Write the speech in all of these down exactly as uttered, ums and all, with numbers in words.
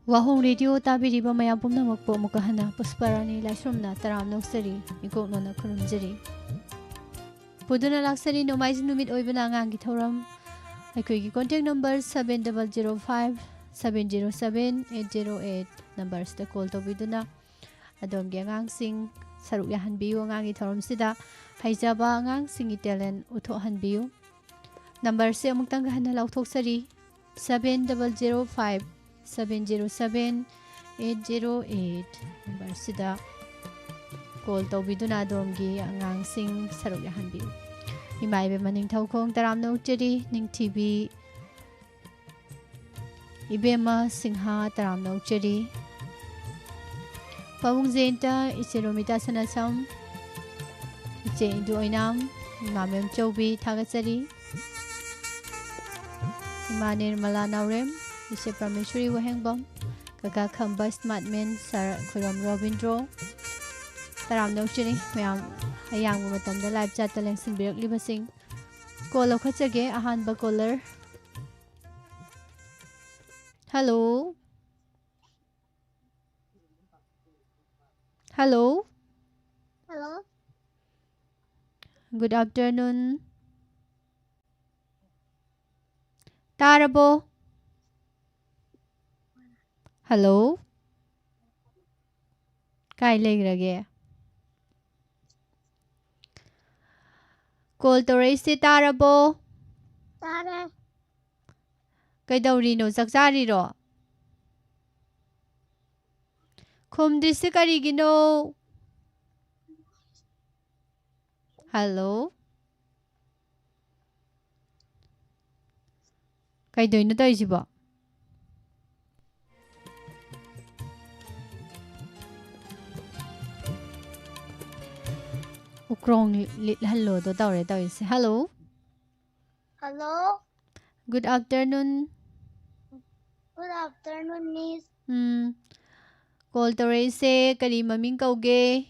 ꯋꯥꯍꯣꯡ radio ꯇꯥꯕꯤꯔꯤꯕ ꯃꯌꯥꯝ ꯄꯨꯝꯅꯃꯛꯄꯨ ꯑꯃꯨꯛꯀ ꯍꯟꯅ ꯄꯨꯁꯄꯔꯥꯅꯤ ꯂꯥꯏꯁ꯭ꯔꯝꯅ ꯇꯔꯥꯝꯅ ꯑꯣꯛꯆꯔꯤ, ꯏꯀꯣꯛꯅꯣꯅ ꯈꯨꯔꯨꯝꯖꯔꯤ꯫ ꯄꯨꯗꯨꯅ ꯂꯥꯛꯆꯔꯤ ꯅꯣꯡꯃꯥꯏꯖꯤꯡ ꯅꯨꯃꯤꯠ ꯑꯣꯏꯕꯅ ꯑꯉꯥꯡꯒꯤ ꯊꯧꯔꯝ꯫ ꯑꯩꯈꯣꯏꯒꯤ contact number seven double zero five seven zero seven eight zero eight numberꯁꯤꯗ call ꯇꯧꯕꯤꯗꯨꯅ ꯑꯗꯣꯝꯒꯤ ꯑꯉꯥꯡꯁꯤꯡ ꯁꯔꯨꯛ ꯌꯥꯍꯟꯕꯤꯌꯨ꯫ ꯑꯉꯥꯡꯒꯤ ꯊꯧꯔꯝꯁꯤꯗ ꯍꯩꯖꯕ ꯑꯉꯥꯡꯁꯤꯡꯒꯤ talent ꯎꯠꯊꯣꯛꯍꯟꯕꯤꯌꯨ꯫ Numberꯁꯦ ꯑꯃꯨꯛꯇꯪꯒ ꯍꯟꯅ ꯂꯥꯎꯊꯣꯛꯆꯔꯤ, seven double zero five seven zero seven eight zero eight numberꯁꯤꯗ call ꯇꯧꯕꯤꯗꯨꯅ ꯑꯗꯣꯝꯒꯤ ꯑꯉꯥꯡꯁꯤꯡ ꯁꯔꯨꯛ ꯌꯥꯍꯟꯕꯤꯌꯨ꯫ ꯏꯃꯥ ꯏꯕꯦꯝꯃ ꯅꯤꯡꯊꯧꯈꯣꯡ ꯇꯔꯥꯝꯅ ꯑꯣꯛꯆꯔꯤ, ꯅꯤꯡꯊꯤꯕꯤ ꯏꯕꯦꯝꯃ ꯁꯤꯡꯍ ꯇꯔꯥꯝꯅ ꯑꯣꯛꯆꯔꯤ꯫ ꯄꯥꯕꯨꯡ ꯖꯌꯟꯇ, ꯏꯆꯦ ꯔꯣꯃꯤꯇꯥ ꯁꯅꯥꯁꯝ, ꯏꯆꯦ ꯏꯟꯗꯨ ꯑꯣꯏꯅꯥꯝ, ꯏꯃꯥ ꯃꯦꯝꯆꯧꯕꯤ ꯊꯥꯒꯠꯆꯔꯤ꯫ ꯏꯃꯥ ꯅꯤꯔꯃꯂꯥ ꯅꯥꯎꯔꯦꯝ, ꯏꯆꯦ ꯄ꯭ꯔꯃꯦꯁꯣꯔꯤ ꯋꯥꯍꯦꯡꯕꯝ, ꯀꯀꯥ ꯈꯝꯕ ꯁ꯭ꯃꯥꯔꯠꯃꯦꯟ, ꯁꯥꯔ ꯈꯨꯔꯝ ꯔꯣꯕꯤꯟꯗ꯭ꯔꯣ, ꯇꯔꯥꯝꯅ ꯑꯣꯛꯆꯔꯤ꯫ ꯃꯌꯥꯝ ꯑꯌꯥꯝꯕ ꯃꯇꯝꯗ live chatꯇ ꯂꯦꯡꯁꯤꯟꯕꯤꯔꯛꯂꯤꯕꯁꯤꯡ꯫ Call ꯂꯧꯈꯠꯆꯒꯦ, ꯑꯍꯥꯟꯕ caller꯫ Hello꯫ Hello꯫ Hello꯫ Good afternoon꯫ ꯇꯥꯔꯕꯣ? Hello꯫ ꯀꯥꯏ ꯂꯩꯈ꯭ꯔꯒꯦ? Call ꯇꯧꯔꯛꯏꯁꯦ ꯇꯥꯔꯕꯣ? ꯇꯥꯔꯦ꯫ ꯀꯩꯗꯧꯔꯤꯅꯣ? ꯆꯥꯛ ꯆꯥꯔꯤꯔꯣ? ꯈꯨꯝꯗ꯭ꯔꯤꯁꯤ ꯀꯔꯤꯒꯤꯅꯣ? Hello? ꯀꯩꯗꯧꯅꯣ ꯇꯧꯔꯤꯁꯤꯕꯣ? ꯎꯀ꯭ꯔꯣꯡ ꯂꯤꯠꯍꯜꯂꯣꯗꯣ ꯇꯧꯔꯦ ꯇꯧꯔꯤꯁꯦ꯫ Hello? Hello? Good afternoon. Good afternoon, Miss. ꯎꯝ꯫ Call ꯇꯧꯔꯛꯏꯁꯦ ꯀꯔꯤ ꯃꯃꯤꯡ ꯀꯧꯒꯦ?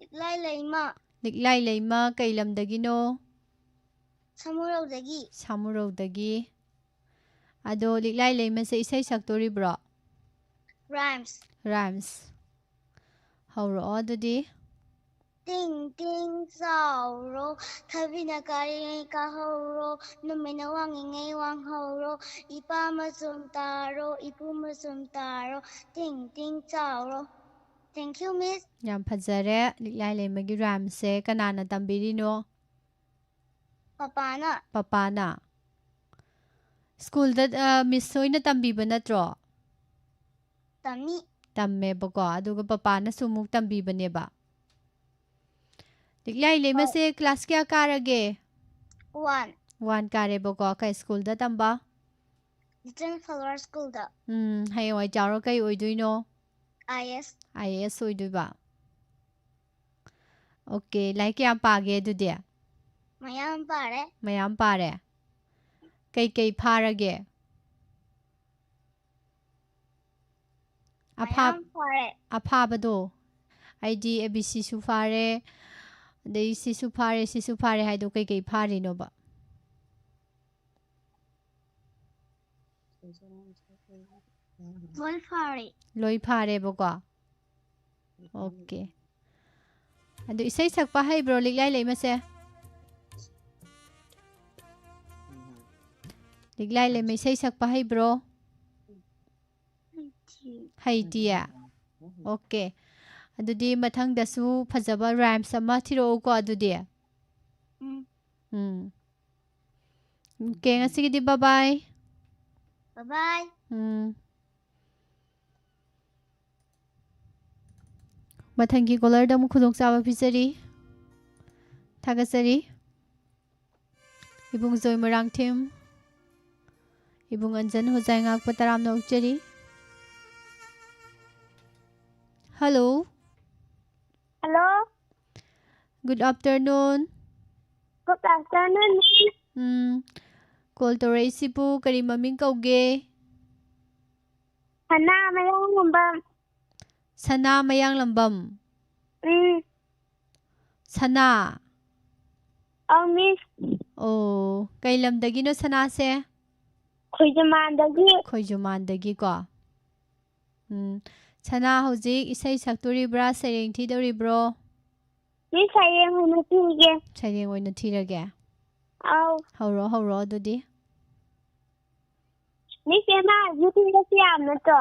ꯂꯤꯛꯂꯥꯏ ꯂꯩꯃ꯫ ꯂꯤꯛꯂꯥꯏ ꯂꯩꯃ ꯀꯩ ꯂꯝꯗꯒꯤꯅꯣ? ꯁꯥꯃꯨꯔꯧꯗꯒꯤ꯫ ꯁꯥꯃꯨꯔꯧꯗꯒꯤ꯫ ꯑꯗꯣ ꯂꯤꯛꯂꯥꯏ ꯂꯩꯃꯁꯦ ꯏꯁꯩ ꯁꯛꯇꯣꯔꯤꯕ꯭ꯔꯣ? Rhymes. Rhymes. ꯍꯧꯔꯛꯑꯣ ꯑꯗꯨꯗꯤ꯫ ꯇꯤꯡ ꯇꯤꯡ ꯆꯥꯎꯔꯣ, ꯊꯕꯤꯅ ꯀꯥꯔꯤꯉꯩ ꯀꯥꯍꯧꯔꯣ, ꯅꯨꯃꯤꯠꯅ ꯋꯥꯡꯉꯤꯉꯩ ꯋꯥꯡꯍꯧꯔꯣ, ꯏꯄꯥ ꯃꯆꯨꯝ ꯇꯥꯔꯣ, ꯏꯄꯨ ꯃꯆꯨꯝ ꯇꯥꯔꯣ, ꯇꯤꯡ ꯇꯤꯡ ꯆꯥꯎꯔꯣ꯫ Thank you, Miss. ꯌꯥꯝ ꯐꯖꯔꯦ꯫ ꯂꯤꯛꯂꯥꯏ ꯂꯩꯃꯒꯤ rhymeꯁꯦ ꯀꯅꯥꯅ ꯇꯝꯕꯤꯔꯤꯅꯣ? ꯄꯄꯥꯅ꯫ ꯄꯄꯥꯅ꯫ ꯁ꯭ꯀꯨꯜꯗ, ꯑ, Miss ꯍꯣꯏꯅ ꯇꯝꯕꯤꯕ ꯅꯠꯇ꯭ꯔꯣ? ꯇꯝꯃꯤ꯫ ꯇꯝꯃꯦꯕꯀꯣ, ꯑꯗꯨꯒ ꯄꯄꯥꯅꯁꯨ ꯑꯃꯨꯛ ꯇꯝꯕꯤꯕꯅꯦꯕ꯫ ꯂꯤꯛꯂꯥꯏ ꯂꯩꯃꯁꯦ class ꯀꯌꯥ ꯀꯥꯔꯒꯦ? One꯫ One ꯀꯥꯔꯦꯕꯀꯣ꯫ ꯀꯩ ꯁ꯭ꯀꯨꯜꯗ ꯇꯝꯕ? Little Flower ꯁ꯭ꯀꯨꯜꯗ꯫ ꯎꯝ, ꯍꯌꯦꯡꯋꯥꯏ ꯆꯥꯎꯔ ꯀꯩ ꯑꯣꯏꯗꯣꯏꯅꯣ? I A S꯫ I A S ꯑꯣꯏꯗꯣꯏꯕ꯫ Okay, ꯂꯥꯏꯔꯤꯛ ꯀꯌꯥꯝ ꯄꯥꯒꯦ ꯑꯗꯨꯗꯤ? ꯃꯌꯥꯝ ꯄꯥꯔꯦ꯫ ꯃꯌꯥꯝ ꯄꯥꯔꯦ꯫ ꯀꯩꯀꯩ ꯐꯥꯔꯒꯦ? ꯑꯐꯥ-, ꯃꯌꯥꯝ ꯐꯥꯔꯦ꯫ ꯑꯐꯥꯕꯗꯣ, ꯍꯥꯏꯗꯤ A B Cꯁꯨ ꯐꯥꯔꯦ, ꯑꯗꯩ ꯁꯤꯁꯨ ꯐꯥꯔꯦ, ꯁꯤꯁꯨ ꯐꯥꯔꯦ ꯍꯥꯏꯗꯣ ꯀꯩꯀꯩ ꯐꯥꯔꯤꯅꯣꯕ? ꯂꯣꯏ ꯐꯥꯔꯦ꯫ ꯂꯣꯏ ꯐꯥꯔꯦꯕꯀꯣ? Okay꯫ ꯑꯗꯨ ꯏꯁꯩ ꯁꯛꯄ ꯍꯩꯕ꯭ꯔꯣ ꯂꯤꯛꯂꯥꯏ ꯂꯩꯃꯁꯦ? ꯂꯤꯛꯂꯥꯏ ꯂꯩꯃ ꯏꯁꯩ ꯁꯛꯄ ꯍꯩꯕ꯭ꯔꯣ? ꯍꯩꯇꯦ꯫ ꯍꯩꯇꯤꯌꯦ? Okay꯫ ꯑꯗꯨꯗꯤ ꯃꯊꯪꯗꯁꯨ ꯐꯖꯕ rhymes ꯑꯃ ꯊꯤꯔꯛꯎꯀꯣ ꯑꯗꯨꯗꯤ꯫ ꯎꯝ꯫ ꯎꯝ꯫ Okay, ꯉꯁꯤꯒꯤꯗꯤ bye bye꯫ Bye bye꯫ ꯎꯝ꯫ ꯃꯊꯪꯒꯤ caller ꯗ ꯑꯃꯨꯛ ꯈꯨꯗꯣꯡꯆꯥꯕ ꯄꯤꯖꯔꯤ꯫ ꯊꯥꯒꯠꯆꯔꯤ꯫ ꯏꯕꯨꯡ ꯖꯣꯏ ꯃꯣꯏꯔꯥꯡꯊꯦꯝ, ꯏꯕꯨꯡ ꯑꯟꯖꯟ ꯍꯣꯖꯥꯏ ꯉꯥꯛꯄ ꯇꯔꯥꯝꯅ ꯑꯣꯛꯆꯔꯤ꯫ Hello꯫ Hello꯫ Good afternoon꯫ Good afternoon, Miss꯫ ꯎꯝ, call ꯇꯧꯔꯛꯏꯁꯤꯕꯨ ꯀꯔꯤ ꯃꯃꯤꯡ ꯀꯧꯒꯦ? ꯁꯅꯥ ꯃꯌꯥꯡꯂꯝꯕꯝ꯫ ꯁꯅꯥ ꯃꯌꯥꯡꯂꯝꯕꯝ꯫ ꯎꯝ꯫ ꯁꯅꯥ꯫ ꯑꯧ, Miss꯫ ꯑꯣ, ꯀꯩ ꯂꯝꯗꯒꯤꯅꯣ ꯁꯅꯥꯁꯦ? ꯈꯣꯏꯖꯨꯃꯥꯟꯗꯒꯤ꯫ ꯈꯣꯏꯖꯨꯃꯥꯟꯗꯒꯤꯀꯣ꯫ ꯎꯝ, ꯁꯅꯥ ꯍꯧꯖꯤꯛ ꯏꯁꯩ ꯁꯛꯇꯣꯔꯤꯕ꯭ꯔꯥ, ꯁꯩꯔꯦꯡ ꯊꯤꯗꯧꯔꯤꯕ꯭ꯔꯣ? ꯃꯤ ꯁꯩꯔꯦꯡ ꯑꯣꯏꯅ ꯊꯤꯒꯦ꯫ ꯁꯩꯔꯦꯡ ꯑꯣꯏꯅ ꯊꯤꯔꯒꯦ? ꯑꯧ꯫ ꯍꯧꯔꯣ, ꯍꯧꯔꯣ ꯑꯗꯨꯗꯤ꯫ ꯃꯤꯁ, ꯑꯦꯝ ꯑꯥꯏ ꯑꯦꯜꯒꯤ ꯊꯤꯔꯁꯨ ꯌꯥꯕ ꯅꯠꯇ꯭ꯔꯣ?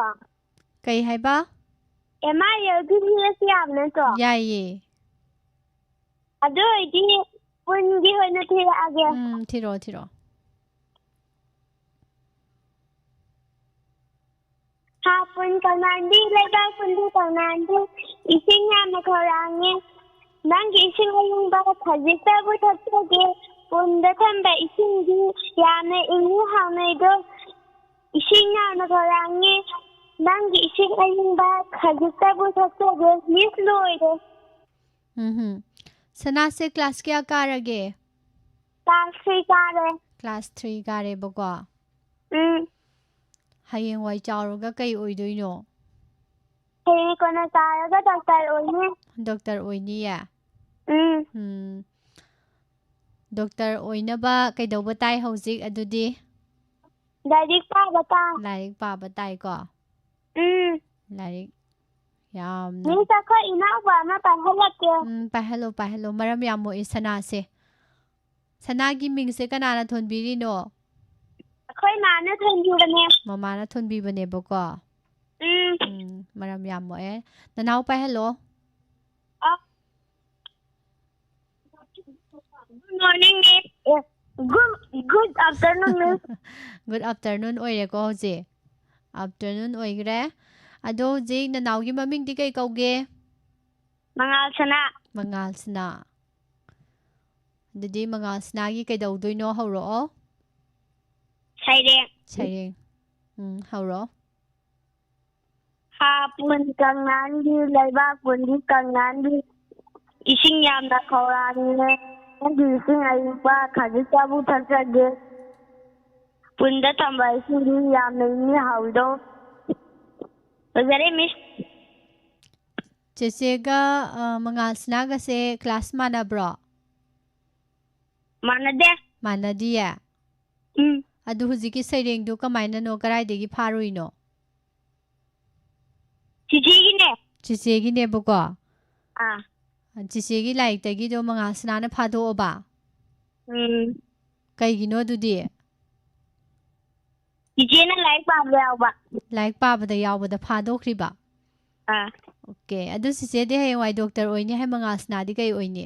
ꯀꯩ ꯍꯥꯏꯕ? ꯑꯦꯝ ꯑꯥꯏ ꯑꯦꯜꯒꯤ ꯊꯤꯔꯁꯨ ꯌꯥꯕ ꯅꯠꯇ꯭ꯔꯣ? ꯌꯥꯏꯌꯦ꯫ ꯑꯗꯨ ꯑꯣꯏꯗꯤ ꯄꯨꯟꯒꯤ ꯑꯣꯏꯅ ꯊꯤꯔꯛꯑꯒꯦ꯫ ꯎꯝ, ꯊꯤꯔꯛꯑꯣ, ꯊꯤꯔꯛꯑꯣ꯫ ꯍꯥ ꯄꯨꯟ ꯀꯪꯂꯥꯟꯕꯤ, ꯂꯩꯕꯥꯛ ꯄꯨꯟꯕꯤ ꯀꯪꯂꯥꯟꯕꯤ, ꯏꯁꯤꯡ ꯌꯥꯝꯅ ꯈꯧꯔꯥꯡꯉꯦ꯫ ꯅꯪꯒꯤ ꯏꯁꯤꯡ ꯑꯏꯪꯕ ꯈꯖꯤꯛꯇꯕꯨ ꯊꯛꯆꯒꯦ꯫ ꯄꯨꯟꯗ ꯊꯝꯕ ꯏꯁꯤꯡꯗꯤ ꯌꯥꯝꯅ ꯏꯪꯉꯤ ꯍꯥꯎꯅꯩꯗꯣ꯫ ꯏꯁꯤꯡ ꯌꯥꯝꯅ ꯈꯧꯔꯥꯡꯉꯦ꯫ ꯅꯪꯒꯤ ꯏꯁꯤꯡ ꯑꯏꯪꯕ ꯈꯖꯤꯛꯇꯕꯨ ꯊꯛꯆꯒꯦ꯫ ꯃꯤꯁ, ꯂꯣꯏꯔꯦ꯫ ꯎꯝꯍꯨꯝ꯫ ꯁꯅꯥꯁꯦ ꯀ꯭ꯂꯥꯁ ꯀꯌꯥ ꯀꯥꯔꯒꯦ? ꯀ꯭ꯂꯥꯁ ꯊ꯭ꯔꯤ ꯀꯥꯔꯦ꯫ ꯀ꯭ꯂꯥꯁ ꯊ꯭ꯔꯤ ꯀꯥꯔꯦꯕꯀꯣ꯫ ꯎꯝ꯫ ꯍꯌꯦꯡꯋꯥꯏ ꯆꯥꯎꯔꯒ ꯀꯩ ꯑꯣꯏꯗꯣꯏꯅꯣ? ꯍꯌꯦꯡ ꯀꯣꯟꯅ ꯆꯥꯎꯔꯒ ꯗꯣꯛꯇꯔ ꯑꯣꯏꯅꯤ꯫ ꯗꯣꯛꯇꯔ ꯑꯣꯏꯅꯤꯌꯦ? ꯎꯝ꯫ ꯎꯝ꯫ ꯗꯣꯛꯇꯔ ꯑꯣꯏꯅꯕ ꯀꯩꯗꯧꯕ ꯇꯥꯏ ꯍꯧꯖꯤꯛ ꯑꯗꯨꯗꯤ? ꯂꯥꯏꯔꯤꯛ ꯄꯥꯕ ꯇꯥꯏ꯫ ꯂꯥꯏꯔꯤꯛ ꯄꯥꯕ ꯇꯥꯏꯀꯣ? ꯎꯝ꯫ ꯂꯥꯏꯔꯤꯛ ꯌꯥꯝꯅ ꯃꯤꯁ, ꯑꯩꯈꯣꯏ ꯏꯅꯥꯎꯄꯥ ꯑꯃ ꯄꯥꯏꯍꯜꯂꯛꯀꯦ꯫ ꯎꯝ, ꯄꯥꯏꯍꯜꯂꯣ, ꯄꯥꯏꯍꯜꯂꯣ꯫ ꯃꯔꯝ ꯌꯥꯝ ꯃꯣꯛꯑꯦ ꯁꯅꯥꯁꯦ꯫ ꯁꯅꯥꯒꯤ ꯃꯤꯡꯁꯦ ꯀꯅꯥꯅ ꯊꯣꯟꯕꯤꯔꯤꯅꯣ? ꯑꯩꯈꯣꯏ ꯃꯥꯅ ꯊꯣꯟꯕꯤꯕꯅꯦ꯫ ꯃꯃꯥꯅ ꯊꯣꯟꯕꯤꯕꯅꯦꯕꯀꯣ? ꯎꯝ꯫ ꯎꯝ, ꯃꯔꯝ ꯌꯥꯝ ꯃꯣꯛꯑꯦ꯫ ꯅꯅꯥꯎ ꯄꯥꯏꯍꯜꯂꯣ꯫ ꯑ, Good morning, miss. ꯑꯦ, good, good afternoon, miss. Good afternoon ꯑꯣꯏꯔꯦꯀꯣ ꯍꯧꯖꯤꯛ꯫ Afternoon ꯑꯣꯏꯈ꯭ꯔꯦ꯫ ꯑꯗꯣ ꯍꯧꯖꯤꯛ ꯅꯅꯥꯎꯒꯤ ꯃꯃꯤꯡꯗꯤ ꯀꯩ ꯀꯧꯒꯦ? ꯃꯉꯥꯜ ꯁꯅꯥ꯫ ꯃꯉꯥꯜ ꯁꯅꯥ꯫ ꯑꯗꯨꯗꯤ ꯃꯉꯥꯜ ꯁꯅꯥꯒꯤ ꯀꯩꯗꯧꯗꯣꯏꯅꯣ ꯍꯧꯔꯛꯑꯣ꯫ ꯁꯩꯔꯦꯡ꯫ ꯁꯩꯔꯦꯡ꯫ ꯎꯝ, ꯍꯧꯔꯛꯑꯣ꯫ ꯍꯥ ꯄꯨꯟ ꯀꯪꯂꯥꯟꯕꯤ, ꯂꯩꯕꯥꯛ ꯄꯨꯟꯕꯤ ꯀꯪꯂꯥꯟꯕꯤ, ꯏꯁꯤꯡ ꯌꯥꯝꯅ ꯈꯧꯔꯥꯡꯉꯦ, ꯅꯪꯒꯤ ꯏꯁꯤꯡ ꯑꯏꯪꯕ ꯈꯖꯤꯛꯇꯕꯨ ꯊꯛꯆꯒꯦ꯫ ꯄꯨꯟꯗ ꯊꯝꯕ ꯏꯁꯤꯡꯗꯤ ꯌꯥꯝꯅ ꯏꯪꯉꯤ ꯍꯥꯎꯏꯗꯣ꯫ ꯂꯣꯏꯖꯔꯦ, ꯃꯤꯁ꯫ ꯆꯦꯆꯦꯒ, ꯑ, ꯃꯉꯥꯜ ꯁꯅꯥꯒꯁꯦ ꯀ꯭ꯂꯥꯁ ꯃꯥꯟꯅꯕ꯭ꯔꯣ? ꯃꯥꯟꯅꯗꯦ꯫ ꯃꯥꯟꯅꯗꯤꯌꯦ? ꯎꯝ꯫ ꯑꯗꯨ ꯍꯧꯖꯤꯛꯀꯤ ꯁꯩꯔꯦꯡꯗꯨ ꯀꯃꯥꯏꯅꯅꯣ, ꯀꯗꯥꯏꯗꯒꯤ ꯐꯥꯔꯨꯏꯅꯣ? ꯆꯤꯆꯦꯒꯤꯅꯦ꯫ ꯆꯤꯆꯦꯒꯤꯅꯦꯕꯀꯣ꯫ ꯑꯥ꯫ ꯆꯤꯆꯦꯒꯤ ꯂꯥꯏꯔꯤꯛꯇꯒꯤꯗꯣ ꯃꯉꯥꯜ ꯁꯅꯥꯅ ꯐꯥꯗꯣꯛꯑꯕ? ꯎꯝ꯫ ꯀꯩꯒꯤꯅꯣ ꯑꯗꯨꯗꯤ? ꯆꯤꯆꯦꯅ ꯂꯥꯏꯔꯤꯛ ꯄꯥꯕꯗ ꯌꯥꯎꯕ꯫ ꯂꯥꯏꯔꯤꯛ ꯄꯥꯕꯗ ꯌꯥꯎꯕꯗ ꯐꯥꯗꯣꯛꯈ꯭ꯔꯤꯕ? ꯑꯥ꯫ ꯑꯣꯀꯦ꯫ ꯑꯗꯨ ꯆꯤꯆꯦꯗꯤ ꯍꯌꯦꯡꯋꯥꯏ ꯗꯣꯛꯇꯔ ꯑꯣꯏꯅꯤ ꯍꯥꯏ, ꯃꯉꯥꯜ ꯁꯅꯥꯗꯤ ꯀꯩ ꯑꯣꯏꯅꯤ?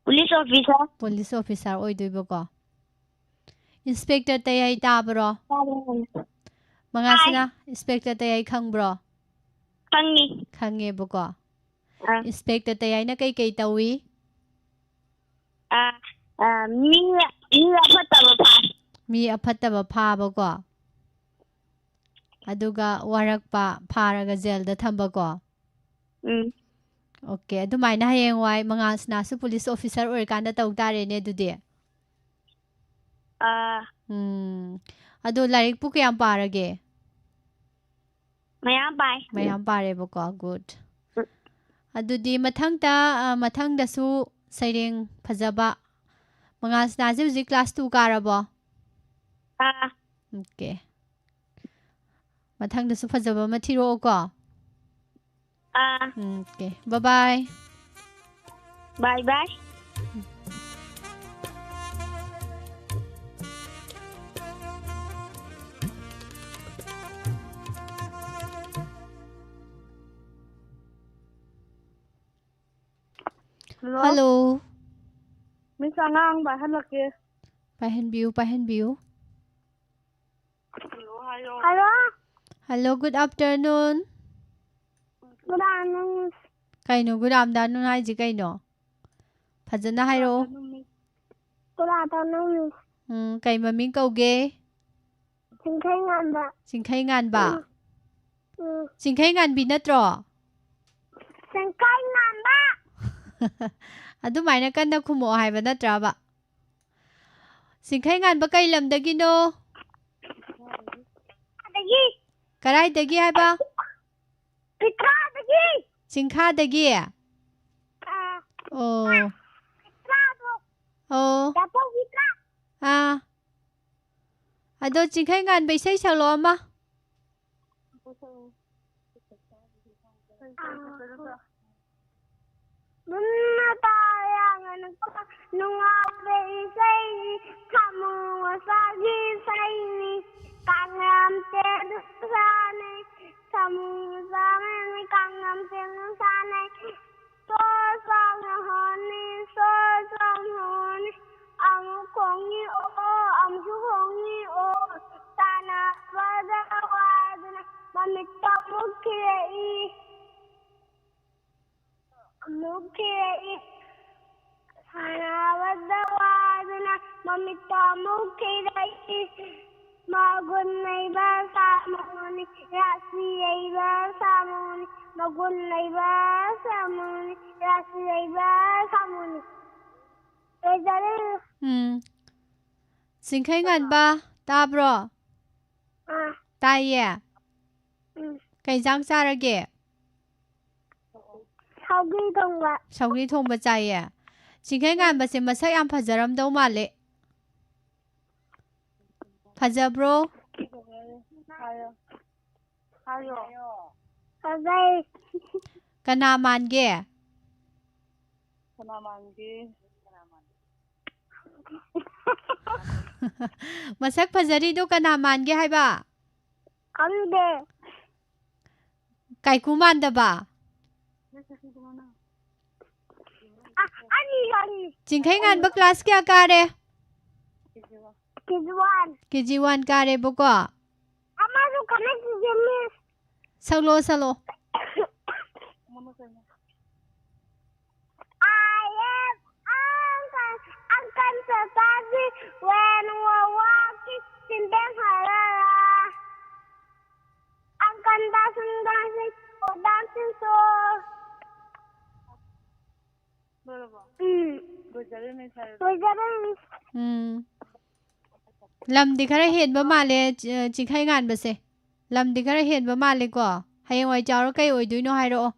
Police officer. ꯄꯨꯂꯤꯁ ꯑꯣꯐꯤꯁꯥꯔ ꯑꯣꯏꯗꯣꯏꯕꯀꯣ꯫ ꯏꯟꯁꯄꯦꯛꯇꯔ ꯇꯌꯥꯏ ꯇꯥꯕ꯭ꯔꯣ? ꯇꯥꯔꯦ꯫ ꯃꯉꯥꯜ ꯇꯥꯏ꯫ ꯁꯅꯥ, ꯏꯟꯁꯄꯦꯛꯇꯔ ꯇꯌꯥꯏ ꯈꯪꯕ꯭ꯔꯣ? ꯈꯪꯉꯤ꯫ ꯈꯪꯉꯦꯕꯀꯣ꯫ ꯑꯥ꯫ ꯏꯟꯁꯄꯦꯛꯇꯔ ꯇꯌꯥꯏꯅ ꯀꯩꯀꯩ ꯇꯧꯏ? ꯑꯥ, ꯑꯥ, ꯃꯤ, ꯃꯤ ꯑꯐꯠꯇꯕ ꯐꯥꯏ꯫ ꯃꯤ ꯑꯐꯠꯇꯕ ꯐꯥꯕꯀꯣ꯫ ꯑꯗꯨꯒ ꯋꯥꯔꯛꯄ, ꯐꯥꯔꯒ ꯖꯦꯜꯗ ꯊꯝꯕꯀꯣ꯫ ꯎꯝ꯫ ꯑꯣꯀꯦ, ꯑꯗꯨꯃꯥꯏꯅ ꯍꯌꯦꯡꯋꯥꯏ ꯃꯉꯥꯜ ꯁꯅꯥꯁꯨ ꯄꯨꯂꯤꯁ ꯑꯣꯐꯤꯁꯥꯔ ꯑꯣꯏꯔꯀꯥꯟꯗ ꯇꯧ ꯇꯥꯔꯦꯅꯦ ꯑꯗꯨꯗꯤ꯫ ꯑꯥ꯫ ꯎꯝ꯫ ꯑꯗꯣ ꯂꯥꯏꯔꯤꯛꯄꯨ ꯀꯌꯥꯝ ꯄꯥꯔꯒꯦ? ꯃꯌꯥꯝ ꯄꯥꯏ꯫ ꯃꯌꯥꯝ ꯄꯥꯔꯦꯕꯀꯣ, good꯫ ꯎꯝ꯫ ꯑꯗꯨꯗꯤ ꯃꯊꯪꯗ, ꯑ, ꯃꯊꯪꯗꯁꯨ ꯁꯩꯔꯦꯡ ꯐꯖꯕ꯫ ꯃꯉꯥꯜ ꯁꯅꯥꯁꯦ ꯍꯧꯖꯤꯛ class two ꯀꯥꯔꯕꯣ? ꯑꯥ꯫ ꯑꯣꯀꯦ꯫ ꯃꯊꯪꯗꯁꯨ ꯐꯖꯕ ꯑꯃ ꯊꯤꯔꯛꯑꯣꯀꯣ꯫ ꯑꯥ꯫ ꯎꯝ, okay. Bye bye꯫ Bye bye꯫ Hello? Hello꯫ Miss, ꯑꯉꯥꯡ ꯄꯥꯏꯍꯜꯂꯛꯀꯦ꯫ ꯄꯥꯏꯍꯟꯕꯤꯌꯨ, ꯄꯥꯏꯍꯟꯕꯤꯌꯨ꯫ Hello? Hello, good afternoon꯫ Good afternoon, Miss꯫ ꯀꯩꯅꯣ, good afternoon ꯍꯥꯏꯁꯤ ꯀꯩꯅꯣ? ꯐꯖꯅ ꯍꯥꯏꯔꯛꯑꯣ꯫ Good afternoon, Miss꯫ Good afternoon, Miss꯫ ꯎꯝ, ꯀꯩ ꯃꯃꯤꯡ ꯀꯧꯒꯦ? ꯆꯤꯡꯈꯩ ꯉꯥꯟꯕ꯫ ꯆꯤꯡꯈꯩ ꯉꯥꯟꯕ? ꯎꯝ꯫ ꯎꯝ꯫ ꯆꯤꯡꯈꯩ ꯉꯥꯟꯕꯤ ꯅꯠꯇ꯭ꯔꯣ? ꯆꯤꯡꯈꯩ ꯉꯥꯟꯕ꯫ ꯑꯗꯨꯃꯥꯏꯅ ꯀꯟꯅ ꯈꯨꯝꯃꯛꯑꯣ ꯍꯥꯏꯕ ꯅꯠꯇ꯭ꯔꯕ? ꯆꯤꯡꯈꯩ ꯉꯥꯟꯕ ꯀꯩ ꯂꯝꯗꯒꯤꯅꯣ? ꯑꯗꯒꯤ꯫ ꯀꯗꯥꯏꯗꯒꯤ ꯍꯥꯏꯕ? ꯄꯤꯊ꯭ꯔꯥꯗꯒꯤ꯫ ꯆꯤꯡꯈꯥꯗꯒꯤ? ꯑꯥ꯫ ꯑꯣ꯫ ꯄꯤꯊ꯭ꯔꯥꯗꯣ꯫ ꯑꯣ꯫ ꯌꯥꯄꯧ ꯄꯤꯊ꯭ꯔꯥ꯫ ꯑꯥ꯫ ꯑꯗꯣ ꯆꯤꯡꯈꯩ ꯉꯥꯟꯕ ꯏꯁꯩ ꯁꯛꯂꯛꯑꯣ ꯑꯃ꯫ ꯃꯨꯟꯅ ꯇꯥ ꯌꯥꯡꯉꯅꯨꯀꯣ, ꯅꯨꯡꯉꯥꯏꯕ ꯏꯁꯩꯅꯤ, ꯁꯥꯃꯨ ꯃꯆꯥꯒꯤ ꯏꯁꯩꯅꯤ꯫ ꯀꯥꯡꯂꯝ ꯆꯦꯟꯗꯨꯅ ꯁꯥꯟꯅꯩ, ꯁꯥꯃꯨ ꯃꯆꯥ ꯃꯌꯥꯝꯅ ꯀꯥꯡꯂꯝ ꯆꯦꯟꯗꯨꯅ ꯁꯥꯟꯅꯩ꯫ ꯁꯣꯔ ꯁꯥꯡꯅ ꯍꯣꯟꯅꯤ, ꯁꯣꯔ ꯁꯥꯡꯅ ꯍꯣꯟꯅꯤ꯫ ꯑꯃꯨꯛ ꯈꯣꯡꯉꯤ ꯑꯣ, ꯑꯃꯨꯛꯁꯨ ꯈꯣꯡꯉꯤ ꯑꯣ, ꯁꯥꯟꯅꯕꯗ ꯋꯥꯗꯨꯅ ꯃꯃꯤꯠꯇ ꯑꯃꯨꯛ ꯈꯤꯔꯛꯏ꯫ ꯑꯃꯨꯛ ꯈꯤꯔꯛꯏ꯫ ꯁꯥꯟꯅꯕꯗ ꯋꯥꯗꯨꯅ ꯃꯃꯤꯠꯇ ꯑꯃꯨꯛ ꯈꯤꯔꯛꯏ꯫ ꯃꯒꯨꯟ ꯂꯩꯕ ꯁꯥꯃꯨꯅꯤ, ꯔꯥꯁꯤ ꯂꯩꯕ ꯁꯥꯃꯨꯅꯤ, ꯃꯒꯨꯟ ꯂꯩꯕ ꯁꯥꯃꯨꯅꯤ, ꯔꯥꯁꯤ ꯂꯩꯕ ꯁꯥꯃꯨꯅꯤ꯫ ꯂꯣꯏꯖꯔꯦ꯫ ꯎꯝ꯫ ꯆꯤꯡꯈꯩ ꯉꯥꯟꯕ, ꯇꯥꯕ꯭ꯔꯣ? ꯑꯥ꯫ ꯇꯥꯏꯌꯦ꯫ ꯎꯝ꯫ ꯀꯩ ꯏꯟꯖꯥꯡ ꯆꯥꯔꯒꯦ? ꯁꯧꯒ꯭ꯔꯤ ꯊꯣꯡꯕ꯫ ꯁꯧꯒ꯭ꯔꯤ ꯊꯣꯡꯕ ꯆꯥꯏꯌꯦ꯫ ꯆꯤꯡꯈꯩ ꯉꯥꯟꯕꯁꯦ ꯃꯁꯛ ꯌꯥꯝ ꯐꯖꯔꯝꯗꯧ ꯃꯥꯜꯂꯦ꯫ ꯐꯖꯕ꯭ꯔꯣ? ꯐꯖꯩ꯫ ꯀꯅꯥ ꯃꯥꯟꯒꯦ? ꯀꯅꯥ ꯃꯥꯟꯒꯦ? ꯃꯁꯛ ꯐꯖꯔꯤꯗꯣ ꯀꯅꯥ ꯃꯥꯟꯒꯦ ꯍꯥꯏꯕ? ꯈꯪꯗꯦ꯫ ꯀꯥꯏꯀꯨ ꯃꯥꯟꯗꯕ? ꯑ-, ꯑꯅꯤ, ꯑꯅꯤ꯫ ꯆꯤꯡꯈꯩ ꯉꯥꯟꯕ class ꯀꯌꯥ ꯀꯥꯔꯦ? ꯀꯦ ꯖꯤ ꯋꯥꯟ꯫ ꯀꯦ ꯖꯤ ꯋꯥꯟ ꯀꯥꯔꯦꯕꯀꯣ꯫ ꯑꯃꯁꯨ ꯈꯟꯅꯈꯤꯒꯦ, miss꯫ ꯁꯛꯂꯣ, ꯁꯛꯂꯣ꯫ I am uncle, uncle Sasasi when we were walking, children, harara. Uncle dancing, dancing, oh, dancing so. Um. ꯂꯣꯏꯖꯔꯦ, miss꯫ ꯎꯝ꯫ ꯂꯝꯗꯤ ꯈꯔ ꯍꯦꯟꯕ ꯃꯥꯜꯂꯦ, ꯆꯤ-, ꯆꯤꯡꯈꯩ ꯉꯥꯟꯕꯁꯦ꯫ ꯂꯝꯗꯤ ꯈꯔ ꯍꯦꯟꯕ ꯃꯥꯜꯂꯦꯀꯣ꯫ ꯍꯌꯦꯡꯋꯥꯏ ꯆꯥꯎꯔ ꯀꯩ ꯑꯣꯏꯗꯣꯏꯅꯣ ꯍꯥꯏꯔꯛꯑꯣ꯫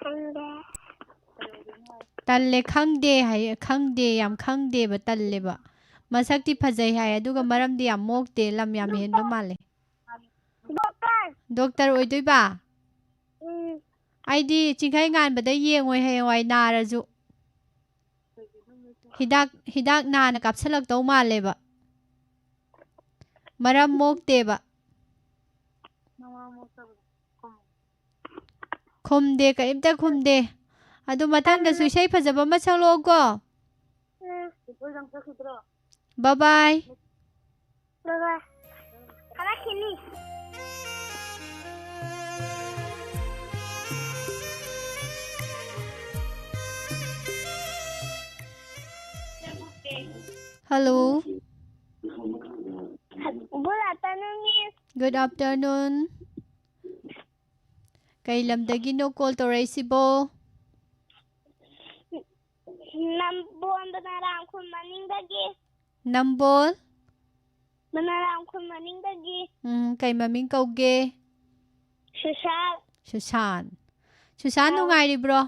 ꯈꯪꯗꯦ꯫ ꯇꯜꯂꯦ, ꯈꯪꯗꯦ ꯍꯥꯏ, ꯈꯪꯗꯦ, ꯌꯥꯝ ꯈꯪꯗꯦꯕ, ꯇꯜꯂꯦꯕ꯫ ꯃꯁꯛꯇꯤ ꯐꯖꯩ ꯍꯥꯏ, ꯑꯗꯨꯒ ꯃꯔꯝꯗꯤ ꯌꯥꯝ ꯃꯣꯛꯇꯦ, ꯂꯝ ꯌꯥꯝ ꯍꯦꯟꯕ ꯃꯥꯜꯂꯦ꯫ Doctor꯫ ꯗꯣꯛꯇꯔ ꯑꯣꯏꯗꯣꯏꯕ? ꯎꯝ꯫ ꯑꯩꯗꯤ ꯆꯤꯡꯈꯩ ꯉꯥꯟꯕꯗ ꯌꯦꯡꯉꯣꯏ, ꯍꯌꯦꯡꯋꯥꯏ ꯅꯥꯔꯁꯨ꯫ ꯍꯤꯗꯥꯛ, ꯍꯤꯗꯥꯛ ꯅꯥꯅ ꯀꯥꯞꯁꯤꯜꯂꯛꯇꯧ ꯃꯥꯜꯂꯦꯕ꯫ ꯃꯔꯝ ꯃꯣꯛꯇꯦꯕ꯫ ꯈꯨꯝꯗꯦ, ꯀꯔꯤꯝꯇ ꯈꯨꯝꯗꯦ꯫ ꯑꯗꯨ ꯃꯊꯪꯗꯁꯨ ꯏꯁꯩ ꯐꯖꯕ ꯑꯃ ꯁꯛꯂꯛꯑꯣꯀꯣ꯫ ꯎꯝ꯫ ꯕꯥꯏ ꯕꯥꯏ꯫ ꯕꯥꯏ ꯕꯥꯏ꯫ ꯊꯥꯔꯛꯈꯤꯅꯤ꯫ Hello. Good afternoon, miss. Good afternoon. ꯀꯩ ꯂꯝꯗꯒꯤꯅꯣ call ꯇꯧꯔꯛꯏꯁꯤꯕꯣ? ꯅꯝꯕꯣꯜ ꯕꯅꯥꯔꯥꯝ ꯈꯨꯜ ꯃꯅꯤꯡꯗꯒꯤ꯫ ꯅꯝꯕꯣꯜ? ꯕꯅꯥꯔꯥꯝ ꯈꯨꯜ ꯃꯅꯤꯡꯗꯒꯤ꯫ ꯎꯝ, ꯀꯩ ꯃꯃꯤꯡ ꯀꯧꯒꯦ? ꯁꯨꯁꯥꯟ꯫ ꯁꯨꯁꯥꯟ꯫ ꯁꯨꯁꯥꯟ, ꯑꯧ꯫ ꯅꯨꯡꯉꯥꯏꯔꯤꯕ꯭ꯔꯣ?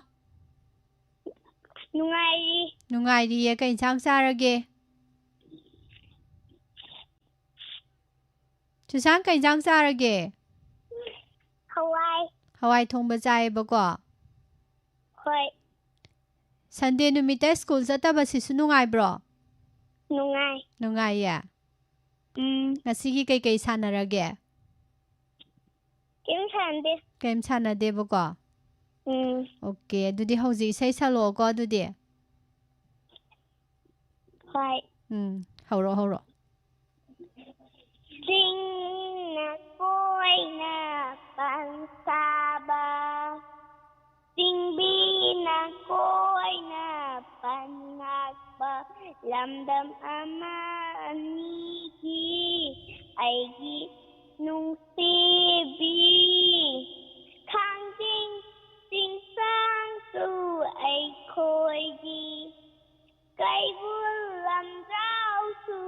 ꯅꯨꯡꯉꯥꯏꯔꯤ꯫ ꯅꯨꯡꯉꯥꯏꯔꯤꯌꯦ꯫ ꯀꯩ ꯏꯟꯁꯥꯡ ꯆꯥꯔꯒꯦ? ꯁꯨꯁꯥꯟ, ꯀꯩ ꯏꯟꯁꯥꯡ ꯆꯥꯔꯒꯦ? ꯍꯋꯥꯏ꯫ ꯍꯋꯥꯏ ꯊꯣꯡꯕ ꯆꯥꯏꯌꯦꯕꯀꯣ? ꯍꯣꯏ꯫ Sunday ꯅꯨꯃꯤꯠꯇ school ꯆꯠꯇꯕꯁꯤꯁꯨ ꯅꯨꯡꯉꯥꯏꯕ꯭ꯔꯣ? ꯅꯨꯡꯉꯥꯏ꯫ ꯅꯨꯡꯉꯥꯏꯌꯦ? ꯎꯝ꯫ ꯉꯁꯤꯒꯤ ꯀꯩꯀꯩ ꯁꯥꯟꯅꯔꯒꯦ? ꯀꯩꯝ ꯁꯥꯟꯅꯗꯦ꯫ ꯀꯩꯝ ꯁꯥꯟꯅꯗꯦꯕꯀꯣ? ꯎꯝ꯫ Okay, ꯑꯗꯨꯗꯤ ꯍꯧꯖꯤꯛ ꯏꯁꯩ ꯁꯛꯂꯛꯑꯣꯀꯣ ꯑꯗꯨꯗꯤ꯫ ꯍꯣꯏ꯫ ꯎꯝ, ꯍꯧꯔꯛꯑꯣ, ꯍꯧꯔꯛꯑꯣ꯫ ꯆꯤꯡꯅ ꯀꯣꯏꯅ ꯄꯟꯁꯥꯕ, ꯆꯤꯡꯕꯤꯅ ꯀꯣꯏꯅ ꯄꯟꯉꯥꯛꯄ ꯂꯝꯗꯝ ꯑꯃ ꯑꯅꯤꯒꯤ ꯑꯩꯒꯤ ꯅꯨꯡꯁꯤꯕꯤ꯫ ꯊꯥꯡꯖꯤꯡ ꯆꯤꯡꯁꯥꯡꯁꯨ ꯑꯩꯈꯣꯏꯒꯤ, ꯀꯩꯕꯨꯜ ꯂꯝꯖꯥꯎꯁꯨ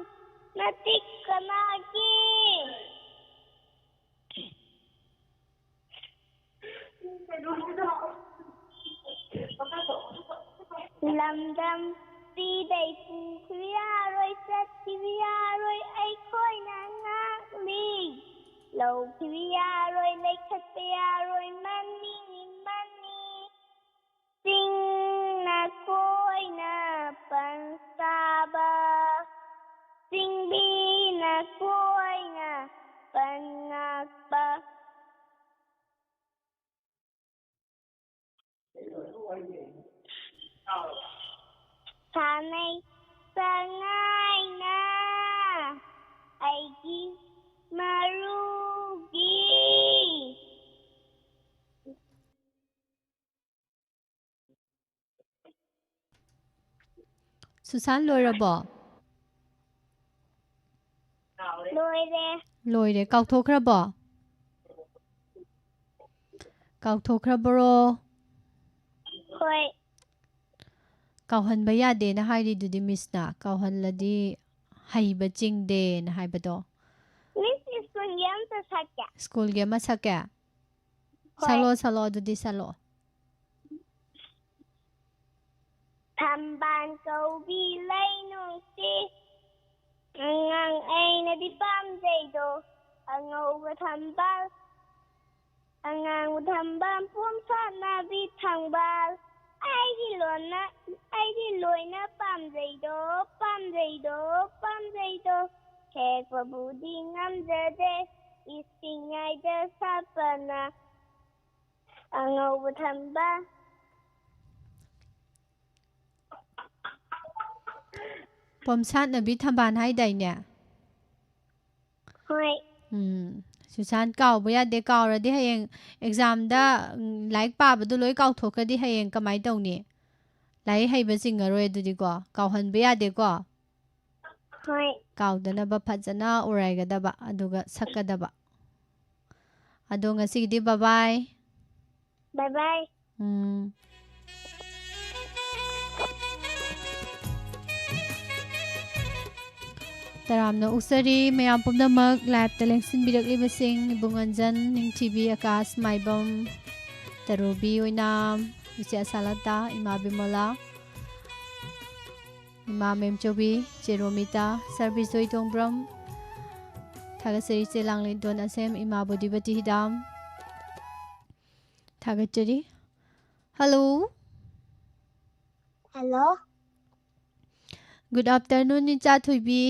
ꯃꯇꯤꯛ ꯀꯅꯥꯒꯤ? ꯂꯝꯗꯝꯁꯤꯗꯩ ꯄꯨꯈꯤꯕ ꯌꯥꯔꯣꯏ, ꯆꯠꯈꯤꯕ ꯌꯥꯔꯣꯏ, ꯑꯩꯈꯣꯏꯅ ꯉꯥꯛꯂꯤ꯫ ꯂꯧꯈꯤꯕ ꯌꯥꯔꯣꯏ, ꯂꯩꯈꯠꯄ ꯌꯥꯔꯣꯏ, ꯃꯅꯤ, ꯃꯅꯤ꯫ ꯆꯤꯡꯅ ꯀꯣꯏꯅ ꯄꯟꯁꯥꯕ, ꯆꯤꯡꯕꯤꯅ ꯀꯣꯏꯅ ꯄꯟꯉꯥꯛꯄ꯫ ꯁꯥꯟꯅꯩ ꯆꯉꯥꯏꯅ ꯑꯩꯒꯤ ꯃꯔꯨꯒꯤ꯫ ꯁꯨꯁꯥꯟ, ꯂꯣꯏꯔꯕꯣ? ꯂꯣꯏꯔꯦ꯫ ꯂꯣꯏꯔꯦ꯫ ꯀꯥꯎꯊꯣꯛꯈ꯭ꯔꯕꯣ? ꯀꯥꯎꯊꯣꯛꯈ꯭ꯔꯕ꯭ꯔꯣ? ꯍꯣꯏ꯫ ꯀꯥꯎꯍꯟꯕ ꯌꯥꯗꯦꯅ ꯍꯥꯏꯔꯤꯗꯨꯗꯤ ꯃꯤꯁꯅ꯫ ꯀꯥꯎꯍꯜꯂꯗꯤ ꯍꯩꯕ ꯆꯤꯡꯗꯦꯅ ꯍꯥꯏꯕꯗꯣ꯫ ꯃꯤꯁ, ꯁ꯭ꯀꯨꯜꯒꯤ ꯑꯝꯇ ꯁꯛꯀꯦ꯫ ꯁ꯭ꯀꯨꯜꯒꯤ ꯑꯃ ꯁꯛꯀꯦ? ꯍꯣꯏ꯫ ꯁꯛꯂꯣ, ꯁꯛꯂꯣ, ꯑꯗꯨꯗꯤ ꯁꯛꯂꯣ꯫ ꯊꯝꯕꯥꯜ ꯀꯧꯕꯤ ꯂꯩꯅꯨꯡꯁꯤ, ꯑꯉꯥꯡ ꯑꯩꯅꯗꯤ ꯄꯥꯝꯖꯩꯗꯣ, ꯑꯉꯧꯕ ꯊꯝꯕꯥꯜ, ꯑꯉꯥꯡꯕ ꯊꯝꯕꯥꯜ, ꯄꯣꯝ ꯁꯥꯠꯅꯕꯤ ꯊꯝꯕꯥꯜ, ꯑꯩꯗꯤ ꯂꯣꯟꯅ, ꯑꯩꯗꯤ ꯂꯣꯏꯅ ꯄꯥꯝꯖꯩꯗꯣ, ꯄꯥꯝꯖꯩꯗꯣ, ꯄꯥꯝꯖꯩꯗꯣ, ꯍꯦꯛꯄꯕꯨꯗꯤ ꯉꯝꯖꯗꯦ, ꯏꯁꯤꯡ ꯉꯥꯏꯗ ꯁꯥꯠꯄꯅ ꯑꯉꯧꯕ ꯊꯝꯕꯥꯜ꯫ ꯄꯣꯝꯁꯥꯠꯅꯕꯤ ꯊꯝꯕꯥꯜ ꯍꯥꯏꯗꯥꯏꯅꯦ? ꯍꯣꯏ꯫ ꯎꯝ, ꯁꯨꯁꯥꯟ, ꯀꯥꯎꯕ ꯌꯥꯗꯦ꯫ ꯀꯥꯎꯔꯗꯤ ꯍꯌꯦꯡ ꯑꯦꯛꯖꯥꯝꯗ, ꯎꯝ, ꯂꯥꯏꯔꯤꯛ ꯄꯥꯕꯗꯣ ꯂꯣꯏ ꯀꯥꯎꯊꯣꯛꯈ꯭ꯔꯗꯤ ꯍꯌꯦꯡ ꯀꯃꯥꯏ ꯇꯧꯅꯤ? ꯂꯥꯏꯔꯤꯛ ꯍꯩꯕ ꯆꯤꯡꯉꯔꯣꯏ ꯑꯗꯨꯗꯤꯀꯣ꯫ ꯀꯥꯎꯍꯟꯕ ꯌꯥꯗꯦꯀꯣ꯫ ꯍꯣꯏ꯫ ꯀꯥꯎꯗꯅꯕ ꯐꯖꯅ ꯎꯔꯥꯏꯒꯗꯕ, ꯑꯗꯨꯒ ꯁꯛꯀꯗꯕ꯫ ꯑꯗꯣ ꯉꯁꯤꯒꯤꯗꯤ bye bye꯫ Bye bye꯫ ꯎꯝ꯫ ꯇꯔꯥꯝꯅ ꯑꯣꯛꯆꯔꯤ ꯃꯌꯥꯝ ꯄꯨꯝꯅꯃꯛ live-ꯇ ꯂꯦꯡꯁꯤꯟꯕꯤꯔꯛꯂꯤꯕꯁꯤꯡ, ꯏꯕꯨꯡ ꯑꯟꯖꯟ, ꯅꯤꯡꯊꯤꯕꯤ, ꯑꯀꯥꯁ, ꯃꯥꯏꯕꯝ, ꯇꯔꯨꯕꯤ ꯑꯣꯏꯅꯥꯝ, ꯏꯆꯦ ꯑꯁꯥꯂꯇꯥ, ꯏꯃꯥ ꯕꯤꯃꯣꯂꯥ, ꯏꯃꯥ ꯃꯦꯝꯆꯧꯕꯤ, ꯆꯦ ꯔꯣꯃꯤꯇꯥ, ꯁꯥꯔ ꯕꯤꯖꯣꯏ ꯇꯣꯡꯕ꯭ꯔꯝ, ꯊꯥꯒꯠꯆꯔꯤ ꯆꯦ ꯂꯥꯡꯂꯦꯟꯊꯣꯟ ꯑꯁꯦꯝ, ꯏꯃꯥ ꯕꯣꯗꯤꯄꯇꯤ ꯍꯤꯗꯥꯝ꯫ ꯊꯥꯒꯠꯆꯔꯤ꯫ Hello꯫ Hello꯫ Good afternoon, ꯏꯆꯥ ꯊꯣꯏꯕꯤ꯫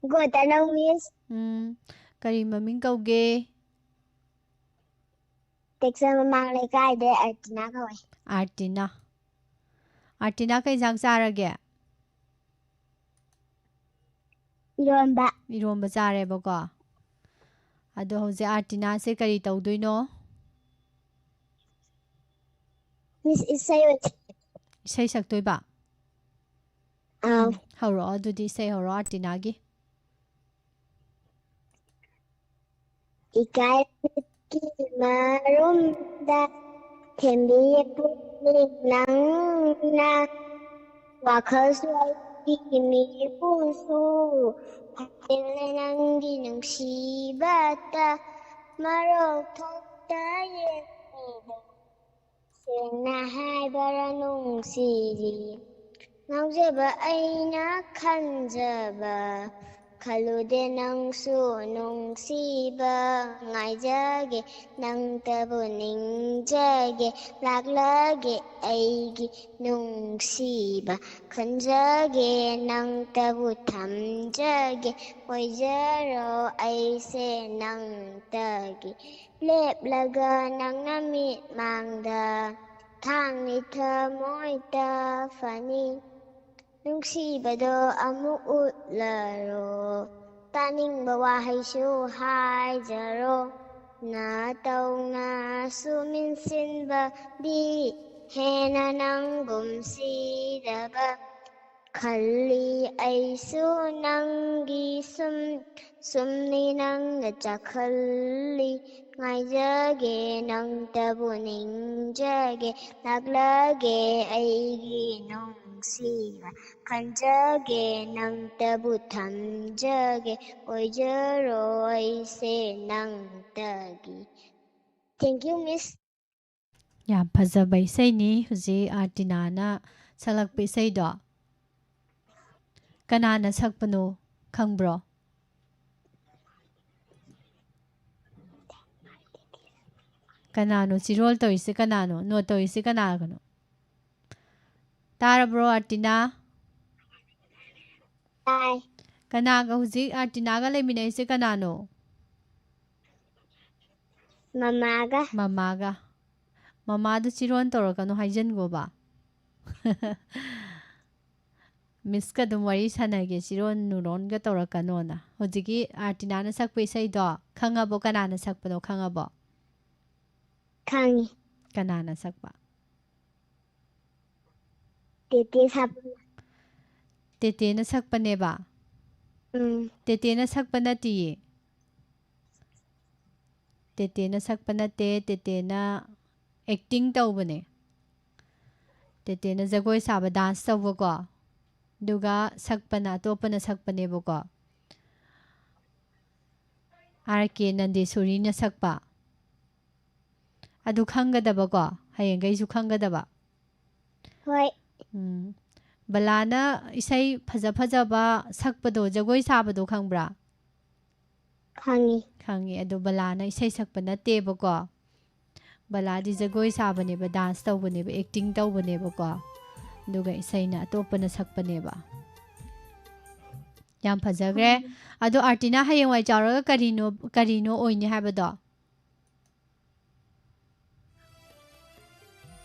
Good afternoon, Miss꯫ ꯎꯝ, ꯀꯔꯤ ꯃꯃꯤꯡ ꯀꯧꯒꯦ? ꯇꯦꯛꯆꯝ ꯃꯃꯥꯡ ꯂꯩꯀꯥꯏꯗꯩ ꯑꯥꯔꯇꯤꯅꯥ ꯀꯧꯋꯦ꯫ ꯑꯥꯔꯇꯤꯅꯥ꯫ ꯑꯥꯔꯇꯤꯅꯥ, ꯀꯩ ꯏꯟꯁꯥꯡ ꯆꯥꯔꯒꯦ? ꯏꯔꯣꯟꯕ꯫ ꯏꯔꯣꯝꯕ ꯆꯥꯔꯦꯕꯀꯣ꯫ ꯑꯗꯣ ꯍꯧꯖꯤꯛ ꯑꯥꯔꯇꯤꯅꯥꯁꯦ ꯀꯔꯤ ꯇꯧꯗꯣꯏꯅꯣ? Miss, ꯏꯁꯩ ꯑꯣꯏꯅ ꯏꯁꯩ ꯁꯛꯇꯣꯏꯕ? ꯑꯥ꯫ ꯎꯝ, ꯍꯧꯔꯛꯑꯣ ꯑꯗꯨꯗꯤ, ꯏꯁꯩ ꯍꯧꯔꯛꯑꯣ ꯑꯥꯔꯇꯤꯅꯥꯒꯤ꯫ ꯏꯀꯥꯏꯕꯒꯤ ꯃꯔꯨꯝꯗ ꯊꯦꯝꯕꯤꯌꯦ ꯄꯨꯛꯅꯤꯡ ꯅꯪꯅ, ꯋꯥꯈꯜꯁꯨ ꯑꯩꯒꯤ ꯃꯤꯀꯨꯞꯁꯨ ꯐꯥꯖꯤꯜꯂꯦ ꯅꯪꯒꯤ ꯅꯨꯡꯁꯤꯕꯇ, ꯃꯔꯣꯜ ꯊꯣꯛꯇ ꯌꯦꯡꯂꯤꯕ ꯁꯦꯡꯅ ꯍꯥꯏꯕꯔ ꯅꯨꯡꯁꯤꯔꯤ꯫ ꯉꯥꯎꯖꯕ ꯑꯩꯅ ꯈꯟꯖꯕ ꯈꯜꯂꯨꯗꯦ ꯅꯪꯁꯨ ꯅꯨꯡꯁꯤꯕ꯫ ꯉꯥꯏꯖꯒꯦ ꯅꯪꯇꯕꯨ ꯅꯤꯡꯖꯒꯦ ꯂꯥꯛꯂꯒꯦ ꯑꯩꯒꯤ ꯅꯨꯡꯁꯤꯕ꯫ ꯈꯟꯖꯒꯦ ꯅꯪꯇꯕꯨ ꯊꯝꯖꯒꯦ ꯑꯣꯏꯖꯔꯣ ꯑꯩꯁꯦ ꯅꯪꯇꯒꯤ꯫ ꯂꯦꯞꯂꯒ ꯅꯪꯅ ꯃꯤꯠꯃꯥꯡꯗ ꯊꯥꯡꯅꯤ ꯊꯃꯣꯏꯗ ꯐꯅꯤ꯫ ꯅꯨꯡꯁꯤꯕꯗꯣ ꯑꯃꯨꯛ ꯎꯠꯂꯔꯣ, ꯇꯥꯅꯤꯡꯕ ꯋꯥꯍꯩꯁꯨ ꯍꯥꯏꯖꯔꯣ꯫ ꯅꯥꯇꯧꯅꯁꯨ ꯃꯤꯟꯁꯤꯟꯕꯗꯤ ꯍꯦꯟꯅ ꯅꯪꯒꯨꯝ ꯁꯤꯗꯕ ꯈꯜꯂꯤ ꯑꯩꯁꯨ ꯅꯪꯒꯤ ꯁꯨꯝ ꯁꯨꯝꯅꯤ ꯅꯪꯅ ꯆꯥꯛꯈꯜꯂꯤ꯫ ꯉꯥꯏꯖꯒꯦ ꯅꯪꯇꯕꯨ ꯅꯤꯡꯖꯒꯦ ꯂꯥꯛꯂꯒꯦ ꯑꯩꯒꯤ ꯅꯨꯡꯁꯤꯕ꯫ ꯈꯟꯖꯒꯦ ꯅꯪꯇꯕꯨ ꯊꯝꯖꯒꯦ ꯑꯣꯏꯖꯔꯣ ꯑꯩꯁꯦ ꯅꯪꯇꯒꯤ꯫ Thank you, Miss꯫ ꯌꯥꯝ ꯐꯖꯕ ꯏꯁꯩꯅꯤ ꯍꯧꯖꯤꯛ ꯑꯥꯔꯇꯤꯅꯥꯅ ꯁꯛꯂꯛꯄ ꯏꯁꯩꯗꯣ꯫ ꯀꯅꯥꯅ ꯁꯛꯄꯅꯣ ꯈꯪꯕ꯭ꯔꯣ? ꯀꯅꯥꯅꯣ ꯆꯤꯔꯣꯜ ꯇꯧꯔꯤꯁꯦ? ꯀꯅꯥꯅꯣ ꯅꯣꯠ ꯇꯧꯔꯤꯁꯦ? ꯀꯅꯥꯒꯅꯣ? ꯇꯥꯔꯕ꯭ꯔꯣ, ꯑꯥꯔꯇꯤꯅꯥ? ꯇꯥꯏ꯫ ꯀꯅꯥꯒ ꯍꯧꯖꯤꯛ ꯑꯥꯔꯇꯤꯅꯥꯒ ꯂꯩꯃꯤꯟꯅꯩꯁꯦ ꯀꯅꯥꯅꯣ? ꯃꯃꯥꯒ꯫ ꯃꯃꯥꯒ꯫ ꯃꯃꯥꯗꯨ ꯆꯤꯔꯣꯟ ꯇꯧꯔꯛꯀꯅꯨ ꯍꯥꯏꯖꯟꯒꯣꯕ꯫ ꯃꯤꯁꯀ ꯑꯗꯨꯝ ꯋꯥꯔꯤ ꯁꯥꯟꯅꯒꯦ, ꯆꯤꯔꯣꯟ ꯅꯨꯔꯣꯟꯒ ꯇꯧꯔꯛꯀꯅꯣꯅ꯫ ꯍꯧꯖꯤꯛꯀꯤ ꯑꯥꯔꯇꯤꯅꯥꯅ ꯁꯛꯄ ꯏꯁꯩꯗꯣ ꯈꯪꯉꯕꯣ? ꯀꯅꯥꯅ ꯁꯛꯄꯅꯣ ꯈꯪꯉꯕꯣ? ꯈꯪꯉꯤ꯫ ꯀꯅꯥꯅ ꯁꯛꯄ? ꯇꯦꯇꯦ ꯁꯥꯄ꯫ ꯇꯦꯇꯦꯅ ꯁꯛꯄꯅꯦꯕ? ꯎꯝ꯫ ꯇꯦꯇꯦꯅ ꯁꯛꯄ ꯅꯠꯇꯤꯌꯦ꯫ ꯇꯦꯇꯦꯅ ꯁꯛꯄ ꯅꯠꯇꯦ, ꯇꯦꯇꯦꯅ ꯑꯦꯛꯇꯤꯡ ꯇꯧꯕꯅꯦ꯫ ꯇꯦꯇꯦꯅ ꯖꯒꯣꯏ ꯁꯥꯕ, ꯗꯥꯟꯁ ꯇꯧꯕꯀꯣ꯫ ꯑꯗꯨꯒ ꯁꯛꯄꯅ ꯑꯇꯣꯞꯄꯅ ꯁꯛꯄꯅꯦꯕꯀꯣ꯫ ꯑꯥꯔ ꯀꯦ ꯅꯟꯗꯦꯁꯣꯔꯤꯅ ꯁꯛꯄ꯫ ꯑꯗꯨ ꯈꯪꯒꯗꯕꯀꯣ, ꯍꯌꯦꯡꯈꯩꯁꯨ ꯈꯪꯒꯗꯕ꯫ ꯍꯣꯏ꯫ ꯎꯝ꯫ ꯕꯂꯥꯅ ꯏꯁꯩ ꯐꯖ ꯐꯖꯕ ꯁꯛꯄꯗꯣ, ꯖꯒꯣꯏ ꯁꯥꯕꯗꯣ ꯈꯪꯕ꯭ꯔꯥ? ꯈꯪꯉꯤ꯫ ꯈꯪꯉꯤ꯫ ꯑꯗꯣ ꯕꯂꯥꯅ ꯏꯁꯩ ꯁꯛꯄ ꯅꯠꯇꯦꯕꯀꯣ꯫ ꯕꯂꯥꯗꯤ ꯖꯒꯣꯏ ꯁꯥꯕꯅꯦꯕ, ꯗꯥꯟꯁ ꯇꯧꯕꯅꯦꯕ, ꯑꯦꯛꯇꯤꯡ ꯇꯧꯕꯅꯦꯕꯀꯣ꯫ ꯑꯗꯨꯒ ꯏꯁꯩꯅ ꯑꯇꯣꯞꯄꯅ ꯁꯛꯄꯅꯦꯕ꯫ ꯌꯥꯝ ꯐꯖꯈ꯭ꯔꯦ꯫ ꯑꯗꯣ ꯑꯥꯔꯇꯤꯅꯥ ꯍꯌꯦꯡꯋꯥꯏ ꯆꯥꯎꯔꯒ ꯀꯔꯤꯅꯣ, ꯀꯔꯤꯅꯣ ꯑꯣꯏꯅꯤ ꯍꯥꯏꯕꯗꯣ?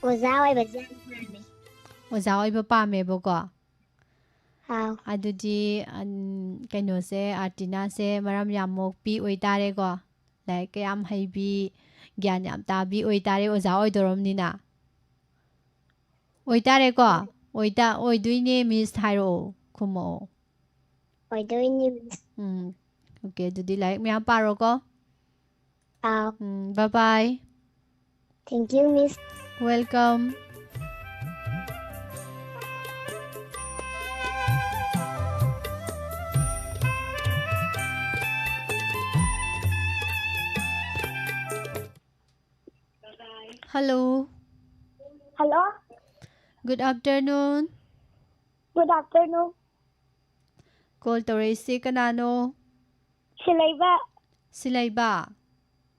ꯑꯣꯖꯥ ꯑꯣꯏꯕꯁꯦ ꯌꯥꯝ ꯄꯥꯝꯃꯦ꯫ ꯑꯣꯖꯥ ꯑꯣꯏꯕ ꯄꯥꯝꯃꯦꯕꯀꯣ꯫ ꯑꯥꯎ꯫ ꯑꯗꯨꯗꯤ, ꯑꯟ-, ꯀꯩꯅꯣꯁꯦ, ꯑꯥꯔꯇꯤꯅꯥꯁꯦ ꯃꯔꯝ ꯌꯥꯝ ꯃꯣꯛꯄꯤ ꯑꯣꯏꯇꯥꯔꯦꯀꯣ꯫ ꯂꯥꯏꯔꯤꯛꯀ ꯌꯥꯝ ꯍꯩꯕꯤ, ꯒ꯭ꯌꯥꯟ ꯌꯥꯝ ꯇꯥꯕꯤ ꯑꯣꯏꯇꯥꯔꯦ, ꯑꯣꯖꯥ ꯑꯣꯏꯗꯣꯔꯝꯅꯤꯅ꯫ ꯑꯣꯏꯇꯥꯔꯦꯀꯣ? ꯑꯣꯏꯇꯥ-, ꯑꯣꯏꯗꯣꯏꯅꯦ, ꯃꯤꯁ ꯍꯥꯏꯔꯛꯑꯣ, ꯈꯨꯝꯃꯛꯑꯣ꯫ ꯑꯣꯏꯗꯣꯏꯅꯤ, ꯃꯤꯁ꯫ ꯎꯝ꯫ ꯑꯣꯀꯦ, ꯑꯗꯨꯗꯤ ꯂꯥꯏꯔꯤꯛ ꯃꯌꯥꯝ ꯄꯥꯔꯣꯀꯣ꯫ ꯑꯥꯎ꯫ ꯎꯝ, bye bye꯫ Thank you, Miss. Welcome. Hello. Hello. Good afternoon. Good afternoon. Call ꯇꯧꯔꯛꯏꯁꯤ ꯀꯅꯥꯅꯣ? ꯁꯤꯂꯩꯕ꯫ ꯁꯤꯂꯩꯕ?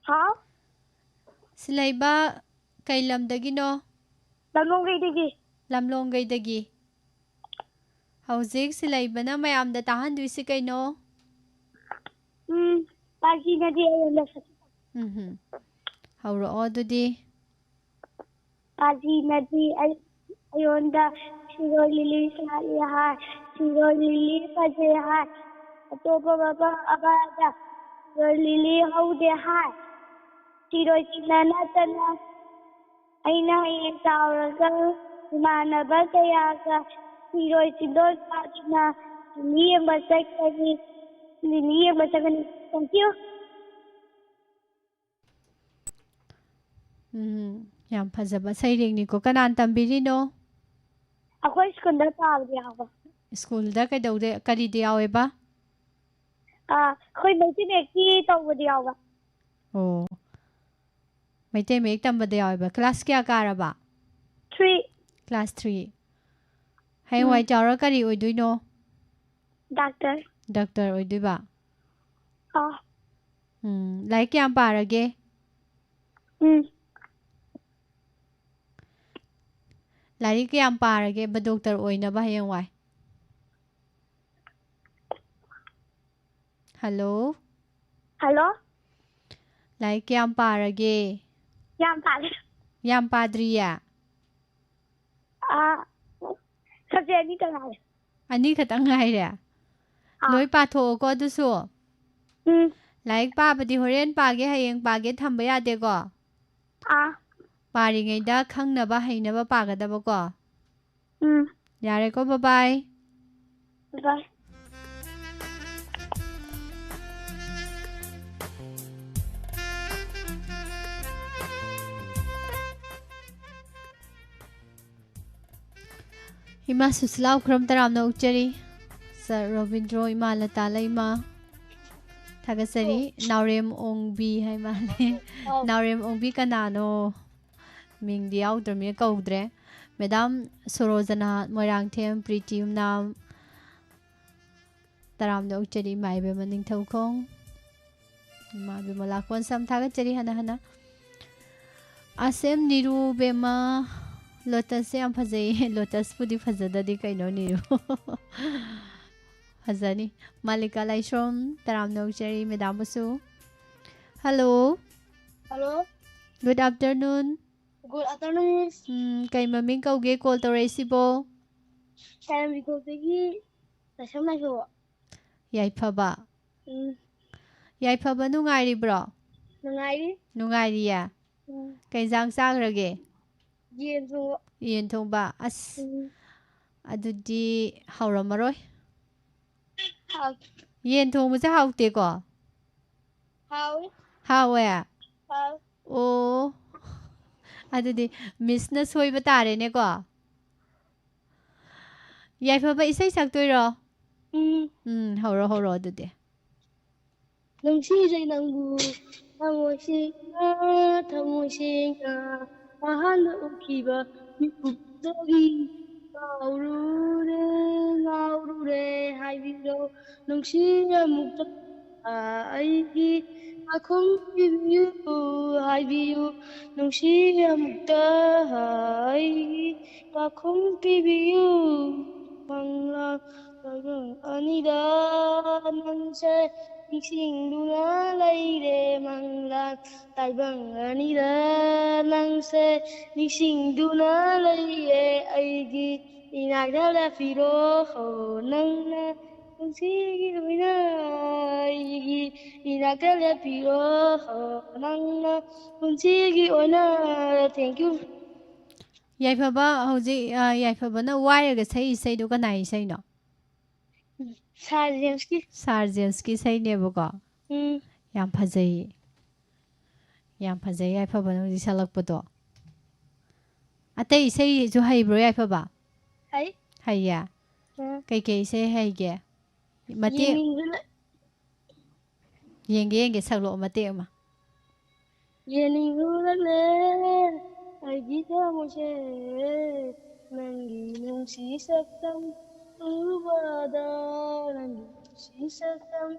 ꯍꯥꯎ? ꯁꯤꯂꯩꯕ ꯀꯩ ꯂꯝꯗꯒꯤꯅꯣ? ꯂꯝꯂꯣꯡꯒꯩꯗꯒꯤ꯫ ꯂꯝꯂꯣꯡꯒꯩꯗꯒꯤ꯫ ꯍꯧꯖꯤꯛ ꯁꯤꯂꯩꯕꯅ ꯃꯌꯥꯝꯗ ꯇꯥꯍꯟꯗꯣꯏꯁꯤ ꯀꯩꯅꯣ? ꯎꯝ, ꯄꯥꯖꯤꯅꯗꯤ ꯑꯩꯉꯣꯟꯗ ꯁꯛ- ꯎꯝꯍꯨꯝ꯫ ꯍꯧꯔꯛꯑꯣ ꯑꯗꯨꯗꯤ꯫ ꯄꯥꯖꯤꯅꯗꯤ ꯑꯩ-, ꯑꯩꯉꯣꯟꯗ ꯁꯤꯔꯣꯏ ꯂꯤꯂꯤ ꯁꯥꯠꯂꯤ ꯍꯥꯏ, ꯁꯤꯔꯣꯏ ꯂꯤꯂꯤ ꯐꯖꯩ ꯍꯥꯏ, ꯑꯇꯣꯞꯄ ꯃꯐꯝ ꯑꯃꯗ ꯁꯤꯔꯣꯏ ꯂꯤꯂꯤ ꯍꯧꯗꯦ ꯍꯥꯏ꯫ ꯁꯤꯔꯣꯏꯁꯤꯡꯅ ꯅꯠꯇꯅ ꯑꯩꯅ ꯍꯌꯦꯡ ꯆꯥꯎꯔꯒ ꯏꯃꯥꯟꯅꯕ ꯀꯌꯥꯒ ꯁꯤꯔꯣꯏ ꯆꯤꯡꯗꯣꯟ ꯀꯥꯗꯨꯅ ꯂꯤꯂꯤ ꯌꯦꯡꯕ ꯆꯠꯀꯅꯤ꯫ ꯂꯤꯂꯤ ꯌꯦꯡꯕ ꯆꯠꯀꯅꯤ꯫ Thank you꯫ ꯎꯝ, ꯌꯥꯝ ꯐꯖꯕ ꯁꯩꯔꯦꯡꯅꯤꯀꯣ꯫ ꯀꯅꯥꯅ ꯇꯝꯕꯤꯔꯤꯅꯣ? ꯑꯩꯈꯣꯏ ꯁ꯭ꯀꯨꯜꯗ ꯄꯥꯕꯗꯤ ꯌꯥꯎꯕ꯫ ꯁ꯭ꯀꯨꯜꯗ ꯀꯩꯗꯧꯗꯦ, ꯀꯔꯤꯗꯤ ꯌꯥꯎꯋꯦꯕ? ꯑꯥ, ꯑꯩꯈꯣꯏ ꯃꯩꯇꯩ ꯃꯌꯦꯛꯀꯤ ꯇꯧꯕꯗꯤ ꯌꯥꯎꯕ꯫ ꯑꯣ, ꯃꯩꯇꯩ ꯃꯌꯦꯛ ꯇꯝꯕꯗ ꯌꯥꯎꯋꯦꯕ꯫ ꯀ꯭ꯂꯥꯁ ꯀꯌꯥ ꯀꯥꯔꯕ? Three꯫ Class three꯫ ꯍꯌꯦꯡꯋꯥꯏ ꯎꯝ꯫ ꯆꯥꯎꯔ ꯀꯔꯤ ꯑꯣꯏꯗꯣꯏꯅꯣ? ꯗꯥꯛꯇꯔ꯫ ꯗꯥꯛꯇꯔ ꯑꯣꯏꯗꯣꯏꯕ? ꯑꯥ꯫ ꯎꯝ, ꯂꯥꯏꯔꯤꯛ ꯀꯌꯥꯝ ꯄꯥꯔꯒꯦ? ꯎꯝ꯫ ꯂꯥꯏꯔꯤꯛ ꯀꯌꯥꯝ ꯄꯥꯔꯒꯦꯕ ꯗꯣꯛꯇꯔ ꯑꯣꯏꯅꯕ ꯍꯌꯦꯡꯋꯥꯏ? ꯍꯜꯂꯣ? ꯍꯜꯂꯣ? ꯂꯥꯏꯔꯤꯛ ꯀꯌꯥꯝ ꯄꯥꯔꯒꯦ? ꯌꯥꯝ ꯄꯥꯔꯦ꯫ ꯌꯥꯝ ꯄꯥꯗ꯭ꯔꯤꯌꯦ? ꯑꯥ, subject ꯑꯅꯤꯇ ꯉꯥꯏꯔꯦ꯫ ꯑꯅꯤ ꯈꯛꯇꯪ ꯉꯥꯏꯔꯦ? ꯑꯥ꯫ ꯂꯣꯏ ꯄꯥꯊꯣꯛꯑꯣꯀꯣ ꯑꯗꯨꯁꯨ꯫ ꯎꯝ꯫ ꯂꯥꯏꯔꯤꯛ ꯄꯥꯕꯗꯤ ꯍꯣꯔꯦꯟ ꯄꯥꯒꯦ, ꯍꯌꯦꯡ ꯄꯥꯒꯦ ꯊꯝꯕ ꯌꯥꯗꯦꯀꯣ? ꯑꯥ꯫ ꯄꯥꯔꯤꯉꯩꯗ ꯈꯪꯅꯕ, ꯍꯩꯅꯕ ꯄꯥꯒꯗꯕꯀꯣ? ꯎꯝ꯫ ꯌꯥꯔꯦꯀꯣ, bye bye꯫ Bye bye꯫ ꯏꯃꯥ ꯁꯨꯁꯤꯂꯥ ꯎꯈ꯭ꯔꯝ ꯇꯔꯥꯝꯅ ꯑꯣꯛꯆꯔꯤ꯫ ꯁꯥꯔ ꯔꯣꯕꯤꯟꯗ꯭ꯔꯣ, ꯏꯃꯥ ꯂꯇꯥ ꯂꯩꯃ, ꯊꯥꯒꯠꯆꯔꯤ꯫ ꯅꯥꯎꯔꯦꯝ ꯑꯣꯡꯕꯤ ꯍꯥꯏ ꯃꯥꯜꯂꯦ꯫ ꯑꯧ꯫ ꯅꯥꯎꯔꯦꯝ ꯑꯣꯡꯕꯤ ꯀꯅꯥꯅꯣ? ꯃꯤꯡꯗꯤ ꯌꯥꯎꯗ꯭ꯔꯕꯅꯤꯅ ꯀꯧꯗ꯭ꯔꯦ꯫ ꯃꯦꯗꯥꯝ ꯁꯣꯔꯣꯖꯅꯥ ꯃꯣꯏꯔꯥꯡꯊꯦꯝ, ꯄ꯭ꯔꯤꯇꯤ ꯎꯝꯅꯥꯝ, ꯇꯔꯥꯝꯅ ꯑꯣꯛꯆꯔꯤ ꯏꯃꯥ ꯏꯕꯦꯝꯃ ꯅꯤꯡꯊꯧꯈꯣꯡ꯫ ꯏꯃꯥ ꯏꯕꯦꯝꯃ ꯂꯥꯛꯀꯣꯟ ꯁꯝ ꯊꯥꯒꯠꯆꯔꯤ ꯍꯟꯅ ꯍꯟꯅ꯫ ꯑꯁ ꯑꯦꯝ ꯅꯤꯔꯨ ꯕꯦꯝꯃ, ꯂꯣꯇꯁꯁꯦ ꯌꯥꯝ ꯐꯖꯩꯌꯦ꯫ ꯂꯣꯇꯁꯄꯨꯗꯤ ꯐꯖꯗꯗꯤ ꯀꯩꯅꯣ, ꯅꯤꯔꯨ꯫ ꯐꯖꯅꯤ꯫ ꯃꯥꯂꯤꯀꯥ ꯂꯥꯏꯁ꯭ꯔꯣꯝ, ꯇꯔꯥꯝꯅ ꯑꯣꯛꯆꯔꯤ ꯃꯦꯗꯥꯝꯕꯨꯁꯨ꯫ Hello. Hello. Good afternoon꯫ Good afternoon, miss. ꯎꯝ, ꯀꯩ ꯃꯃꯤꯡ ꯀꯧꯒꯦ call ꯇꯧꯔꯛꯏꯁꯤꯕꯣ? ꯀꯥꯏꯔꯦꯝꯕꯤꯈꯣꯛꯇꯒꯤ ꯂꯥꯏꯁ꯭ꯔꯝ ꯂꯥꯏꯁ꯭ꯔꯣ꯫ ꯌꯥꯏꯐꯕ꯫ ꯎꯝ, ꯌꯥꯏꯐꯕ ꯅꯨꯡꯉꯥꯏꯔꯤꯕ꯭ꯔꯣ? ꯅꯨꯡꯉꯥꯏꯔꯤ꯫ ꯅꯨꯡꯉꯥꯏꯔꯤꯌꯦ? ꯎꯝ, ꯀꯩ ꯏꯟꯖꯥꯡ ꯆꯥꯈ꯭ꯔꯒꯦ? ꯌꯦꯟ ꯊꯣꯡꯕ꯫ ꯌꯦꯟ ꯊꯣꯡꯕ? ꯑꯁ, ꯎꯝ, ꯑꯗꯨꯗꯤ ꯍꯥꯎꯔꯝꯃꯔꯣꯏ꯫ ꯍꯥꯎ-, ꯌꯦꯟ ꯊꯣꯡꯕꯁꯦ ꯍꯥꯎꯇꯦꯀꯣ? ꯍꯥꯎꯏ꯫ ꯍꯥꯎꯋꯦ? ꯍꯥꯎ꯫ ꯑꯣ, ꯑꯗꯨꯗꯤ ꯃꯤꯁꯅ ꯁꯣꯏꯕ ꯇꯥꯔꯦꯅꯦꯀꯣ? ꯌꯥꯏꯐꯕ, ꯏꯁꯩ ꯁꯛꯇꯣꯏꯔꯣ? ꯎꯝ, ꯎꯝ, ꯍꯧꯔꯣ, ꯍꯧꯔꯣ ꯑꯗꯨꯗꯤ꯫ ꯅꯨꯡꯁꯤꯖꯩ ꯅꯪꯕꯨ ꯊꯃꯣꯏ ꯁꯦꯡꯅ, ꯊꯃꯣꯏ ꯁꯦꯡꯅ꯫ ꯑꯍꯥꯟꯕ ꯎꯈꯤꯕ ꯃꯤꯀꯨꯞꯇꯒꯤ ꯉꯥꯎꯔꯨꯔꯦ, ꯉꯥꯎꯔꯨꯔꯦ ꯍꯥꯏꯕꯤꯔꯣ꯫ ꯅꯨꯡꯁꯤ ꯑꯃꯨꯛꯇ ꯑꯩꯒꯤ ꯄꯥꯈꯨꯝ ꯄꯤꯕꯤꯌꯨ ꯍꯥꯏꯕꯤꯌꯨ꯫ ꯅꯨꯡꯁꯤ ꯑꯃꯨꯛꯇ ꯑꯩꯒꯤ ꯄꯥꯈꯨꯝ ꯄꯤꯕꯤꯌꯨ꯫ ꯃꯪꯂꯥꯟ ꯇꯥꯏꯕꯪ ꯑꯅꯤꯗ ꯅꯪꯁꯦ ꯅꯤꯡꯁꯤꯡꯗꯨꯅ ꯂꯩꯔꯦ꯫ ꯃꯪꯂꯥꯟ ꯇꯥꯏꯕꯪ ꯑꯅꯤꯗ ꯅꯪꯁꯦ ꯅꯤꯡꯁꯤꯡꯗꯨꯅ ꯂꯩꯔꯦ꯫ ꯑꯩꯒꯤ ꯏꯅꯥꯛꯇ ꯂꯦꯞꯄꯤꯔꯣ ꯍꯣ ꯅꯪꯅ ꯄꯨꯟꯁꯤꯒꯤ ꯑꯣꯏꯅ꯫ ꯑꯩꯒꯤ ꯏꯅꯥꯛꯇ ꯂꯦꯞꯄꯤꯔꯣ ꯍꯣ ꯅꯪꯅ ꯄꯨꯟꯁꯤꯒꯤ ꯑꯣꯏꯅ꯫ Thank you꯫ ꯌꯥꯏꯐꯕ, ꯍꯧꯖꯤꯛ, ꯑ, ꯌꯥꯏꯐꯕꯅ ꯋꯥꯏꯔꯒ ꯁꯛꯏ ꯏꯁꯩꯗꯣ ꯀꯅꯥꯏ ꯏꯁꯩꯅꯣ? ꯁꯥꯔ ꯖꯦꯝꯁꯀꯤ꯫ ꯁꯥꯔ ꯖꯦꯝꯁꯀꯤ ꯏꯁꯩꯅꯦꯕꯀꯣ? ꯎꯝ꯫ ꯌꯥꯝ ꯐꯖꯩ꯫ ꯌꯥꯝ ꯐꯖꯩ ꯌꯥꯏꯐꯕꯅ ꯍꯧꯖꯤꯛ ꯁꯛꯂꯛꯄꯗꯣ꯫ ꯑꯇꯩ ꯏꯁꯩꯁꯨ ꯍꯩꯕ꯭ꯔꯣ ꯌꯥꯏꯐꯕ? ꯍꯩ꯫ ꯍꯩꯌꯦ? ꯎꯝ꯫ ꯀꯩꯀꯩ ꯏꯁꯩ ꯍꯩꯒꯦ? ꯃꯇꯦꯛ ꯌꯦꯡꯅꯤꯡꯕꯅ-, ꯌꯦꯡꯒꯦ, ꯌꯦꯡꯒꯦ, ꯁꯛꯂꯛꯑꯣ ꯃꯇꯦꯛ ꯑꯃ꯫ ꯌꯦꯡꯅꯤꯡꯉꯨꯔꯛꯂꯦ ꯑꯩꯒꯤ ꯊꯃꯣꯏꯁꯦ, ꯅꯪꯒꯤ ꯅꯨꯡꯁꯤ ꯁꯛꯇꯝ ꯎꯔꯨꯕꯗ, ꯅꯪꯒꯤ ꯅꯨꯡꯁꯤ ꯁꯛꯇꯝ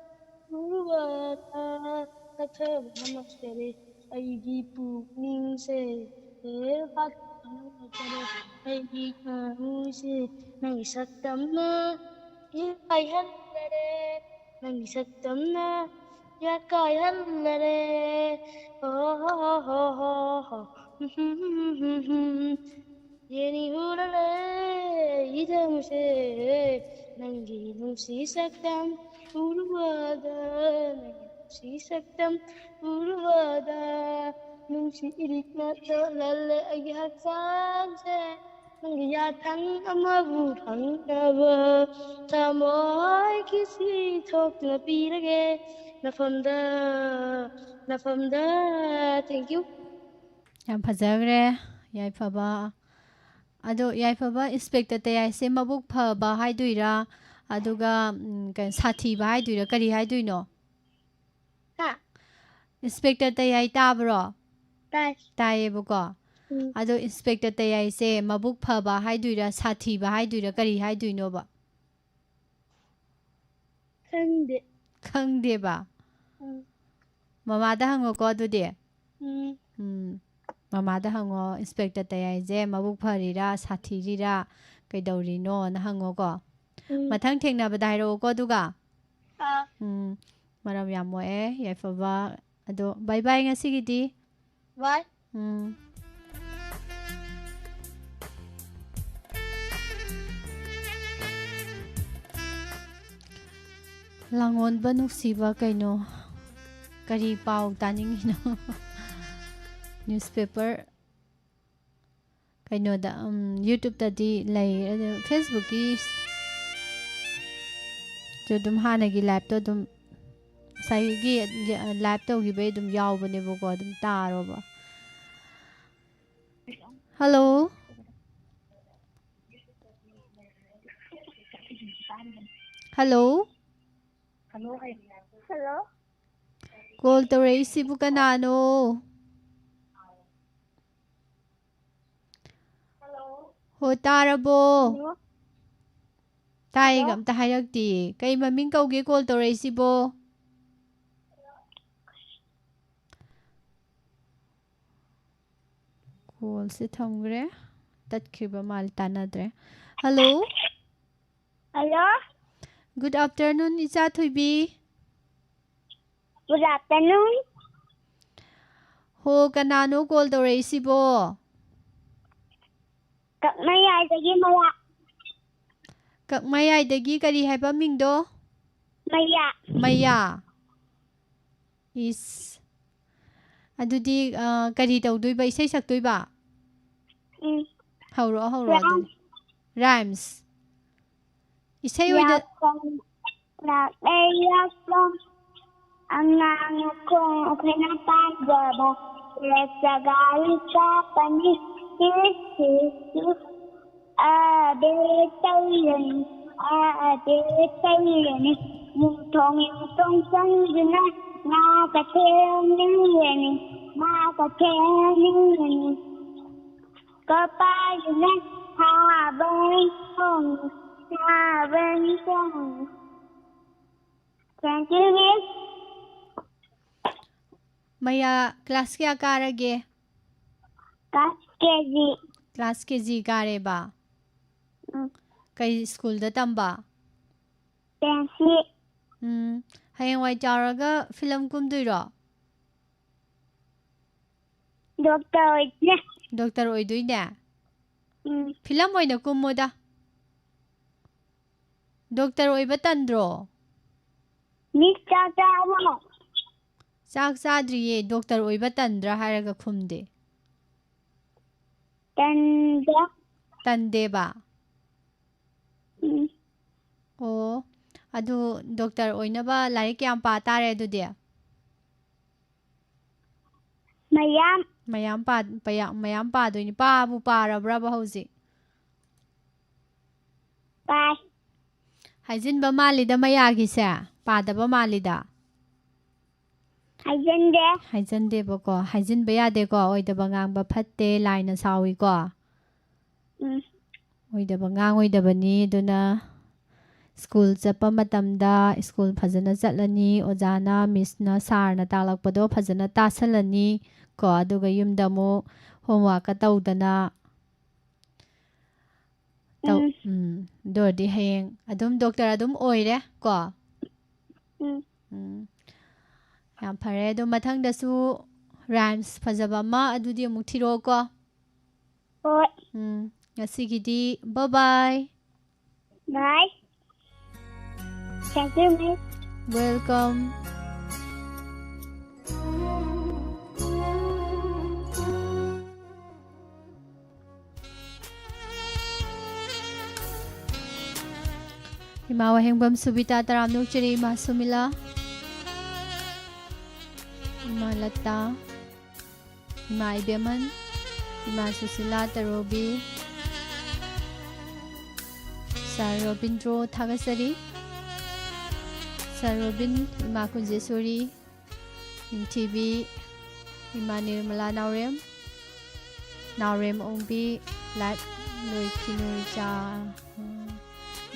ꯎꯔꯨꯕꯗ꯫ ꯁꯛꯊꯕ ꯉꯝꯂꯛꯇꯔꯦ꯫ ꯑꯩꯒꯤ ꯄꯨꯛꯅꯤꯡꯁꯦ ꯍꯦꯛ ꯍꯥꯠꯇꯨꯅ ꯂꯩꯈꯔꯦ꯫ ꯑꯩꯒꯤ ꯊꯃꯣꯏꯁꯦ ꯅꯪꯒꯤ ꯁꯛꯇꯝꯅ ꯌꯥꯀꯥꯏꯍꯜꯂꯔꯦ꯫ ꯅꯪꯒꯤ ꯁꯛꯇꯝꯅ ꯌꯥꯀꯥꯏꯍꯜꯂꯔꯦ꯫ ꯑꯣ ꯍꯣ ꯍꯣ ꯍꯣ ꯍꯣ ꯍꯣ꯫ ꯌꯦꯅꯤꯍꯨꯔꯂꯦ ꯏꯗꯝꯁꯦ ꯅꯪꯒꯤ ꯅꯨꯡꯁꯤ ꯁꯛꯇꯝ ꯎꯔꯨꯕꯗ, ꯅꯪꯒꯤ ꯅꯨꯡꯁꯤ ꯁꯛꯇꯝ ꯎꯔꯨꯕꯗ, ꯅꯨꯡꯁꯤ ꯏꯔꯤꯛꯅ ꯆꯣꯠꯍꯜꯂꯦ ꯑꯩꯒꯤ ꯍꯛꯆꯥꯡꯁꯦ꯫ ꯅꯪꯒꯤ ꯌꯥꯊꯪ ꯑꯃꯕꯨ ꯐꯪꯅꯕ ꯊꯃꯣꯏ ꯈꯤꯁꯤ ꯊꯣꯛꯇꯨꯅ ꯄꯤꯔꯒꯦ ꯅꯐꯝꯗ, ꯅꯐꯝꯗ꯫ Thank you꯫ ꯌꯥꯝ ꯐꯖꯈ꯭ꯔꯦ, ꯌꯥꯏꯐꯕ꯫ ꯑꯗꯣ ꯌꯥꯏꯐꯕ, ꯏꯟꯁꯄꯦꯛꯇꯔ ꯇꯌꯥꯏꯁꯦ ꯃꯕꯨꯛ ꯐꯕ ꯍꯥꯏꯗꯣꯏꯔꯥ, ꯑꯗꯨꯒ, ꯎꯝ, ꯀꯩꯅꯣ, ꯁꯥꯊꯤꯕ ꯍꯥꯏꯗꯣꯏꯔꯥ, ꯀꯔꯤ ꯍꯥꯏꯗꯣꯏꯅꯣ? ꯍꯥ? ꯏꯟꯁꯄꯦꯛꯇꯔ ꯇꯌꯥꯏ ꯇꯥꯕ꯭ꯔꯣ? ꯇꯥꯏ꯫ ꯇꯥꯏꯌꯦꯕꯀꯣ꯫ ꯎꯝ꯫ ꯑꯗꯣ ꯏꯟꯁꯄꯦꯛꯇꯔ ꯇꯌꯥꯏꯁꯦ ꯃꯕꯨꯛ ꯐꯕ ꯍꯥꯏꯗꯣꯏꯔꯥ, ꯁꯥꯊꯤꯕ ꯍꯥꯏꯗꯣꯏꯔꯥ, ꯀꯔꯤ ꯍꯥꯏꯗꯣꯏꯅꯣꯕ? ꯈꯪꯗꯦ꯫ ꯈꯪꯗꯦꯕ? ꯎꯝ꯫ ꯃꯃꯥꯗ ꯍꯪꯉꯣꯀꯣ ꯑꯗꯨꯗꯤ꯫ ꯎꯝ꯫ ꯎꯝ꯫ ꯃꯃꯥꯗ ꯍꯪꯉꯣ, ꯏꯟꯁꯄꯦꯛꯇꯔ ꯇꯌꯥꯏꯁꯦ ꯃꯕꯨꯛ ꯐꯔꯤꯔꯥ, ꯁꯥꯊꯤꯔꯤꯔꯥ, ꯀꯩꯗꯧꯔꯤꯅꯣꯅ ꯍꯪꯉꯣꯀꯣ꯫ ꯎꯝ꯫ ꯃꯊꯪ ꯊꯦꯡꯅꯕꯗ ꯍꯥꯏꯔꯛꯑꯣꯀꯣ ꯑꯗꯨꯒ꯫ ꯑꯥ꯫ ꯎꯝ꯫ ꯃꯔꯝ ꯌꯥꯝ ꯃꯣꯛꯑꯦ, ꯌꯥꯏꯐꯕ꯫ ꯑꯗꯣ bye bye ꯉꯁꯤꯒꯤꯗꯤ꯫ Bye꯫ ꯎꯝ꯫ ꯂꯥꯡꯑꯣꯟꯕ ꯅꯨꯡꯁꯤꯕ ꯀꯩꯅꯣ? ꯀꯔꯤ ꯄꯥꯎ ꯇꯥꯅꯤꯡꯉꯤꯅꯣ? Newspaper ꯀꯩꯅꯣꯗ, ꯎꯝ, YouTube-ꯇꯗꯤ ꯂꯩ, ꯑꯗꯨ Facebook-ꯀꯤ ꯁꯨ ꯑꯗꯨꯝ ꯍꯥꯟꯅꯒꯤ live-ꯇꯣ ꯑꯗꯨꯝ ꯉꯁꯥꯏꯒꯤ live ꯇꯧꯈꯤꯕꯩ ꯑꯗꯨꯝ ꯌꯥꯎꯕꯅꯦꯕꯀꯣ, ꯑꯗꯨꯝ ꯇꯥꯔꯣꯕ꯫ Hello? Hello? Hello? Call ꯇꯧꯔꯛꯏꯁꯤꯕꯨ ꯀꯅꯥꯅꯣ? ꯍꯣ, ꯇꯥꯔꯕꯣ? Hello? ꯇꯥꯏꯒ Hello? ꯑꯝꯇ ꯍꯥꯏꯔꯛꯇꯦ꯫ ꯀꯩ ꯃꯃꯤꯡ ꯀꯧꯒꯦ call ꯇꯧꯔꯛꯏꯁꯤꯕꯣ? ꯀꯣꯜꯁꯦ ꯊꯝꯈ꯭ꯔꯦ꯫ ꯇꯠꯈ꯭ꯔꯤꯕ ꯃꯥꯜꯂꯦ, ꯇꯥꯟꯅꯗ꯭ꯔꯦ꯫ ꯍꯜꯂꯣ꯫ ꯍꯜꯂꯣ꯫ Good afternoon, ꯏꯆꯥ ꯊꯣꯏꯕꯤ꯫ Good afternoon꯫ ꯍꯣ, ꯀꯅꯥꯅꯣ ꯀꯣꯜ ꯇꯧꯔꯛꯏꯁꯤꯕꯣ? ꯀꯛꯃꯩꯌꯥꯏꯗꯒꯤ ꯃꯌꯥ꯫ ꯀꯛꯃꯩꯌꯥꯏꯗꯒꯤ ꯀꯔꯤ ꯍꯥꯏꯕ ꯃꯤꯡꯗꯣ? ꯃꯌꯥ꯫ ꯃꯌꯥ꯫ ꯏꯁ꯫ ꯑꯗꯨꯗꯤ, ꯑ, ꯀꯔꯤ ꯇꯧꯗꯣꯏꯕ? ꯏꯁꯩ ꯁꯛꯇꯣꯏꯕ? ꯎꯝ꯫ ꯍꯧꯔꯛꯑꯣ, ꯍꯧꯔꯛꯑꯣ Rhyme꯫ ꯑꯗꯨꯗꯤ꯫ Rhymes꯫ ꯏꯁꯩ ꯑꯣꯏꯅ ꯌꯥꯐꯝ ꯂꯥꯛꯂꯦ ꯌꯥꯐꯝ, ꯑꯉꯥꯡ ꯑꯩꯈꯣꯏ ꯑꯩꯈꯣꯏꯅ ꯄꯥꯝꯖꯕ ꯔꯦꯞ ꯁꯒꯥꯔꯤ ꯀꯥꯞꯄꯅꯤ꯫ ꯍꯤ ꯍꯤ ꯍꯤ꯫ ꯑꯕꯦ ꯇꯧꯔꯅꯤ, ꯑꯕꯦ ꯇꯧꯔꯅꯤ, ꯌꯨꯝꯊꯣꯡ ꯌꯨꯝꯊꯣꯡ ꯆꯪꯗꯨꯅ ꯉꯥ ꯀꯩꯊꯦꯜ ꯅꯤꯡꯂꯅꯤ, ꯉꯥ ꯀꯩꯊꯦꯜ ꯅꯤꯡꯂꯅꯤ꯫ ꯀꯄꯥꯏꯅ ꯊꯥꯕꯜ ꯆꯣꯡꯉꯤ, ꯊꯥꯕꯜ ꯆꯣꯡꯉꯤ꯫ Thank you, miss. ꯃꯌꯥ class ꯀꯌꯥ ꯀꯥꯔꯒꯦ? Class K G꯫ Class K G ꯀꯥꯔꯦꯕ? ꯎꯝ꯫ ꯀꯩ ꯁ꯭ꯀꯨꯜꯗ ꯇꯝꯕ? Pensi꯫ ꯎꯝ꯫ ꯍꯌꯦꯡꯋꯥꯏ ꯆꯥꯎꯔꯒ ꯐꯤꯂꯝ ꯀꯨꯝꯗꯣꯏꯔꯣ? Doctor ꯑꯣꯏꯗꯣꯏꯅꯦ꯫ Doctor ꯑꯣꯏꯗꯣꯏꯅꯦ? ꯎꯝ꯫ ꯐꯤꯂꯝ ꯑꯣꯏꯅ ꯀꯨꯝꯃꯣꯗ꯫ Doctor ꯑꯣꯏꯕ ꯇꯟꯗ꯭ꯔꯣ? Miss ꯆꯥꯛ ꯆꯥꯔꯕꯣ? ꯆꯥꯛ ꯆꯥꯗ꯭ꯔꯤꯌꯦ, doctor ꯑꯣꯏꯕ ꯇꯟꯗ꯭ꯔꯥ ꯍꯥꯏꯔꯒ ꯈꯨꯝꯗꯦ꯫ ꯇꯟꯗꯦ꯫ ꯇꯟꯗꯦꯕ? ꯎꯝ꯫ ꯑꯣ, ꯑꯗꯨ doctor ꯑꯣꯏꯅꯕ ꯂꯥꯏꯔꯤꯛ ꯀꯌꯥꯝ ꯄꯥ ꯇꯥꯔꯦ ꯑꯗꯨꯗꯤ? ꯃꯌꯥꯝ꯫ ꯃꯌꯥꯝ ꯄꯥ-, ꯄꯌꯥ-, ꯃꯌꯥꯝ ꯄꯥꯗꯣꯏꯅꯤ꯫ ꯄꯥꯕꯨ ꯄꯥꯔꯕ꯭ꯔꯕ ꯍꯧꯖꯤꯛ? ꯄꯥꯏ꯫ ꯍꯥꯏꯖꯤꯟꯕ ꯃꯥꯜꯂꯤꯗ ꯃꯌꯥꯒꯤꯁꯦ, ꯄꯥꯗꯕ ꯃꯥꯜꯂꯤꯗ꯫ ꯍꯥꯏꯖꯟꯗꯦ꯫ ꯍꯥꯏꯖꯟꯗꯦꯕꯀꯣ, ꯍꯥꯏꯖꯤꯟꯕ ꯌꯥꯗꯦꯀꯣ, ꯑꯣꯏꯗꯕ ꯉꯥꯡꯕ ꯐꯠꯇꯦ, ꯂꯥꯏꯅ ꯁꯥꯎꯏꯀꯣ꯫ ꯎꯝ꯫ ꯑꯣꯏꯗꯕ ꯉꯥꯡꯉꯣꯏꯗꯕꯅꯤ꯫ ꯑꯗꯨꯅ ꯁ꯭ꯀꯨꯜ ꯆꯠꯄ ꯃꯇꯝꯗ ꯁ꯭ꯀꯨꯜ ꯐꯖꯅ ꯆꯠꯂꯅꯤ, ꯑꯣꯖꯥꯅ, ꯃꯤꯁꯅ, ꯁꯥꯔꯅ ꯇꯥꯛꯂꯛꯄꯗꯣ ꯐꯖꯅ ꯇꯥꯁꯜꯂꯅꯤ ꯀꯣ꯫ ꯑꯗꯨꯒ ꯌꯨꯝꯗ ꯑꯃꯨꯛ ꯍꯣꯝꯋꯥꯛꯀ ꯇꯧꯗꯅ꯫ ꯇꯧ-, ꯎꯝ꯫ ꯎꯝ, ꯑꯗꯨ ꯑꯣꯏꯔꯗꯤ ꯍꯌꯦꯡ ꯑꯗꯨꯝ ꯗꯣꯛꯇꯔ ꯑꯗꯨꯝ ꯑꯣꯏꯔꯦ ꯀꯣ? ꯎꯝ꯫ ꯎꯝ꯫ ꯌꯥꯝ ꯐꯔꯦ꯫ ꯑꯗꯣ ꯃꯊꯪꯗꯁꯨ rhymes ꯐꯖꯕ ꯑꯃ ꯑꯗꯨꯗꯤ ꯑꯃꯨꯛ ꯊꯤꯔꯛꯑꯣꯀꯣ꯫ ꯍꯣꯏ꯫ ꯎꯝ, ꯉꯁꯤꯒꯤꯗꯤ bye bye꯫ Bye. Thank you, miss. Welcome. ꯏꯃꯥ ꯋꯥꯍꯦꯡꯕꯝ ꯁꯨꯕꯤꯇꯥ, ꯇꯔꯥꯝꯅ ꯑꯣꯛꯆꯔꯤ ꯏꯃꯥ ꯁꯨꯃꯤꯂꯥ, ꯏꯃꯥ ꯂꯇꯥ, ꯏꯃꯥ ꯏꯕꯦꯝꯍꯟ, ꯏꯃꯥ ꯁꯨꯁꯤꯂꯥ ꯇꯔꯣꯕꯤ, ꯁꯥꯔ ꯔꯣꯕꯤꯟꯗ꯭ꯔꯣ ꯊꯥꯒꯠꯆꯔꯤ꯫ ꯁꯥꯔ ꯔꯣꯕꯤꯟ, ꯏꯃꯥ ꯀꯨꯟꯖꯦꯁꯣꯔꯤ, ꯅꯤꯡꯊꯤꯕꯤ, ꯏꯃꯥ ꯅꯤꯔꯃꯂꯥ ꯅꯥꯎꯔꯦꯝ, ꯅꯥꯎꯔꯦꯝ ꯑꯣꯡꯕꯤ, live ꯂꯣꯏꯈꯤꯅꯨ ꯏꯆꯥ꯫ ꯎꯝ,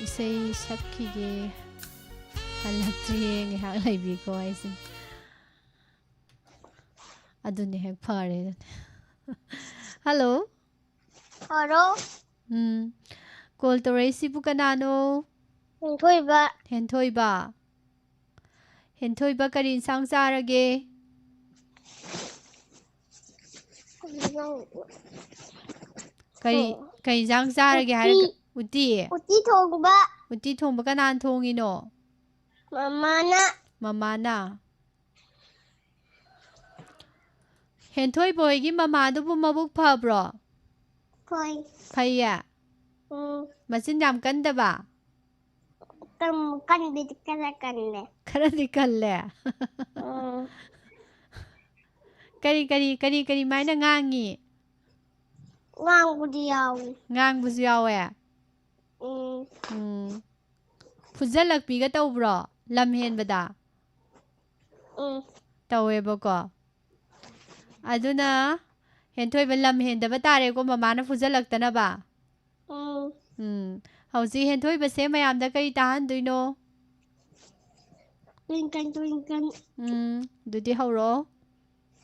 ꯏꯁꯩ ꯁꯛꯈꯤꯒꯦ꯫ ꯍꯜꯂꯛꯇ꯭ꯔꯤꯌꯦ, ꯉꯥꯏꯍꯥꯛ ꯂꯩꯕꯤꯀꯣ ꯍꯥꯏꯁꯤꯅꯤ꯫ ꯑꯗꯨꯅꯦ ꯍꯦꯛ ꯐꯔꯦ꯫ Hello꯫ Hello꯫ ꯎꯝ꯫ Call ꯇꯧꯔꯛꯏꯁꯤꯕꯨ ꯀꯅꯥꯅꯣ? ꯍꯦꯟꯊꯣꯏꯕ꯫ ꯍꯦꯟꯊꯣꯏꯕ꯫ ꯍꯦꯟꯊꯣꯏꯕ ꯀꯔꯤ ꯏꯟꯁꯥꯡ ꯆꯥꯔꯒꯦ? ꯀꯔꯤ, ꯑꯣ꯫ ꯀꯔꯤ ꯏꯟꯁꯥꯡ ꯆꯥꯔꯒꯦ ꯎꯇꯤ꯫ ꯍꯥꯏꯔꯒ? ꯎꯇꯤ? ꯎꯇꯤ ꯊꯣꯡꯕ꯫ ꯎꯇꯤ ꯊꯣꯡꯕ ꯀꯅꯥꯅ ꯊꯣꯡꯉꯤꯅꯣ? ꯃꯃꯥꯅ꯫ ꯃꯃꯥꯅ꯫ ꯍꯦꯟꯊꯣꯏꯕ ꯍꯣꯏꯒꯤ ꯃꯃꯥꯗꯨꯕꯨ ꯃꯕꯨꯛ ꯐꯕ꯭ꯔꯣ? ꯐꯩ꯫ ꯐꯩꯌꯦ? ꯎꯝ꯫ ꯃꯆꯤꯟ ꯌꯥꯝ ꯀꯟꯗꯕ? ꯀꯟ-, ꯀꯟꯕꯗꯤ ꯈꯔ ꯀꯜꯂꯦ꯫ ꯈꯔꯗꯤ ꯀꯜꯂꯦ? ꯎꯝ꯫ ꯀꯔꯤ, ꯀꯔꯤ, ꯀꯔꯤ, ꯀꯔꯤ ꯃꯥꯏꯅ ꯉꯥꯡꯉꯤ? ꯉꯥꯡꯕꯗꯤ ꯌꯥꯎꯏ꯫ ꯉꯥꯡꯕꯁꯨ ꯌꯥꯎꯋꯦ? ꯎꯝ꯫ ꯎꯝ꯫ ꯐꯨꯖꯜꯂꯛꯄꯤꯒ ꯇꯧꯕ꯭ꯔꯣ ꯂꯝ ꯍꯦꯟꯕꯗ? ꯎꯝ꯫ ꯇꯧꯋꯦꯕꯀꯣ꯫ ꯑꯗꯨꯅ ꯍꯦꯟꯊꯣꯏꯕ ꯂꯝ ꯍꯦꯟꯗꯕ ꯇꯥꯔꯦꯀꯣ, ꯃꯃꯥꯅ ꯐꯨꯖꯜꯂꯛꯇꯅꯕ꯫ ꯎꯝ꯫ ꯎꯝ꯫ ꯍꯧꯖꯤꯛ ꯍꯦꯟꯊꯣꯏꯕꯁꯦ ꯃꯌꯥꯝꯗ ꯀꯔꯤ ꯇꯥꯍꯟꯗꯣꯏꯅꯣ? Twinkle, twinkle. ꯎꯝ, ꯑꯗꯨꯗꯤ ꯍꯧꯔꯛꯑꯣ꯫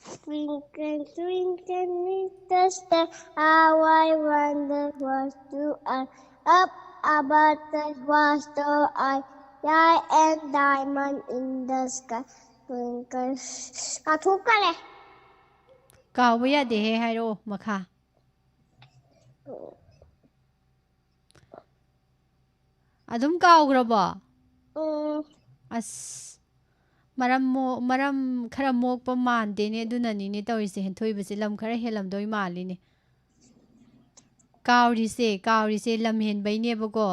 Twinkle, twinkle, little star, how I wonder what you are. Up above the world so high, like a diamond in the sky. Twinkle. ꯀꯥꯎꯊꯣꯛꯈꯔꯦ꯫ ꯀꯥꯎꯕ ꯌꯥꯗꯦꯍꯦ, ꯍꯥꯏꯔꯛꯑꯣ ꯃꯈꯥ꯫ ꯑꯗꯨꯝ ꯀꯥꯎꯈ꯭ꯔꯕꯣ? ꯎꯝ, ꯑꯁ, ꯃꯔꯝ ꯃꯣ-, ꯃꯔꯝ ꯈꯔ ꯃꯣꯛꯄ ꯃꯥꯟꯗꯦꯅꯦ, ꯑꯗꯨꯅꯅꯤꯅꯦ ꯇꯧꯔꯤꯁꯦ, ꯍꯦꯟꯊꯣꯏꯕꯁꯦ ꯂꯝ ꯈꯔ ꯍꯦꯜꯂꯝꯗꯣꯏ ꯃꯥꯜꯂꯤꯅꯦ꯫ ꯀꯥꯎꯔꯤꯁꯦ, ꯀꯥꯎꯔꯤꯁꯦ ꯂꯝ ꯍꯦꯟꯕꯩꯅꯦꯕꯀꯣ꯫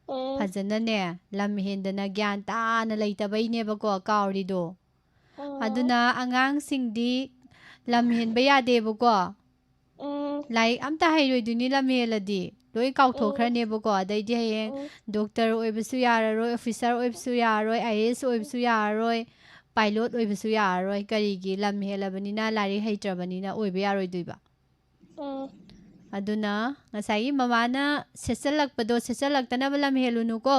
ꯎꯝ, ꯐꯖꯅꯅꯦ, ꯂꯝ ꯍꯦꯟꯗꯅ ꯒ꯭ꯌꯥꯟ ꯇꯥꯅ ꯂꯩꯇꯕꯩꯅꯦꯕꯀꯣ ꯀꯥꯎꯔꯤꯗꯣ꯫ ꯎꯝ, ꯑꯗꯨꯅ ꯑꯉꯥꯡꯁꯤꯡꯗꯤ ꯂꯝ ꯍꯦꯟꯕ ꯌꯥꯗꯦꯕꯀꯣ꯫ ꯎꯝ, ꯂꯥꯏꯔꯤꯛ ꯑꯝꯇ ꯍꯩꯔꯣꯏꯗꯣꯏꯅꯤ ꯂꯝ ꯍꯦꯜꯂꯗꯤ꯫ ꯂꯣꯏ ꯀꯥꯎꯊꯣꯛꯈ꯭ꯔꯅꯦꯕꯀꯣ꯫ ꯑꯗꯩꯗꯤ ꯍꯌꯦꯡ ꯎꯝ, ꯗꯣꯛꯇꯔ ꯑꯣꯏꯕꯁꯨ ꯌꯥꯔꯔꯣꯏ, ꯑꯣꯐꯤꯁꯥꯔ ꯑꯣꯏꯕꯁꯨ ꯌꯥꯔꯔꯣꯏ, ꯑꯥꯏ ꯑꯦ ꯑꯦꯁ ꯑꯣꯏꯕꯁꯨ ꯌꯥꯔꯔꯣꯏ, ꯄꯥꯏꯂꯣꯠ ꯑꯣꯏꯕꯁꯨ ꯌꯥꯔꯔꯣꯏ꯫ ꯀꯔꯤꯒꯤ? ꯂꯝ ꯍꯦꯜꯂꯕꯅꯤꯅ, ꯂꯥꯏꯔꯤꯛ ꯍꯩꯇ꯭ꯔꯕꯅꯤꯅ ꯑꯣꯏꯕ ꯌꯥꯔꯣꯏꯗꯣꯏꯕ꯫ ꯎꯝ, ꯑꯗꯨꯅ ꯉꯁꯥꯏꯒꯤ ꯃꯃꯥꯅ ꯁꯦꯠꯆꯜꯂꯛꯄꯗꯣ ꯁꯦꯠꯆꯜꯂꯛꯇꯅꯕ ꯂꯝ ꯍꯦꯜꯂꯨꯅꯨꯀꯣ꯫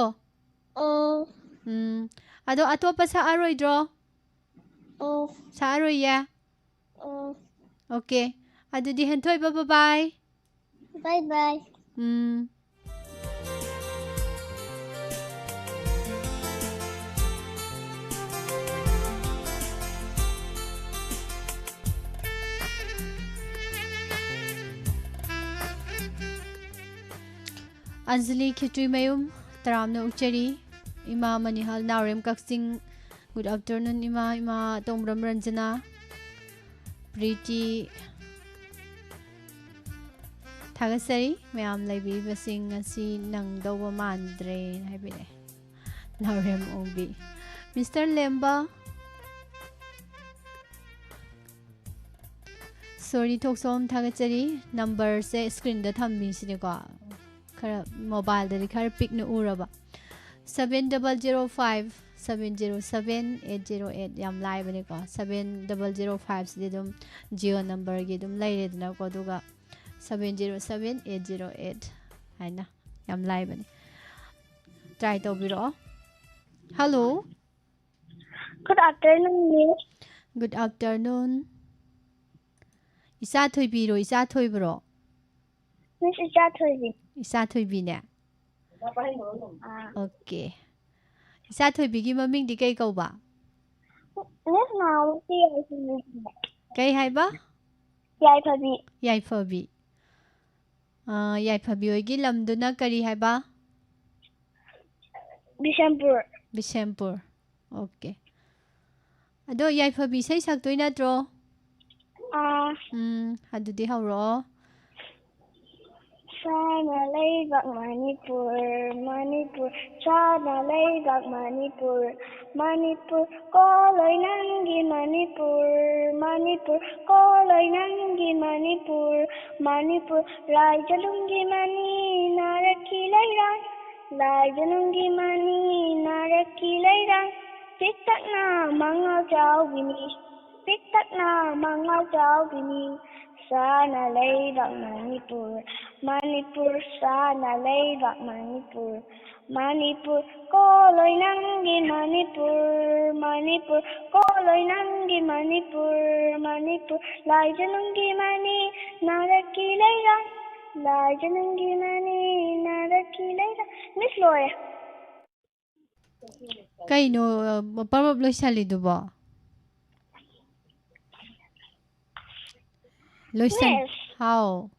ꯎꯝ, ꯎꯝ, ꯑꯗꯣ ꯑꯇꯣꯞꯄ ꯁꯛꯑꯔꯣꯏꯗ꯭ꯔꯣ? ꯎꯝ, ꯁꯛꯑꯔꯣꯏꯌꯦ꯫ ꯎꯝ, ꯑꯣꯀꯦ, ꯑꯗꯨꯗꯤ ꯍꯦꯟꯊꯣꯏꯕ, ꯕꯕꯥꯏ꯫ bye bye. ꯎꯝ꯫ ꯑꯟꯖꯂꯤ ꯈꯦꯇ꯭ꯔꯤꯃꯌꯨꯝ, ꯇꯔꯥꯝꯅ ꯑꯣꯛꯆꯔꯤ꯫ ꯏꯃꯥ ꯃꯅꯤꯍꯜ ꯅꯥꯎꯔꯦꯝ ꯀꯛꯆꯤꯡ, good afternoon ꯏꯃꯥ꯫ ꯏꯃꯥ ꯇꯣꯡꯕ꯭ꯔꯝ ꯔꯟꯖꯅꯥ, ꯄ꯭ꯔꯤꯇꯤ, ꯊꯥꯒꯠꯆꯔꯤ꯫ ꯃꯌꯥꯝ ꯂꯩꯕꯤꯔꯤꯕꯁꯤꯡ ꯉꯁꯤ ꯅꯪꯗꯧꯕ ꯃꯥꯟꯗ꯭ꯔꯦꯅ ꯍꯥꯏꯕꯤꯔꯛꯑꯦ ꯅꯥꯎꯔꯦꯝ ꯑꯣꯡꯕꯤ꯫ ꯃꯤꯁꯇꯔ ꯂꯦꯝꯕ, ꯁꯣꯔꯤ ꯊꯣꯛꯆꯣꯝ, ꯊꯥꯒꯠꯆꯔꯤ꯫ ꯅꯝꯕꯔꯁꯦ ꯁ꯭ꯀ꯭ꯔꯤꯟꯗ ꯊꯝꯃꯤꯁꯤꯅꯦꯀꯣ, ꯈꯔ ꯃꯣꯕꯥꯏꯜꯗꯗꯤ ꯈꯔ ꯄꯤꯛꯅ ꯎꯔꯕ꯫ Seven double zero five seven zero seven eight zero eight, ꯌꯥꯝ ꯂꯥꯏꯕꯅꯦꯀꯣ꯫ Seven double zero five ꯁꯤꯗꯤ ꯑꯗꯨꯝ ꯖꯤꯑꯣ ꯅꯝꯕꯔꯒꯤ ꯑꯗꯨꯝ ꯂꯩꯔꯦꯗꯅꯀꯣ꯫ ꯑꯗꯨꯒ seven zero seven eight zero eight ꯍꯥꯏꯅ ꯌꯥꯝ ꯂꯥꯏꯕꯅꯦ, ꯇ꯭ꯔꯥꯏ ꯇꯧꯕꯤꯔꯛꯑꯣ꯫ Hello. Good afternoon, Miss. Good afternoon. ꯏꯆꯥ ꯊꯣꯏꯕꯤꯔꯣ, ꯏꯆꯥ ꯊꯣꯏꯕ꯭ꯔꯣ? Miss, ꯏꯆꯥ ꯊꯣꯏꯕꯤ꯫ ꯏꯆꯥ ꯊꯣꯏꯕꯤꯅꯦ? ꯑꯥ꯫ Okay. ꯏꯆꯥ ꯊꯣꯏꯕꯤꯒꯤ ꯃꯃꯤꯡꯗꯤ ꯀꯩ ꯀꯧꯕ? Miss, ꯅꯍꯥꯟꯃꯨꯛꯀꯤ ꯌꯥꯏꯐꯕꯤ꯫ ꯀꯩ ꯍꯥꯏꯕ? ꯌꯥꯏꯐꯕꯤ꯫ ꯌꯥꯏꯐꯕꯤ꯫ ꯑꯥ, ꯌꯥꯏꯐꯕꯤ ꯍꯣꯏꯒꯤ ꯂꯝꯗꯨꯅ ꯀꯔꯤ ꯍꯥꯏꯕ? ꯕꯤꯁꯦꯝꯄꯨꯔ꯫ ꯕꯤꯁꯦꯝꯄꯨꯔ꯫ Okay. ꯑꯗꯣ ꯌꯥꯏꯐꯕꯤ ꯏꯁꯩ ꯁꯛꯇꯣꯏ ꯅꯠꯇ꯭ꯔꯣ? ꯑꯥ꯫ ꯎꯝ, ꯑꯗꯨꯗꯤ ꯍꯧꯔꯛꯑꯣ꯫ ꯁꯥꯅ ꯂꯩꯕꯥꯛ ꯃꯅꯤꯄꯨꯔ, ꯃꯅꯤꯄꯨꯔ, ꯁꯥꯅ ꯂꯩꯕꯥꯛ ꯃꯅꯤꯄꯨꯔ, ꯃꯅꯤꯄꯨꯔ, ꯀꯣꯂꯣꯏ ꯅꯪꯒꯤ ꯃꯅꯤꯄꯨꯔ, ꯃꯅꯤꯄꯨꯔ, ꯀꯣꯂꯣꯏ ꯅꯪꯒꯤ ꯃꯅꯤꯄꯨꯔ, ꯃꯅꯤꯄꯨꯔ, ꯂꯥꯏꯖꯅꯨꯡꯒꯤ ꯃꯅꯤ, ꯅꯥꯔꯛꯀꯤ ꯂꯩꯔꯥꯡ, ꯂꯥꯏꯖꯅꯨꯡꯒꯤ ꯃꯅꯤ, ꯅꯥꯔꯛꯀꯤ ꯂꯩꯔꯥꯡ, ꯄꯤꯛꯇꯛꯅ ꯃꯉꯥꯜ ꯆꯥꯎꯕꯤꯅꯤ, ꯄꯤꯛꯇꯛꯅ ꯃꯉꯥꯜ ꯆꯥꯎꯕꯤꯅꯤ, ꯁꯥꯅ ꯂꯩꯕꯥꯛ ꯃꯅꯤꯄꯨꯔ, ꯃꯅꯤꯄꯨꯔ, ꯁꯥꯅ ꯂꯩꯕꯥꯛ ꯃꯅꯤꯄꯨꯔ, ꯃꯅꯤꯄꯨꯔ, ꯀꯣꯂꯣꯏ ꯅꯪꯒꯤ ꯃꯅꯤꯄꯨꯔ, ꯃꯅꯤꯄꯨꯔ, ꯀꯣꯂꯣꯏ ꯅꯪꯒꯤ ꯃꯅꯤꯄꯨꯔ, ꯃꯅꯤꯄꯨꯔ, ꯂꯥꯏꯖꯅꯨꯡꯒꯤ ꯃꯅꯤ, ꯅꯥꯔꯛꯀꯤ ꯂꯩꯔꯥꯡ, ꯂꯥꯏꯖꯅꯨꯡꯒꯤ ꯃꯅꯤ, ꯅꯥꯔꯛꯀꯤ ꯂꯩꯔꯥꯡ꯫ Miss, ꯂꯣꯏꯔꯦ꯫ ꯀꯩꯅꯣ, ꯑ, ꯄꯔꯞ ꯂꯣꯏꯁꯜꯂꯤꯗꯨꯕꯣ? ꯂꯣꯏꯁꯟ-, Miss꯫ ꯍꯥꯎ꯫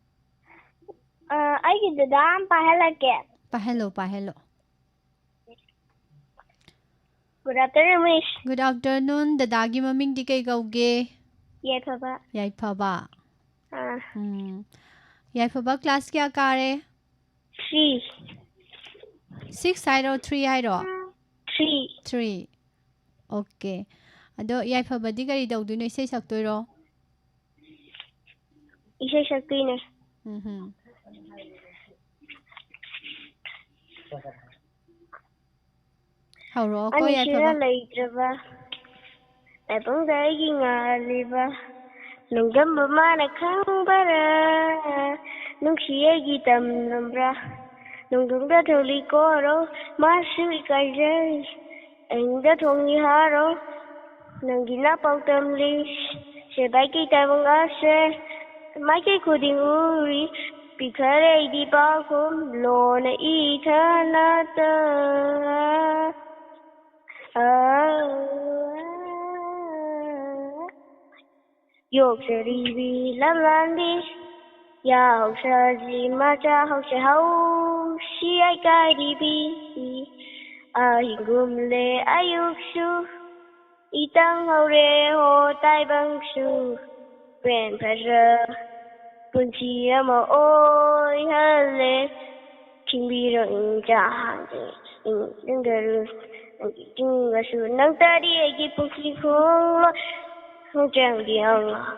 ꯑ, ꯑꯩꯒꯤ ꯗꯗꯥ ꯑꯃ ꯄꯥꯏꯍꯜꯂꯛꯀꯦ꯫ ꯄꯥꯏꯍꯜꯂꯣ, ꯄꯥꯏꯍꯜꯂꯣ꯫ Good afternoon, Miss꯫ Good afternoon. ꯗꯗꯥꯒꯤ ꯃꯃꯤꯡꯗꯤ ꯀꯩ ꯀꯧꯒꯦ? ꯌꯥꯏꯐꯕ꯫ ꯌꯥꯏꯐꯕ꯫ ꯑꯥ꯫ ꯎꯝ꯫ ꯌꯥꯏꯐꯕ class ꯀꯌꯥ ꯀꯥꯔꯦ? Three꯫ Six ꯍꯥꯏꯔꯣ, three ꯍꯥꯏꯔꯣ? Three꯫ Three꯫ Okay. ꯑꯗꯣ ꯌꯥꯏꯐꯕꯗꯤ ꯀꯔꯤ ꯇꯧꯗꯣꯏꯅꯣ? ꯏꯁꯩ ꯁꯛꯇꯣꯏꯔꯣ? ꯏꯁꯩ ꯁꯛꯇꯣꯏꯅꯦ꯫ ꯎꯝꯍꯨꯝ꯫ ꯍꯧꯔꯛꯑꯣꯀꯣ, ꯑꯅꯤꯁꯤꯅ ꯌꯥꯏꯐꯕ꯫ ꯂꯩꯇ꯭ꯔꯕ ꯇꯥꯏꯕꯪꯗ ꯑꯩꯒꯤ ꯉꯥꯜꯂꯤꯕ ꯅꯨꯡꯗꯝꯕ ꯃꯥꯅ ꯈꯪꯕꯔꯥ? ꯅꯨꯡꯁꯤ ꯑꯩꯒꯤ ꯇꯝꯂꯝꯕ꯭ꯔꯥ? ꯅꯨꯡꯗꯨꯡꯗ ꯊꯣꯛꯂꯤ ꯀꯣꯔꯣ ꯃꯥꯁꯨ ꯏꯀꯥꯏꯖꯩ꯫ ꯑꯍꯤꯡꯗ ꯊꯣꯡꯉꯤ ꯍꯥꯔꯣ ꯅꯪꯒꯤ ꯅꯄꯥꯎ ꯇꯝꯂꯤ ꯁꯦꯕꯥꯏꯒꯤ ꯇꯥꯏꯕꯪ ꯑꯁꯦ ꯃꯥꯏꯀꯩ ꯈꯨꯗꯤꯡ ꯎꯔꯤ ꯄꯤꯈ꯭ꯔꯦ ꯑꯩꯗꯤ ꯄꯥꯎꯈꯨꯝ ꯂꯣꯟꯅ ꯏꯊꯅꯇ꯫ ꯌꯣꯛꯆꯔꯤꯕꯤ ꯂꯝꯂꯥꯟꯕꯤ ꯌꯥꯍꯧꯁꯥꯁꯤ ꯃꯆꯥ ꯍꯧꯁꯦ ꯍꯧꯁꯤ ꯑꯩ ꯀꯥꯏꯔꯤꯕꯤ ꯑꯍꯤꯡꯒꯨꯝꯂꯦ ꯑꯌꯨꯛꯁꯨ ꯏꯇꯪ ꯍꯧꯔꯦ ꯍꯣ ꯇꯥꯏꯕꯪꯁꯨ ꯄꯦꯟ ꯐꯖ ꯄꯨꯟꯁꯤ ꯑꯃ ꯑꯣꯏꯍꯜꯂꯦ ꯈꯤꯡꯕꯤꯔꯛ ꯏꯆꯥ ꯍꯥꯟꯁꯦ ꯏꯪ ꯏꯪꯗꯔꯨ ꯅꯪꯒꯤ ꯆꯤꯡꯒꯁꯨ ꯅꯪꯇꯗꯤ ꯑꯩꯒꯤ ꯄꯨꯟꯁꯤ ꯈꯣꯡꯂꯣꯏ ꯈꯣꯡꯖꯦꯜꯒꯤ ꯑꯉꯥꯡ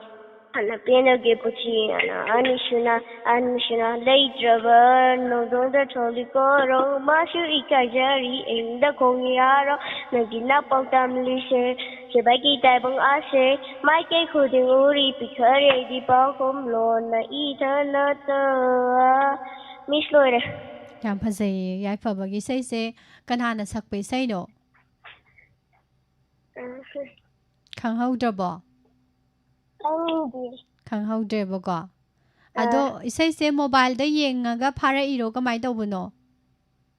ꯍꯥꯟꯅ ꯄꯦꯟꯅꯒꯦ ꯄꯨꯟꯁꯤ ꯑꯅ ꯑꯅꯤꯁꯨꯅ ꯑꯅꯤꯁꯨꯅ ꯂꯩꯇ꯭ꯔꯕ ꯅꯣꯡꯗꯣꯟꯗ ꯊꯣꯜꯂꯤꯀꯣꯔꯣ ꯃꯥꯁꯨ ꯏꯀꯥꯏꯖꯔꯤ ꯑꯩꯉꯣꯟꯗ ꯈꯣꯡ ꯌꯥꯔꯣ ꯅꯪꯒꯤ ꯅꯄꯥꯎ ꯇꯝꯂꯤꯁꯦ ꯁꯦꯕꯥꯏꯒꯤ ꯇꯥꯏꯕꯪ ꯑꯁꯦ ꯃꯥꯏꯀꯩ ꯈꯨꯗꯤꯡ ꯎꯔꯤ ꯄꯤꯈꯔꯦꯗꯤ ꯄꯥꯎꯈꯨꯝ ꯂꯣꯟꯅ ꯏꯊꯅꯇ꯫ ꯃꯤꯁ ꯂꯣꯏꯔꯦ꯫ ꯌꯥꯝ ꯐꯖꯩꯌꯦ ꯌꯥꯏꯐꯕꯒꯤ ꯏꯁꯩꯁꯦ꯫ ꯀꯅꯥꯅ ꯁꯛꯄ ꯏꯁꯩꯅꯣ? ꯎꯝ, ꯈꯪꯍꯧꯗ꯭ꯔꯕꯣ? ꯈꯪꯗꯦ꯫ ꯈꯪꯍꯧꯗ꯭ꯔꯦꯕꯀꯣ꯫ ꯑꯗꯣ ꯑꯥ꯫ ꯏꯁꯩꯁꯦ ꯃꯣꯕꯥꯏꯜꯗ ꯌꯦꯡꯉꯒ ꯐꯥꯔꯛꯏꯔꯣ? ꯀꯃꯥꯏꯅ ꯇꯧꯕꯅꯣ?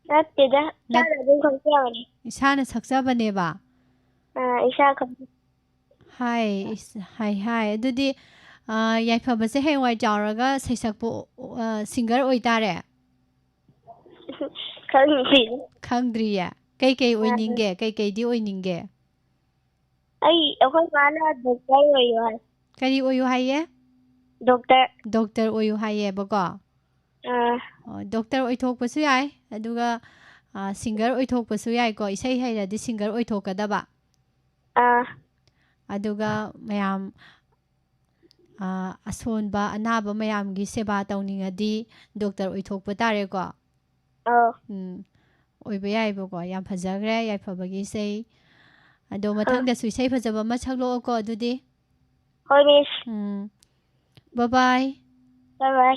ꯅꯠꯇꯦꯗ, ꯅꯠ-, ꯏꯁꯥꯅ ꯑꯗꯨꯝ ꯈꯪꯖꯕꯅꯦ꯫ ꯏꯁꯥꯅ ꯁꯛꯆꯕꯅꯦꯕ? ꯑꯥ, ꯏꯁꯥ ꯈꯪ- ꯍꯥꯏ, ꯏꯁ-, ꯍꯥꯏ, ꯍꯥꯏ꯫ ꯑꯗꯨꯗꯤ, ꯑꯥ, ꯌꯥꯏꯐꯕꯁꯦ ꯍꯌꯦꯡꯋꯥꯏ ꯆꯥꯎꯔꯒ ꯁꯩꯁꯛꯄ, ꯑꯥ, ꯁꯤꯡꯒꯔ ꯑꯣꯏꯇꯥꯔꯦ? ꯈꯪꯗꯦ꯫ ꯈꯪꯗ꯭ꯔꯤꯌꯦ? ꯀꯩꯀꯩ ꯑꯥ꯫ ꯑꯣꯏꯅꯤꯡꯒꯦ? ꯀꯩꯀꯩꯗꯤ ꯑꯣꯏꯅꯤꯡꯒꯦ? ꯑꯩ, ꯑꯩꯈꯣꯏ ꯃꯥꯅ ꯗꯣꯛꯇꯔ ꯑꯣꯏꯌꯣ ꯍꯥꯏ꯫ ꯀꯔꯤ ꯑꯣꯏꯌꯨ ꯍꯥꯏꯌꯦ? ꯗꯣꯛꯇꯔ꯫ ꯗꯣꯛꯇꯔ ꯑꯣꯏꯌꯨ ꯍꯥꯏꯌꯦꯕꯀꯣ꯫ ꯑꯥ꯫ ꯑꯣ, ꯗꯣꯛꯇꯔ ꯑꯣꯏꯊꯣꯛꯄꯁꯨ ꯌꯥꯏ, ꯑꯗꯨꯒ, ꯑꯥ, ꯁꯤꯡꯒꯔ ꯑꯣꯏꯊꯣꯛꯄꯁꯨ ꯌꯥꯏꯀꯣ, ꯏꯁꯩ ꯍꯩꯔꯗꯤ ꯁꯤꯡꯒꯔ ꯑꯣꯏꯊꯣꯛꯀꯗꯕ꯫ ꯑꯥ꯫ ꯑꯗꯨꯒ ꯃꯌꯥꯝ, ꯑꯥ, ꯑꯁꯣꯟꯕ, ꯑꯅꯥꯕ ꯃꯌꯥꯝꯒꯤ ꯁꯦꯕꯥ ꯇꯧꯅꯤꯡꯉꯗꯤ ꯗꯣꯛꯇꯔ ꯑꯣꯏꯊꯣꯛꯄ ꯇꯥꯔꯦꯀꯣ꯫ ꯑꯥ꯫ ꯎꯝ, ꯑꯣꯏꯕ ꯌꯥꯏꯕꯀꯣ꯫ ꯌꯥꯝ ꯐꯖꯈ꯭ꯔꯦ, ꯌꯥꯏꯐꯕꯒꯤ ꯏꯁꯩ꯫ ꯑꯗꯣ ꯑꯥ꯫ ꯃꯊꯪꯗꯁꯨ ꯏꯁꯩ ꯐꯖꯕ ꯑꯃ ꯁꯛꯂꯛꯑꯣꯀꯣ, ꯑꯗꯨꯗꯤ꯫ ꯍꯣꯏ, ꯃꯤꯁ꯫ ꯎꯝ꯫ ꯕꯥꯏ ꯕꯥꯏ꯫ ꯕꯥꯏ ꯕꯥꯏ꯫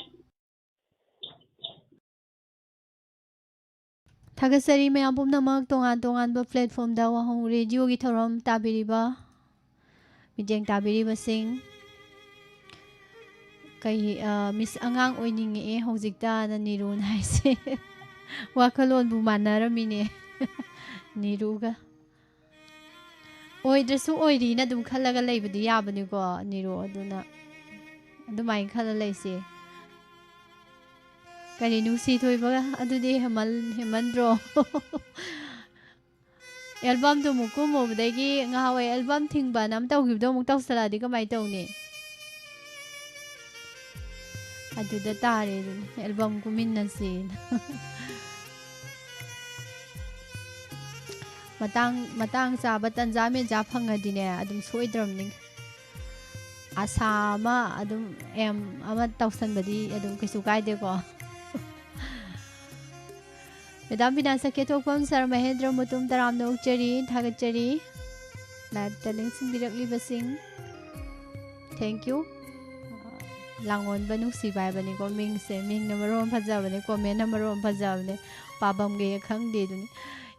ꯊꯥꯒꯠꯆꯔꯤ ꯃꯌꯥꯝ ꯄꯨꯝꯅꯃꯛ ꯇꯣꯉꯥꯟ ꯇꯣꯉꯥꯟꯕ platformꯗ ꯋꯥꯍꯣꯡ radioꯒꯤ ꯊꯧꯔꯝ ꯇꯥꯕꯤꯔꯤꯕ ꯃꯤꯠꯌꯦꯡ ꯇꯥꯕꯤꯔꯤꯕꯁꯤꯡ, ꯀꯩ, ꯑ, "ꯃꯤꯁ, ꯑꯉꯥꯡ ꯑꯣꯏꯅꯤꯡꯉꯛꯑꯦ ꯍꯧꯖꯤꯛꯇꯅ" ꯅꯤꯔꯨꯅ ꯍꯥꯏꯁꯦ꯫ ꯋꯥꯈꯜꯂꯣꯟꯕꯨ ꯃꯥꯟꯅꯔꯝꯃꯤꯅꯦ ꯅꯤꯔꯨꯒ꯫ ꯑꯣꯏꯗ꯭ꯔꯁꯨ ꯑꯣꯏꯔꯤꯅ ꯑꯗꯨꯝ ꯈꯜꯂꯒ ꯂꯩꯕꯗꯤ ꯌꯥꯕꯅꯤꯀꯣ, ꯅꯤꯔꯨ꯫ ꯑꯗꯨꯅ ꯑꯗꯨꯃꯥꯏꯅ ꯈꯜꯂ ꯂꯩꯁꯦ꯫ ꯀꯔꯤ, ꯅꯨꯡꯁꯤ ꯊꯣꯏꯕ? ꯑꯗꯨꯗꯤ ꯍꯦꯃꯟ-, ꯍꯦꯃꯟꯗ꯭ꯔꯣ? ꯑꯦꯜꯕꯝꯗꯨ ꯑꯃꯨꯛ ꯀꯨꯝꯃꯨꯕꯗꯒꯤ ꯉꯍꯥꯟꯋꯥꯏ ꯑꯦꯜꯕꯝ ꯊꯤꯡꯕꯅ ꯑꯃ ꯇꯧꯈꯤꯕꯗꯣ ꯑꯃꯨꯛ ꯇꯧꯁꯜꯂꯛꯑꯗꯤ ꯀꯃꯥꯏ ꯇꯧꯅꯤ? ꯑꯗꯨꯗ ꯇꯥꯔꯦ ꯑꯗꯨꯅꯤ, ꯑꯦꯜꯕꯝ ꯀꯨꯝꯃꯤꯟꯅꯁꯦꯅ꯫ ꯃꯇꯥꯡ, ꯃꯇꯥꯡ ꯆꯥꯕ ꯇꯟꯖꯥ ꯃꯦꯟꯖꯥ ꯐꯪꯉꯗꯤꯅꯦ, ꯑꯗꯨꯝ ꯁꯣꯏꯗ꯭ꯔꯕꯅꯤ꯫ ꯑꯁꯥ ꯑꯃ ꯑꯗꯨꯝ, ꯑꯦꯝ ꯑꯃ ꯇꯧꯁꯟꯕꯗꯤ ꯑꯗꯨꯝ ꯀꯩꯁꯨ ꯀꯥꯏꯗꯦꯀꯣ꯫ ꯃꯦꯗꯥꯝ ꯕꯤꯅꯥ ꯁꯈ꯭ꯌꯊꯣꯛꯐꯝ ꯁꯔ ꯃꯍꯦꯟꯗ꯭ꯔ ꯃꯨꯇꯨꯝ ꯇꯔꯥꯝꯅ ꯑꯣꯛꯆꯔꯤ, ꯊꯥꯒꯠꯆꯔꯤ꯫ ꯂꯥꯏꯚꯇ ꯂꯦꯡꯁꯤꯟꯕꯤꯔꯛꯂꯤꯕꯁꯤꯡ, thank you꯫ ꯂꯥꯡꯑꯣꯟꯕ ꯅꯨꯡꯁꯤꯕ ꯍꯥꯏꯕꯅꯤꯀꯣ ꯃꯤꯡꯁꯦ꯫ ꯃꯤꯡꯅ ꯃꯔꯣꯟ ꯑꯃ ꯐꯖꯕꯅꯦ, comment ꯅ ꯃꯔꯣꯟ ꯑꯃ ꯐꯖꯕꯅꯦ꯫ ꯄꯥꯕꯝꯒ ꯈꯪꯗꯦ ꯑꯗꯨꯅꯤ꯫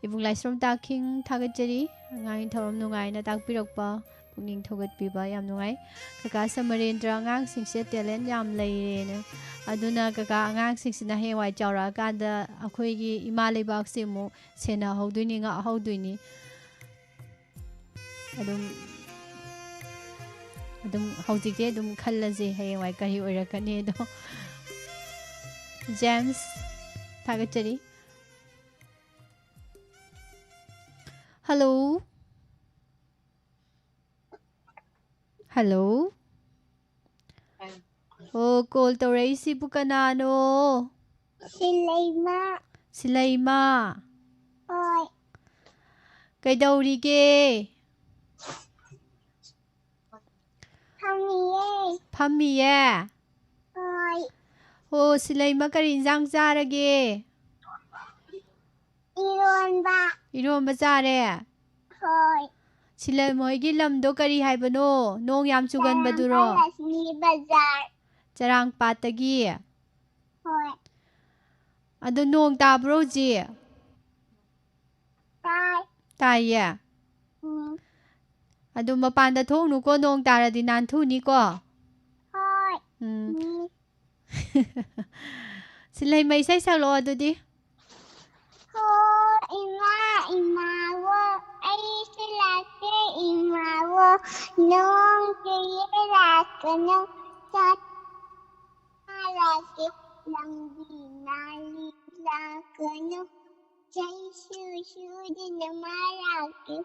ꯏꯕꯨꯡ ꯂꯥꯏꯁ꯭ꯔꯝ ꯇꯥꯈꯤꯡ ꯊꯥꯒꯠꯆꯔꯤ꯫ ꯑꯉꯥꯡ ꯅꯤꯡꯊꯧꯔꯝ ꯅꯨꯡꯉꯥꯏꯅ ꯇꯥꯛꯄꯤꯔꯛꯄ, ꯄꯨꯛꯅꯤꯡ ꯊꯧꯒꯠꯄꯤꯕ ꯌꯥꯝ ꯅꯨꯡꯉꯥꯏ꯫ ꯀꯀꯥ ꯁꯃꯔꯦꯟꯗ꯭ꯔ, "ꯑꯉꯥꯡꯁꯤꯡꯁꯦ talent ꯌꯥꯝ ꯂꯩꯔꯦꯅ"꯫ ꯑꯗꯨꯅ ꯀꯀꯥ, ꯑꯉꯥꯡꯁꯤꯡꯁꯤꯅ ꯍꯌꯦꯡꯋꯥꯏ ꯆꯥꯎꯔꯛꯑꯀꯥꯟꯗ ꯑꯩꯈꯣꯏꯒꯤ ꯏꯃꯥ ꯂꯩꯕꯥꯛꯁꯦ ꯑꯃꯨꯛ ꯁꯦꯟꯅꯍꯧꯗꯣꯏꯅꯤ, ꯉꯥꯛꯍꯧꯗꯣꯏꯅꯤ꯫ ꯑꯗꯨꯝ, ꯑꯗꯨꯝ ꯍꯧꯖꯤꯛꯇꯤ ꯑꯗꯨꯝ ꯈꯜꯂꯁꯦ, ꯍꯌꯦꯡꯋꯥꯏ ꯀꯔꯤ ꯑꯣꯏꯔꯛꯀꯅꯤꯗꯣ꯫ ꯖꯦꯝꯁ, ꯊꯥꯒꯠꯆꯔꯤ꯫ Hello꯫ Hello꯫ ꯑꯣ, call ꯇꯧꯔꯛꯏꯁꯤꯕꯨ ꯀꯅꯥꯅꯣ? ꯁꯤꯂꯩꯃ꯫ ꯁꯤꯂꯩꯃ꯫ ꯍꯣꯏ꯫ ꯀꯩꯗꯧꯔꯤꯒꯦ? ꯐꯝꯃꯤꯌꯦ꯫ ꯐꯝꯃꯤꯌꯦ? ꯍꯣꯏ꯫ ꯑꯣ, ꯁꯤꯂꯩꯃ, ꯀꯔꯤ ꯏꯟꯖꯥꯡ ꯆꯥꯔꯒꯦ? ꯏꯔꯣꯟꯕ꯫ ꯏꯔꯣꯟꯕ ꯆꯥꯔꯦ? ꯍꯣꯏ꯫ ꯁꯤꯂꯩꯃ ꯍꯣꯏꯒꯤ ꯂꯝꯗꯣ ꯀꯔꯤ ꯍꯥꯏꯕꯅꯣ? ꯅꯣꯡ ꯌꯥꯝ ꯆꯨꯒꯟꯕꯗꯨꯔꯣ? ꯆꯔꯥꯡꯄꯥꯠ ꯂꯛꯁꯃꯤ ꯕꯖꯥꯔ꯫ ꯆꯔꯥꯡꯄꯥꯠꯇꯒꯤ? ꯍꯣꯏ꯫ ꯑꯗꯣ ꯅꯣꯡ ꯇꯥꯕ꯭ꯔꯣ ꯍꯧꯖꯤꯛ? ꯇꯥꯏ꯫ ꯇꯥꯏꯌꯦ? ꯎꯝ꯫ ꯑꯗꯨ ꯃꯄꯥꯟꯗ ꯊꯣꯛꯎꯅꯨꯀꯣ, ꯅꯣꯡ ꯇꯥꯔꯗꯤ ꯅꯥꯟꯊꯨꯅꯤꯀꯣ꯫ ꯍꯣꯏ꯫ ꯎꯝ꯫ ꯎꯝ꯫ ꯁꯤꯂꯩꯃ, ꯏꯁꯩ ꯁꯛꯂꯛꯑꯣ ꯑꯗꯨꯗꯤ꯫ ꯍꯣ ꯏꯃꯥ, ꯏꯃꯥꯋꯣ, ꯑꯩꯁꯨ ꯂꯥꯛꯀꯦ ꯏꯃꯥꯋꯣ, ꯅꯣꯡ ꯆꯨꯏꯌꯦ ꯂꯥꯛꯀꯅꯨ, ꯆꯥꯛ ꯆꯥꯔꯒꯦ ꯂꯝꯕꯤ ꯅꯥꯜꯂꯤ ꯂꯥꯛꯀꯅꯨ, ꯆꯩꯁꯨ ꯁꯨꯗꯅ ꯃꯥ ꯂꯥꯛꯀꯦ꯫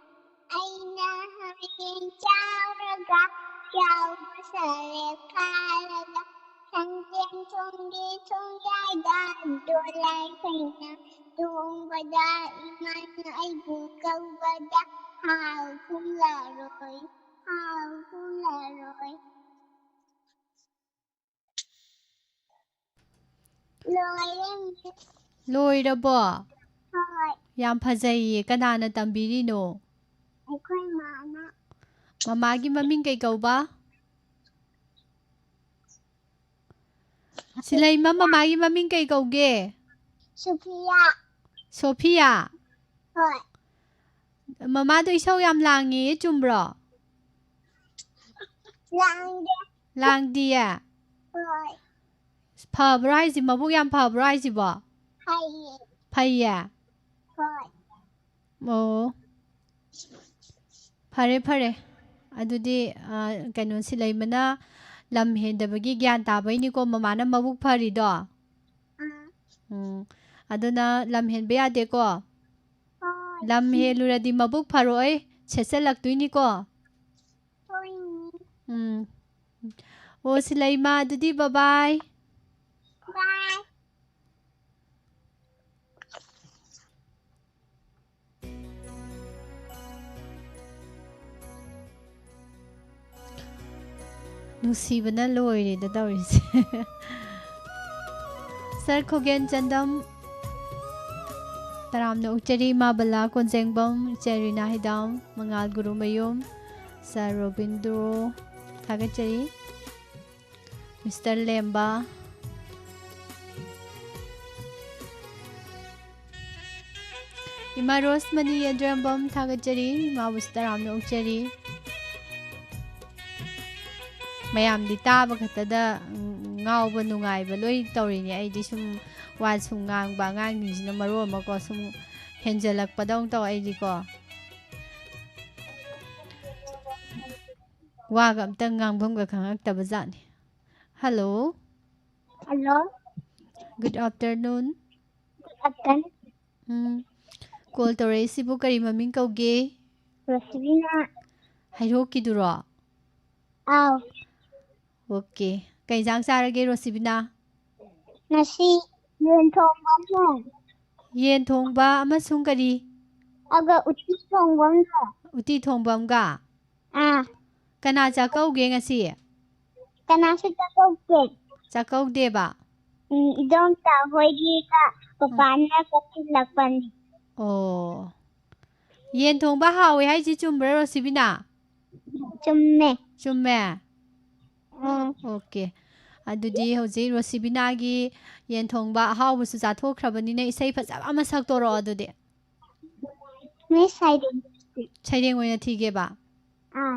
ꯑꯩꯅ ꯍꯌꯦꯡ ꯆꯥꯎꯔꯒ ꯆꯥꯎꯕ ꯁꯔꯦ ꯐꯥꯔꯒ ꯁꯟꯖꯦꯟ ꯊꯣꯡꯒꯤ ꯊꯣꯡꯌꯥꯏꯗ ꯗꯣꯂꯥꯏ ꯐꯩꯅ ꯇꯣꯡꯕꯗ ꯏꯃꯥꯅ ꯑꯩꯕꯨ ꯀꯧꯕꯗ ꯍꯥꯎ ꯈꯨꯝꯂꯔꯣꯏ, ꯍꯥꯎ ꯈꯨꯝꯂꯔꯣꯏ꯫ ꯂꯣꯏꯔꯦ, ꯃꯤꯁ꯫ ꯂꯣꯏꯔꯕꯣ? ꯍꯣꯏ꯫ ꯌꯥꯝ ꯐꯖꯩꯌꯦ꯫ ꯀꯅꯥꯅ ꯇꯝꯕꯤꯔꯤꯅꯣ? ꯑꯩꯈꯣꯏ ꯃꯥꯅ꯫ ꯃꯃꯥꯒꯤ ꯃꯃꯤꯡ ꯀꯩ ꯀꯧꯕ? ꯁꯤꯂꯩꯃ, ꯃꯃꯥꯒꯤ ꯃꯃꯤꯡ ꯀꯩ ꯀꯧꯒꯦ? ꯁꯣꯐꯤꯌꯥ꯫ ꯁꯣꯐꯤꯌꯥ? ꯍꯣꯏ꯫ ꯃꯃꯥꯗꯣ ꯏꯁꯧ ꯌꯥꯝ ꯂꯥꯡꯉꯦ, ꯆꯨꯝꯕ꯭ꯔꯣ? ꯂꯥꯡꯗꯦ꯫ ꯂꯥꯡꯗꯤꯌꯦ? ꯍꯣꯏ꯫ ꯐꯕ꯭ꯔꯣ ꯍꯥꯏꯁꯦ? ꯃꯕꯨꯛ ꯌꯥꯝ ꯐꯕ꯭ꯔꯣ ꯍꯥꯏꯁꯤꯕꯣ? ꯐꯩꯌꯦ꯫ ꯐꯩꯌꯦ? ꯍꯣꯏ꯫ ꯑꯣ꯫ ꯐꯔꯦ, ꯐꯔꯦ꯫ ꯑꯗꯨꯗꯤ, ꯑ, ꯀꯩꯅꯣ, ꯁꯤꯂꯩꯃꯅ ꯂꯝ ꯍꯦꯟꯗꯕꯒꯤ ꯒ꯭ꯌꯥꯟ ꯇꯥꯕꯩꯅꯤꯀꯣ ꯃꯃꯥꯅ ꯃꯕꯨꯛ ꯐꯔꯤꯗꯣ꯫ ꯑꯥ꯫ ꯎꯝ꯫ ꯑꯗꯨꯅ ꯂꯝ ꯍꯦꯟꯕ ꯌꯥꯗꯦꯀꯣ꯫ ꯍꯣꯏ꯫ ꯂꯝ ꯍꯦꯜꯂꯨꯔꯗꯤ ꯃꯕꯨꯛ ꯐꯔꯣꯏ, ꯁꯦꯠꯆꯜꯂꯛꯇꯣꯏꯅꯤꯀꯣ꯫ ꯍꯣꯏꯅꯦ꯫ ꯎꯝ꯫ ꯑꯣ, ꯁꯤꯂꯩꯃ, ꯑꯗꯨꯗꯤ bye bye꯫ Bye꯫ ꯅꯨꯡꯁꯤꯕꯅ ꯂꯣꯏꯔꯦꯗ ꯇꯧꯔꯤꯁꯦ꯫ ꯁꯥꯔ ꯈꯣꯒꯦꯟ ꯆꯟꯗꯝ, ꯇꯔꯥꯝꯅ ꯑꯣꯛꯆꯔꯤ꯫ ꯏꯃꯥ ꯕꯂꯥ ꯀꯣꯟꯖꯦꯡꯕꯝ, ꯏꯆꯦ ꯔꯤꯅꯥ ꯍꯤꯗꯥꯝ, ꯃꯉꯥꯜ ꯒꯨꯔꯨꯃꯌꯨꯝ, ꯁꯥꯔ ꯔꯣꯕꯤꯟꯗ꯭ꯔꯣ, ꯊꯥꯒꯠꯆꯔꯤ꯫ ꯃꯤꯁꯇꯔ ꯂꯦꯝꯕ, ꯏꯃꯥ ꯔꯣꯁꯃꯅꯤ ꯌꯦꯟꯗ꯭ꯔꯦꯝꯕꯝ, ꯊꯥꯒꯠꯆꯔꯤ꯫ ꯏꯃꯥꯕꯨꯁꯨ ꯇꯔꯥꯝꯅ ꯑꯣꯛꯆꯔꯤ꯫ ꯃꯌꯥꯝꯗꯤ ꯇꯥꯕ ꯈꯛꯇꯗ, ꯎꯝ, ꯉꯥꯎꯕ ꯅꯨꯡꯉꯥꯏꯕ ꯂꯣꯏ ꯇꯧꯔꯤꯅꯦ꯫ ꯑꯩꯗꯤ ꯁꯨꯝ ꯋꯥ ꯁꯨꯝ ꯉꯥꯡꯕ, ꯑꯉꯥꯡꯁꯤꯡꯁꯤꯅ ꯃꯔꯣꯜ ꯑꯃꯀꯣ, ꯁꯨꯝ ꯍꯦꯟꯖꯜꯂꯛꯄꯗꯧꯅ ꯇꯧ꯫ ꯑꯩꯗꯤꯀꯣ ꯋꯥꯒ ꯑꯝꯇ ꯉꯥꯡꯐꯝꯒ ꯈꯪꯉꯛꯇꯕ ꯖꯥꯠꯅꯤ꯫ Hello. Hello. Good afternoon. Good afternoon. ꯎꯝ, ꯀꯣꯜ ꯇꯧꯔꯛꯏꯁꯤꯕꯨ ꯀꯔꯤ ꯃꯃꯤꯡ ꯀꯧꯒꯦ? ꯔꯣꯁꯤꯕꯤꯅꯥ꯫ ꯍꯩꯔꯣꯛꯀꯤꯗꯨꯔꯣ? ꯑꯥꯎ꯫ ꯑꯣꯀꯦ꯫ ꯀꯩ ꯏꯟꯖꯥꯡ ꯆꯥꯔꯒꯦ, ꯔꯣꯁꯤꯕꯤꯅꯥ? ꯉꯁꯤ ꯌꯦꯟ ꯊꯣꯡꯕ ꯑꯃ꯫ ꯌꯦꯟ ꯊꯣꯡꯕ ꯑꯃꯁꯨꯡ ꯀꯔꯤ? ꯑꯗꯨꯒ ꯎꯇꯤ ꯊꯣꯡꯕ ꯑꯃꯒ꯫ ꯎꯇꯤ ꯊꯣꯡꯕ ꯑꯃꯒ? ꯑꯥ꯫ ꯀꯅꯥ ꯆꯥꯛꯀꯧꯒꯦ ꯉꯁꯤ? ꯀꯅꯥꯁꯨ ꯆꯥꯛꯀꯧꯗꯦ꯫ ꯆꯥꯛꯀꯧꯗꯦꯕ? ꯎꯝ, ꯏꯗꯣꯝꯆꯥ ꯍꯣꯏꯒꯤꯒ ꯄꯄꯥꯅ ꯀꯛꯁꯤꯜꯂꯛꯄꯅꯤ꯫ ꯑꯣ꯫ ꯌꯦꯟ ꯊꯣꯡꯕ ꯍꯥꯎꯋꯦ ꯍꯥꯏꯁꯤ ꯆꯨꯝꯕ꯭ꯔꯥ, ꯔꯣꯁꯤꯕꯤꯅꯥ? ꯆꯨꯝꯃꯦ꯫ ꯆꯨꯝꯃꯦ? ꯎꯝ꯫ ꯑꯣꯀꯦ꯫ ꯑꯗꯨꯗꯤ ꯍꯧꯖꯤꯛ ꯔꯣꯁꯤꯕꯤꯅꯥꯒꯤ ꯌꯦꯟ ꯊꯣꯡꯕ ꯑꯍꯥꯎꯕꯁꯨ ꯆꯥꯊꯣꯛꯈ꯭ꯔꯕꯅꯤꯅ ꯏꯁꯩ ꯐꯖꯕ ꯑꯃ ꯁꯛꯇꯣꯔꯛꯑꯣ ꯑꯗꯨꯗꯤ꯫ ꯃꯤꯁ ꯁꯩꯔꯦꯡ꯫ ꯁꯩꯔꯦꯡ ꯑꯣꯏꯅ ꯊꯤꯒꯦꯕ? ꯑꯥ꯫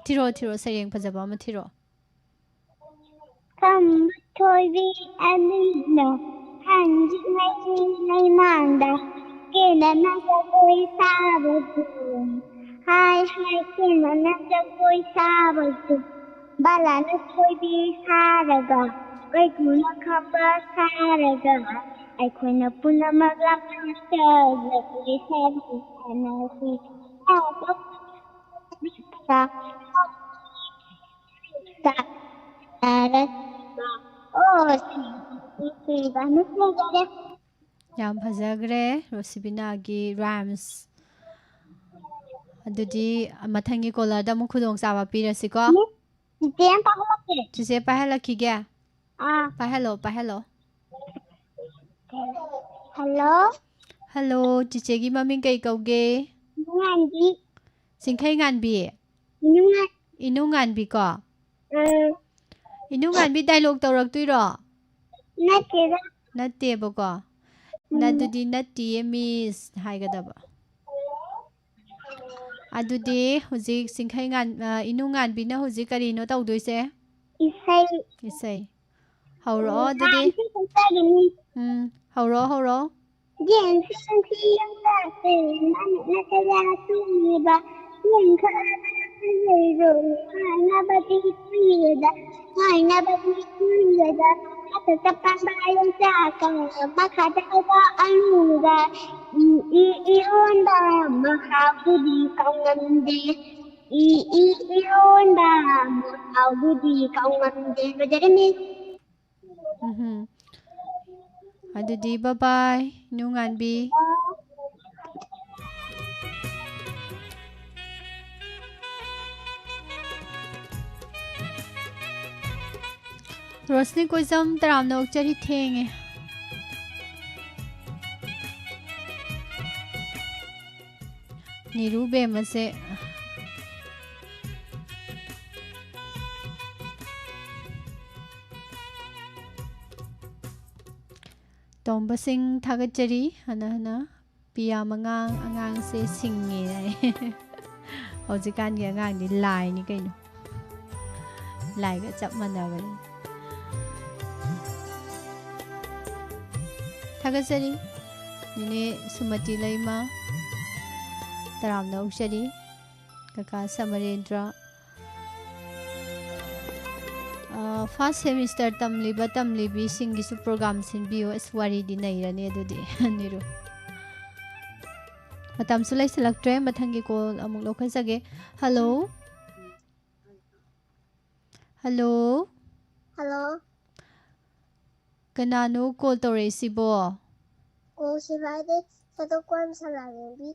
ꯊꯤꯔꯛꯑꯣ, ꯊꯤꯔꯛꯑꯣ, ꯁꯩꯔꯦꯡ ꯐꯖꯕ ꯑꯃ ꯊꯤꯔꯛꯑꯣ꯫ ꯈꯝꯕ ꯊꯣꯏꯕꯤ ꯑꯅꯤꯅ ꯍꯟꯖꯤꯟꯅꯩ ꯂꯩꯃꯥꯡꯗ, ꯀꯦꯅꯅ ꯖꯒꯣꯏ ꯁꯥꯕꯗꯨ꯫ ꯍꯥꯏ ꯍꯥꯏ ꯀꯦꯅꯅ ꯖꯒꯣꯏ ꯁꯥꯕꯗꯨ꯫ ꯕꯂꯥꯅ ꯊꯣꯏꯕꯤ ꯁꯥꯔꯒ, ꯀꯩꯀꯨꯅ ꯈꯝꯕ ꯁꯥꯔꯒ, ꯑꯩꯈꯣꯏꯅ ꯄꯨꯝꯅꯃꯛ ꯂꯥꯛꯅ ꯖꯒꯣꯏ ꯁꯥꯕꯤ ꯁꯥꯟꯅꯁꯤ꯫ ꯑꯣ, ꯁꯤ, ꯁꯤ, ꯁꯤ, ꯅꯨꯡꯁꯤꯈ꯭ꯔꯦ꯫ ꯌꯥꯝ ꯐꯖꯈ꯭ꯔꯦ ꯔꯣꯁꯤꯕꯤꯅꯥꯒꯤ rhymes꯫ ꯑꯗꯨꯗꯤ ꯃꯊꯪꯒꯤ ꯀꯣꯂꯔꯗ ꯑꯃꯨꯛ ꯈꯨꯗꯣꯡꯆꯥꯕ ꯄꯤꯔꯁꯤꯀꯣ꯫ ꯃꯤꯁ, ꯆꯤꯆꯦ ꯑꯃ ꯄꯥꯏꯍꯜꯂꯛꯀꯦ꯫ ꯆꯤꯆꯦ ꯄꯥꯏꯍꯜꯂꯛꯈꯤꯒꯦ? ꯑꯥ꯫ ꯄꯥꯏꯍꯜꯂꯣ, ꯄꯥꯏꯍꯜꯂꯣ꯫ ꯍꯜꯂꯣ꯫ ꯍꯜꯂꯣ, ꯆꯤꯆꯦꯒꯤ ꯃꯃꯤꯡ ꯀꯩ ꯀꯧꯒꯦ? ꯏꯅꯨꯡꯉꯥꯟꯕꯤ꯫ ꯆꯤꯡꯈꯩ ꯉꯥꯟꯕꯤ? ꯏꯅꯨꯡꯉꯥꯟ- ꯏꯅꯨꯡꯉꯥꯟꯕꯤ ꯀꯣ? ꯎꯝ꯫ ꯏꯅꯨꯡꯉꯥꯟꯕꯤ dialogue ꯇꯧꯔꯛꯇꯣꯏꯔꯣ? ꯅꯠꯇꯦꯗ꯫ ꯅꯠꯇꯦꯕꯀꯣ? ꯎꯝ꯫ ꯑꯗꯨꯗꯤ "ꯅꯠꯇꯤꯌꯦ ꯃꯤꯁ" ꯍꯥꯏꯒꯗꯕ꯫ ꯑꯗꯨꯗꯤ ꯍꯧꯖꯤꯛ ꯆꯤꯡꯈꯩ ꯉꯥꯟ-, ꯑ, ꯏꯅꯨ ꯉꯥꯟꯕꯤꯅ ꯍꯧꯖꯤꯛ ꯀꯔꯤꯅꯣ ꯇꯧꯗꯣꯏꯁꯦ? ꯏꯁꯩ꯫ ꯏꯁꯩ꯫ ꯍꯧꯔꯛꯑꯣ ꯑꯗꯨꯗꯤ꯫ ꯏꯁꯩ ꯁꯛꯆꯒꯦ, ꯃꯤꯁ꯫ ꯎꯝ, ꯍꯧꯔꯛꯑꯣ, ꯍꯧꯔꯛꯑꯣ꯫ ꯌꯦꯟꯁꯤꯡꯁꯤ ꯌꯣꯛꯂꯛꯄ ꯃꯃꯤꯠꯅ ꯀꯌꯥ ꯆꯨꯝꯂꯤꯕ, ꯌꯦꯟ ꯈꯔ ꯂꯩꯔꯣ, ꯉꯥꯏꯅꯕꯗꯤ ꯀꯨꯏꯔꯦꯗ, ꯉꯥꯏꯅꯕꯗꯤ ꯀꯨꯏꯔꯦꯗ, ꯃꯊꯛꯇ ꯄꯥꯟꯕ ꯌꯣꯡꯆꯥꯛ ꯀꯪꯂ ꯃꯈꯥꯗ ꯍꯧꯕ ꯑꯂꯨꯒ, ꯏ, ꯏ, ꯏꯔꯣꯟꯕ ꯃꯍꯥꯎꯗꯨꯗꯤ ꯀꯥꯎꯉꯝꯗꯦ, ꯏ, ꯏ, ꯏꯔꯣꯟꯕ ꯃꯍꯥꯎꯗꯨꯗꯤ ꯀꯥꯎꯉꯝꯗꯦ꯫ ꯂꯣꯏꯖꯔꯦ, ꯃꯤꯁ꯫ ꯎꯝꯍꯨꯝ꯫ ꯑꯗꯨꯗꯤ bye bye, ꯅꯨꯡꯉꯥꯟꯕꯤ꯫ ꯔꯣꯁꯅꯤ ꯀꯣꯏꯖꯝ, ꯇꯔꯥꯝꯅ ꯑꯣꯛꯆꯔꯤ, ꯊꯦꯡꯉꯦ꯫ ꯅꯤꯔꯨ ꯕꯦꯝꯃꯁꯦ꯫ ꯇꯣꯝꯕꯁꯤꯡ ꯊꯥꯒꯠꯆꯔꯤ꯫ ꯍꯟꯅ ꯍꯟꯅ ꯄꯤꯌꯥ ꯃꯉꯥꯡ, ꯑꯉꯥꯡꯁꯦ ꯁꯤꯡꯉꯦ ꯍꯥꯏ꯫ ꯍꯧꯖꯤꯛꯀꯥꯟꯒꯤ ꯑꯉꯥꯡꯗꯤ ꯂꯥꯏꯅꯤ ꯀꯩꯅꯣ꯫ ꯂꯥꯏꯒ ꯆꯞ ꯃꯥꯟꯅꯕꯅꯤ꯫ ꯊꯥꯒꯠꯆꯔꯤ꯫ ꯅꯦꯅꯦ ꯁꯨꯃꯇꯤ ꯂꯩꯃ꯫ ꯇꯔꯥꯝꯅ ꯑꯣꯛꯆꯔꯤ꯫ ꯀꯀꯥ ꯁꯃꯔꯦꯟꯗ꯭ꯔ꯫ ꯑ, first semester ꯇꯝꯂꯤꯕ ꯇꯝꯂꯤꯕꯤꯁꯤꯡꯒꯤꯁꯨ program ꯁꯤꯟꯕꯤꯌꯨ꯫ ꯑꯁ, ꯋꯥꯔꯤꯗꯤ ꯅꯩꯔꯅꯤ ꯑꯗꯨꯗꯤ꯫ ꯅꯤꯔꯨ꯫ ꯃꯇꯝꯁꯨ ꯂꯩꯁꯤꯜꯂꯛꯇ꯭ꯔꯦ꯫ ꯃꯊꯪꯒꯤ call ꯑꯃꯨꯛ ꯂꯧꯈꯠꯆꯒꯦ꯫ Hello? Hello? Hello? ꯀꯅꯥꯅꯣ call ꯇꯧꯔꯛꯏꯁꯤꯕꯣ? ꯀꯣꯜꯁꯤ ꯄꯥꯏꯗꯦ꯫ ꯁꯦꯗꯣꯛꯄꯝ ꯁꯅꯥꯔꯦꯝꯕꯤ꯫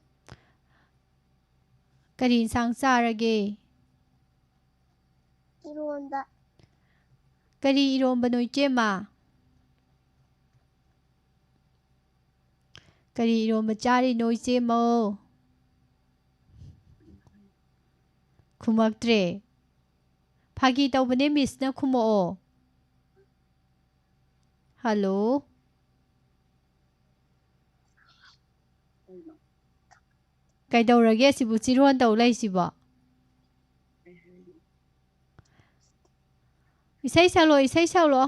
ꯀꯔꯤ ꯏꯟꯁꯥꯡ ꯆꯥꯔꯒꯦ? ꯏꯔꯣꯟꯕ꯫ ꯀꯔꯤ ꯏꯔꯣꯝꯕꯅꯣ, ꯏꯆꯦꯃ? ꯀꯔꯤ ꯏꯔꯣꯝꯕ ꯆꯥꯔꯤꯅꯣ, ꯏꯆꯦꯃꯧ? ꯈꯨꯝꯃꯛꯇ꯭ꯔꯦ꯫ ꯐꯥꯒꯤ ꯇꯧꯕꯅꯦ, ꯃꯤꯁꯅ ꯈꯨꯝꯃꯛꯑꯣ꯫ Hello? ꯀꯩꯗꯧꯔꯒꯦ ꯁꯤꯕꯨ ꯆꯤꯔꯣꯟ ꯇꯧ ꯂꯩꯁꯤꯕꯣ? ꯏꯁꯩ ꯁꯛꯂꯣ, ꯏꯁꯩ ꯁꯛꯂꯣ꯫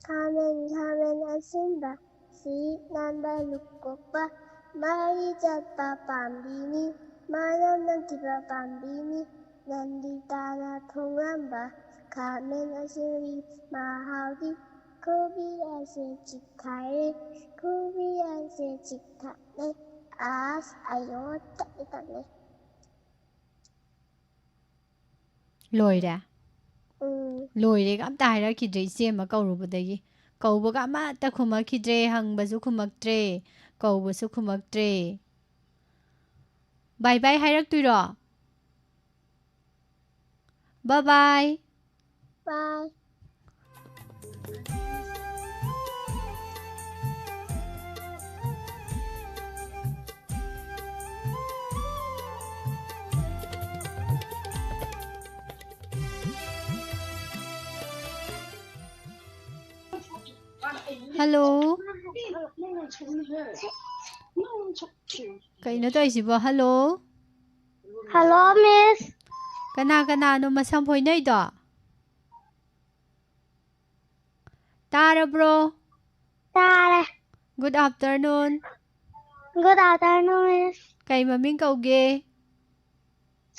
ꯈꯥꯃꯦꯟ, ꯈꯥꯃꯦꯟ ꯑꯁꯤꯟꯕ, ꯁꯤ ꯅꯥꯟꯕ ꯂꯨꯀꯣꯛꯄ, ꯃꯔꯤ ꯆꯠꯄ ꯄꯥꯝꯕꯤꯅꯤ, ꯃꯅꯝ ꯅꯝꯊꯤꯕ ꯄꯥꯝꯕꯤꯅꯤ, ꯅꯟꯗꯤ ꯇꯥꯅ ꯊꯣꯡꯂꯝꯕ ꯈꯥꯃꯦꯟ ꯑꯁꯤꯟꯕꯤ ꯃꯍꯥꯎꯗꯤ, ꯈꯨꯕꯤ ꯑꯁꯤ ꯆꯤꯛꯊꯔꯦ, ꯈꯨꯕꯤ ꯑꯁꯤ ꯆꯤꯛꯊꯠꯂꯦ, ꯑꯁ, ꯑꯌꯣ, ꯇꯠꯂꯦ, ꯇꯠꯂꯦ꯫ ꯂꯣꯏꯔꯦ? ꯎꯝ꯫ ꯂꯣꯏꯔꯦꯒ ꯑꯝꯇ ꯍꯥꯏꯔꯛꯈꯤꯗ꯭ꯔꯦ ꯏꯆꯦ ꯑꯃ ꯀꯧꯔꯨꯕꯗꯒꯤ꯫ ꯀꯧꯕꯒ ꯑꯃꯠꯇ ꯈꯨꯝꯃꯛꯈꯤꯗ꯭ꯔꯦ, ꯍꯪꯕꯁꯨ ꯈꯨꯝꯃꯛꯇ꯭ꯔꯦ, ꯀꯧꯕꯁꯨ ꯈꯨꯝꯃꯛꯇ꯭ꯔꯦ꯫ ꯕꯥꯏ ꯕꯥꯏ ꯍꯥꯏꯔꯛꯇꯣꯏꯔꯣ? ꯕꯥꯏ ꯕꯥꯏ꯫ ꯕꯥꯏ꯫ ꯍꯜꯂꯣ꯫ ꯀꯩꯅꯣ ꯇꯧꯔꯤꯁꯤꯕꯣ? ꯍꯜꯂꯣ꯫ ꯍꯜꯂꯣ, ꯃꯤꯁ꯫ ꯀꯅꯥ ꯀꯅꯥꯅꯣ ꯃꯁꯝ ꯐꯣꯏꯅꯩꯗꯣ? ꯇꯥꯔꯕ꯭ꯔꯣ? ꯇꯥꯔꯦ꯫ Good afternoon꯫ Good afternoon, ꯃꯤꯁ꯫ ꯀꯩ ꯃꯃꯤꯡ ꯀꯧꯒꯦ?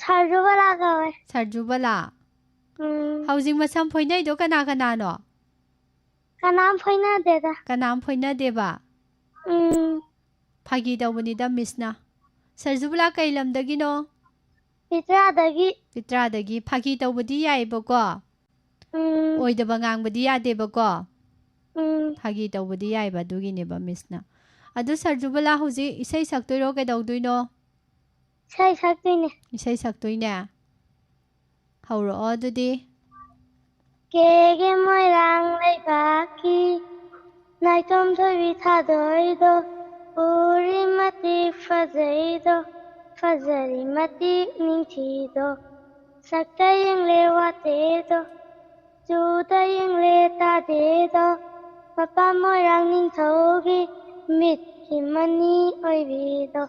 ꯁꯔꯖꯨꯕꯂꯥ ꯀꯧꯋꯦ꯫ ꯁꯔꯖꯨꯕꯂꯥ? ꯎꯝ꯫ ꯍꯧꯖꯤꯛ ꯃꯁꯝ ꯐꯣꯏꯅꯩꯗꯣ ꯀꯅꯥ ꯀꯅꯥꯅꯣ? ꯀꯅꯥꯝ ꯐꯣꯏꯅꯗꯦꯗ꯫ ꯀꯅꯥꯝ ꯐꯣꯏꯅꯗꯦꯕ? ꯎꯝ꯫ ꯐꯥꯒꯤ ꯇꯧꯕꯅꯤꯗ ꯃꯤꯁꯅ꯫ ꯁꯔꯖꯨꯕꯂꯥ ꯀꯩ ꯂꯝꯗꯒꯤꯅꯣ? ꯄꯤꯇ꯭ꯔꯥꯗꯒꯤ꯫ ꯄꯤꯇ꯭ꯔꯥꯗꯒꯤ꯫ ꯐꯥꯒꯤ ꯇꯧꯕꯗꯤ ꯌꯥꯏꯌꯦꯕꯀꯣ꯫ ꯎꯝ꯫ ꯑꯣꯏꯗꯕ ꯉꯥꯡꯕꯗꯤ ꯌꯥꯗꯦꯕꯀꯣ꯫ ꯎꯝ꯫ ꯐꯥꯒꯤ ꯇꯧꯕꯗꯤ ꯌꯥꯏꯕ, ꯑꯗꯨꯒꯤꯅꯦꯕ ꯃꯤꯁꯅ꯫ ꯑꯗꯨ ꯁꯔꯖꯨꯕꯂꯥ ꯍꯧꯖꯤꯛ ꯏꯁꯩ ꯁꯛꯇꯣꯏꯔꯣ, ꯀꯩꯗꯧꯗꯣꯏꯅꯣ? ꯏꯁꯩ ꯁꯛꯇꯣꯏꯅꯦ꯫ ꯏꯁꯩ ꯁꯛꯇꯣꯏꯅꯦ? ꯍꯧꯔꯛꯑꯣ ꯑꯗꯨꯗꯤ꯫ ꯀꯦꯒꯦ ꯃꯣꯏꯔꯥꯡ ꯂꯩꯕꯥꯛꯀꯤ ꯅꯥꯏꯇꯣꯝ ꯊꯣꯏꯕꯤ ꯊꯥꯗꯣꯏꯗꯣ, ꯎꯔꯤ ꯃꯇꯤꯛ ꯐꯖꯩꯗꯣ, ꯐꯖꯔꯤ ꯃꯇꯤꯛ ꯅꯤꯡꯊꯤꯗꯣ, ꯁꯛꯇ ꯌꯦꯡꯂꯦ ꯋꯥꯇꯦꯗꯣ, ꯆꯨꯗ ꯌꯦꯡꯂꯦ ꯇꯥꯗꯦꯗꯣ, ꯃꯄꯥ ꯃꯣꯏꯔꯥꯡ ꯅꯤꯡꯊꯧꯒꯤ ꯃꯤꯠꯀꯤ ꯃꯅꯤ ꯑꯣꯏꯕꯤꯗꯣ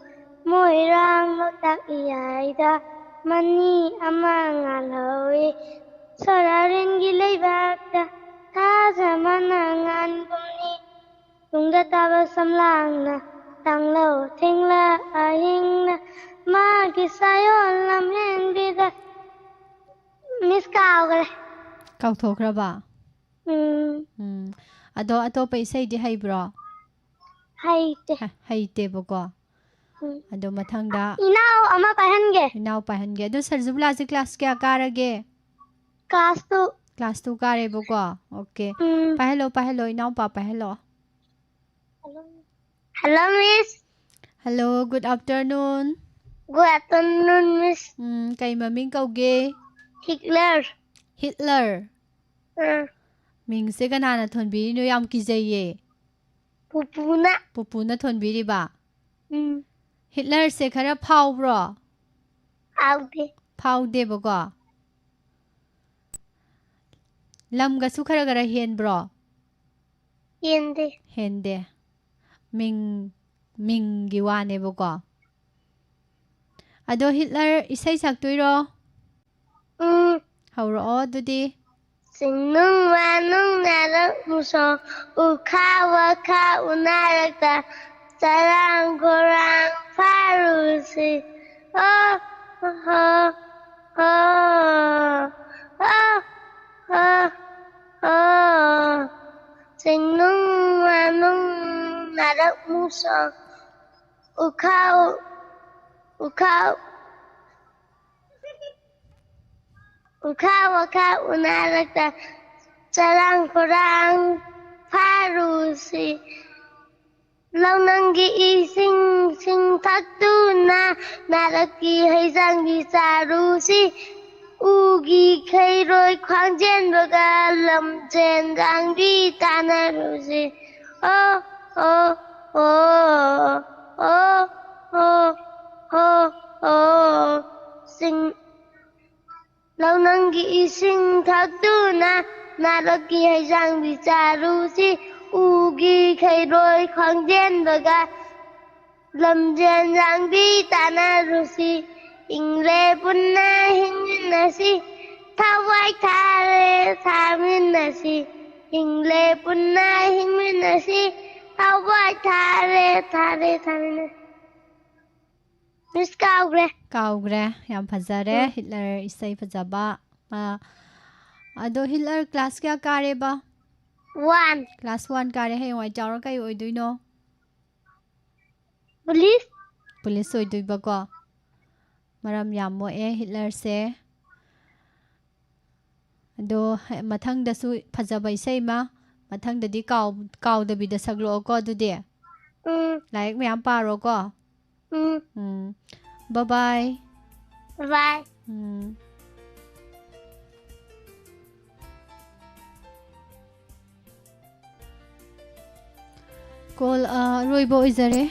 ꯃꯣꯏꯔꯥꯡ ꯂꯣꯛꯇꯥꯛ ꯏꯌꯥꯏꯗ ꯃꯅꯤ ꯑꯃ ꯉꯥꯜꯍꯧꯏ꯫ ꯁꯣꯔꯥꯔꯦꯟꯒꯤ ꯂꯩꯕꯥꯛꯇ ꯊꯥꯖ ꯃꯅꯥ ꯉꯥꯟꯒꯨꯝꯅꯤ꯫ ꯇꯨꯡꯗ ꯇꯥꯕ ꯁꯝꯂꯥꯡꯅ ꯇꯥꯡꯂꯧ ꯊꯦꯡꯂ ꯑꯍꯤꯡꯅ ꯃꯥꯒꯤ ꯁꯥꯌꯣꯟ ꯂꯝꯍꯦꯟꯕꯤꯗ꯫ ꯃꯤꯁ ꯀꯥꯎꯈ꯭ꯔꯦ꯫ ꯀꯥꯎꯊꯣꯛꯈ꯭ꯔꯕ? ꯎꯝ꯫ ꯎꯝ꯫ ꯑꯗꯣ ꯑꯇꯣꯞꯄ ꯏꯁꯩꯗꯤ ꯍꯩꯕ꯭ꯔꯣ? ꯍꯩꯇꯦ꯫ ꯍ-, ꯍꯩꯇꯦꯕꯀꯣ꯫ ꯎꯝ꯫ ꯑꯗꯣ ꯃꯊꯪꯗ ꯏꯅꯥꯎ ꯑꯃ ꯄꯥꯏꯍꯟꯒꯦ꯫ ꯏꯅꯥꯎ ꯄꯥꯏꯍꯟꯒꯦ꯫ ꯑꯗꯣ ꯁꯔꯖꯨꯕꯂꯥꯁꯦ class ꯀꯌꯥ ꯀꯥꯔꯒꯦ? Class two꯫ Class two ꯀꯥꯔꯦꯕꯀꯣ꯫ Okay꯫ ꯎꯝ꯫ ꯄꯥꯏꯍꯜꯂꯣ, ꯄꯥꯏꯍꯜꯂꯣ, ꯏꯅꯥꯎꯄꯥ ꯄꯥꯏꯍꯜꯂꯣ꯫ Hello, Miss꯫ Hello, good afternoon꯫ Good afternoon, Miss꯫ ꯎꯝ, ꯀꯩ ꯃꯃꯤꯡ ꯀꯧꯒꯦ? Hitler꯫ Hitler? ꯑꯥ꯫ ꯃꯤꯡꯁꯦ ꯀꯅꯥꯅ ꯊꯣꯟꯕꯤꯔꯤꯅꯣ? ꯌꯥꯝ ꯀꯤꯖꯩꯌꯦ꯫ ꯄꯨꯄꯨꯅ꯫ ꯄꯨꯄꯨꯅ ꯊꯣꯟꯕꯤꯔꯤꯕ? ꯎꯝ꯫ Hitlerꯁꯦ ꯈꯔ ꯐꯥꯎꯕ꯭ꯔꯣ? ꯐꯥꯎꯗꯦ꯫ ꯐꯥꯎꯗꯦꯕꯀꯣ꯫ ꯂꯝꯒꯁꯨ ꯈꯔ ꯈꯔ ꯍꯦꯟꯕ꯭ꯔꯣ? ꯍꯦꯟꯗꯦ꯫ ꯍꯦꯟꯗꯦ꯫ ꯃꯤꯡ, ꯃꯤꯡꯒꯤ ꯋꯥꯅꯦꯕꯀꯣ꯫ ꯑꯗꯣ Hitler ꯏꯁꯩ ꯁꯛꯇꯣꯏꯔꯣ? ꯎꯝ꯫ ꯍꯧꯔꯛꯑꯣ ꯑꯗꯨꯗꯤ꯫ ꯆꯤꯡꯅꯨꯡ ꯃꯥꯅꯨꯡ ꯅꯥꯔꯛ ꯃꯨꯁꯣꯡ, ꯎꯈꯥ ꯋꯥꯈꯥ ꯎꯅꯥꯔꯛꯇ, ꯆꯔꯥꯡ ꯈꯣꯔꯥꯡ ꯐꯥꯔꯨꯁꯤ꯫ ꯑꯣ ꯍꯣ ꯍꯣ, ꯑꯣ ꯍꯣ ꯍꯣ꯫ ꯆꯤꯡꯅꯨꯡ ꯃꯥꯅꯨꯡ ꯅꯥꯔꯛ ꯃꯨꯁꯣꯡ, ꯎꯈꯥ ꯎꯈꯥ ꯎꯈꯥ ꯋꯥꯈꯥ ꯎꯅꯥꯔꯛꯇ, ꯆꯔꯥꯡ ꯈꯣꯔꯥꯡ ꯐꯥꯔꯨꯁꯤ꯫ ꯂꯧꯅꯪꯒꯤ ꯏꯁꯤꯡ ꯁꯤꯡ ꯊꯛꯇꯨꯅ, ꯅꯥꯔꯛꯀꯤ ꯍꯩꯖꯥꯡꯕꯤ ꯆꯥꯔꯨꯁꯤ꯫ ꯎꯒꯤ ꯈꯩꯔꯣꯏ ꯈ꯭ꯋꯥꯡꯖꯦꯟꯕꯒ, ꯂꯝꯖꯦꯟ ꯂꯥꯡꯕꯤ ꯇꯥꯟꯅꯔꯨꯁꯤ꯫ ꯑꯣ ꯑꯣ ꯑꯣ ꯑꯣ ꯑꯣ ꯑꯣ ꯑꯣ꯫ ꯆꯤꯡ ꯂꯧꯅꯪꯒꯤ ꯏꯁꯤꯡ ꯊꯛꯇꯨꯅ, ꯅꯥꯔꯛꯀꯤ ꯍꯩꯖꯥꯡꯕꯤ ꯆꯥꯔꯨꯁꯤ꯫ ꯎꯒꯤ ꯈꯩꯔꯣꯏ ꯈꯣꯡꯖꯦꯟꯕꯒ ꯂꯝꯖꯦꯟ ꯂꯥꯡꯕꯤ ꯇꯥꯟꯅꯔꯨꯁꯤ꯫ ꯏꯪꯂꯦ ꯄꯨꯟꯅ ꯍꯤꯡꯃꯤꯟꯅꯁꯤ꯫ ꯊꯋꯥꯏ ꯊꯥꯔꯦ ꯊꯥꯃꯤꯟꯅꯁꯤ꯫ ꯏꯪꯂꯦ ꯄꯨꯟꯅ ꯍꯤꯡꯃꯤꯟꯅꯁꯤ꯫ ꯊꯋꯥꯏ ꯊꯥꯔꯦ ꯊꯥꯔꯦ ꯊꯥꯃꯤꯟꯅꯁꯤ꯫ ꯃꯤꯁ ꯀꯥꯎꯈ꯭ꯔꯦ꯫ ꯀꯥꯎꯈ꯭ꯔꯦ꯫ ꯌꯥꯝ ꯐꯖꯔꯦ꯫ ꯎꯝ꯫ ꯍꯤꯠꯂꯔ ꯏꯁꯩ ꯐꯖꯕ꯫ ꯑ, ꯑꯗꯣ ꯍꯤꯠꯂꯔ ꯀ꯭ꯂꯥꯁ ꯀꯌꯥ ꯀꯥꯔꯦꯕ? ꯋꯥꯟ꯫ ꯀ꯭ꯂꯥꯁ ꯋꯥꯟ ꯀꯥꯔꯦ꯫ ꯍꯌꯦꯡꯋꯥꯏ ꯆꯥꯎꯔ ꯀꯩ ꯑꯣꯏꯗꯣꯏꯅꯣ? ꯄꯨꯂꯤꯁ꯫ ꯄꯨꯂꯤꯁ ꯑꯣꯏꯗꯣꯏꯕꯀꯣ꯫ ꯃꯔꯝ ꯌꯥꯝ ꯃꯣꯛꯑꯦ ꯍꯤꯠꯂꯔꯁꯦ꯫ ꯑꯗꯣ ꯃꯊꯪꯗꯁꯨ ꯐꯖꯕ ꯏꯁꯩ ꯑꯃ, ꯃꯊꯪꯗꯗꯤ ꯀꯥꯎ-, ꯀꯥꯎꯗꯕꯤꯗ ꯁꯛꯂꯛꯑꯣꯀꯣ ꯑꯗꯨꯗꯤ꯫ ꯎꯝ꯫ ꯂꯥꯏꯔꯤꯛ ꯃꯌꯥꯝ ꯄꯥꯔꯣꯀꯣ꯫ ꯎꯝ꯫ ꯎꯝ꯫ Bye bye꯫ Bye bye꯫ ꯎꯝ꯫ ꯀꯣꯜ, ꯑ, ꯑꯔꯣꯏꯕ ꯑꯣꯏꯖꯔꯦ꯫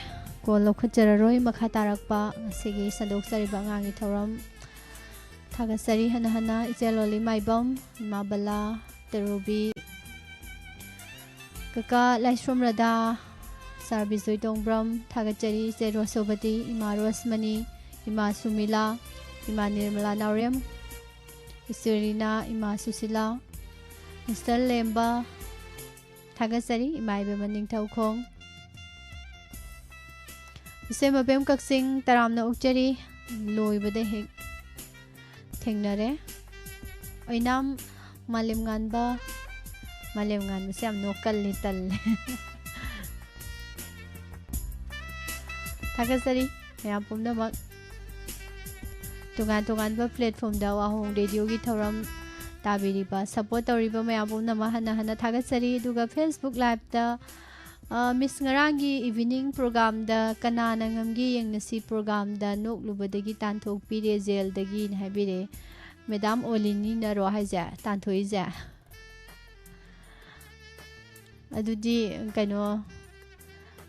ꯀꯣꯜ ꯂꯧꯈꯠꯆꯔꯔꯣꯏ꯫ ꯃꯈꯥ ꯇꯥꯔꯛꯄ ꯉꯁꯤꯒꯤ ꯁꯟꯗꯣꯛꯆꯔꯤꯕ ꯑꯉꯥꯡꯒꯤ ꯊꯧꯔꯝ ꯊꯥꯒꯠꯆꯔꯤ ꯍꯟꯅ ꯍꯟꯅ ꯏꯆꯦ ꯂꯣꯂꯤ ꯃꯥꯏꯕꯝ, ꯏꯃꯥ ꯕꯂꯥ, ꯇꯔꯨꯕꯤ, ꯀꯀꯥ ꯂꯥꯏꯁ꯭ꯔꯝ ꯔꯙꯥ, ꯁꯥꯔ ꯕꯤꯖꯣꯏ ꯇꯣꯡꯕ꯭ꯔꯝ, ꯊꯥꯒꯠꯆꯔꯤ ꯏꯆꯦ ꯔꯣꯁꯣꯕꯇꯤ, ꯏꯃꯥ ꯔꯣꯁꯃꯅꯤ, ꯏꯃꯥ ꯁꯨꯃꯤꯂꯥ, ꯏꯃꯥ ꯅꯤꯔꯃꯂꯥ ꯅꯥꯎꯔꯦꯝ, ꯏꯆꯦ ꯔꯤꯅꯥ, ꯏꯃꯥ ꯁꯨꯁꯤꯂꯥ, ꯃꯤꯁꯇꯔ ꯂꯦꯝꯕ, ꯊꯥꯒꯠꯆꯔꯤ ꯏꯃꯥ ꯏꯕꯦꯝꯃ ꯅꯤꯡꯊꯧꯈꯣꯡ꯫ ꯏꯆꯦ ꯃꯕꯦꯝ ꯀꯛꯆꯤꯡ ꯇꯔꯥꯝꯅ ꯑꯣꯛꯆꯔꯤ꯫ ꯂꯣꯏꯕꯗ ꯍꯦꯛ ꯊꯦꯡꯅꯔꯦ꯫ ꯑꯣꯏꯅꯥꯝ ꯃꯥꯂꯦꯝꯉꯥꯟꯕ, ꯃꯥꯂꯦꯝꯉꯥꯟꯕꯁꯦ ꯌꯥꯝ ꯅꯣꯛꯀꯜꯂꯤ, ꯇꯜꯂꯦ꯫ ꯊꯥꯒꯠꯆꯔꯤ ꯃꯌꯥꯝ ꯄꯨꯝꯅꯃꯛ꯫ ꯇꯣꯉꯥꯟ ꯇꯣꯉꯥꯟꯕ platformꯗ ꯋꯥꯍꯣꯡ ꯔꯦꯗꯤꯑꯣꯒꯤ ꯊꯧꯔꯝ ꯇꯥꯕꯤꯔꯤꯕ, support ꯇꯧꯔꯤꯕ ꯃꯌꯥꯝ ꯄꯨꯝꯅꯃꯛ ꯍꯟꯅ ꯍꯟꯅ ꯊꯥꯒꯠꯆꯔꯤ꯫ ꯑꯗꯨꯒ Facebook Liveꯇ, ꯑ, Miss ꯉꯔꯥꯡꯒꯤ evening programꯗ ꯀꯅꯥꯅ ꯉꯝꯒꯦ ꯌꯦꯡꯅꯁꯤ programꯗ ꯅꯣꯛꯂꯨꯕꯗꯒꯤ ꯇꯥꯟꯊꯣꯛꯄꯤꯔꯦ jailꯗꯒꯤꯅ ꯍꯥꯏꯕꯤꯔꯦ꯫ Madam ꯑꯣꯂꯤꯅꯤꯅꯔꯣ ꯍꯥꯏꯁꯦ, ꯇꯥꯟꯊꯣꯛꯏꯁꯦ? ꯑꯗꯨꯗꯤ ꯀꯩꯅꯣ,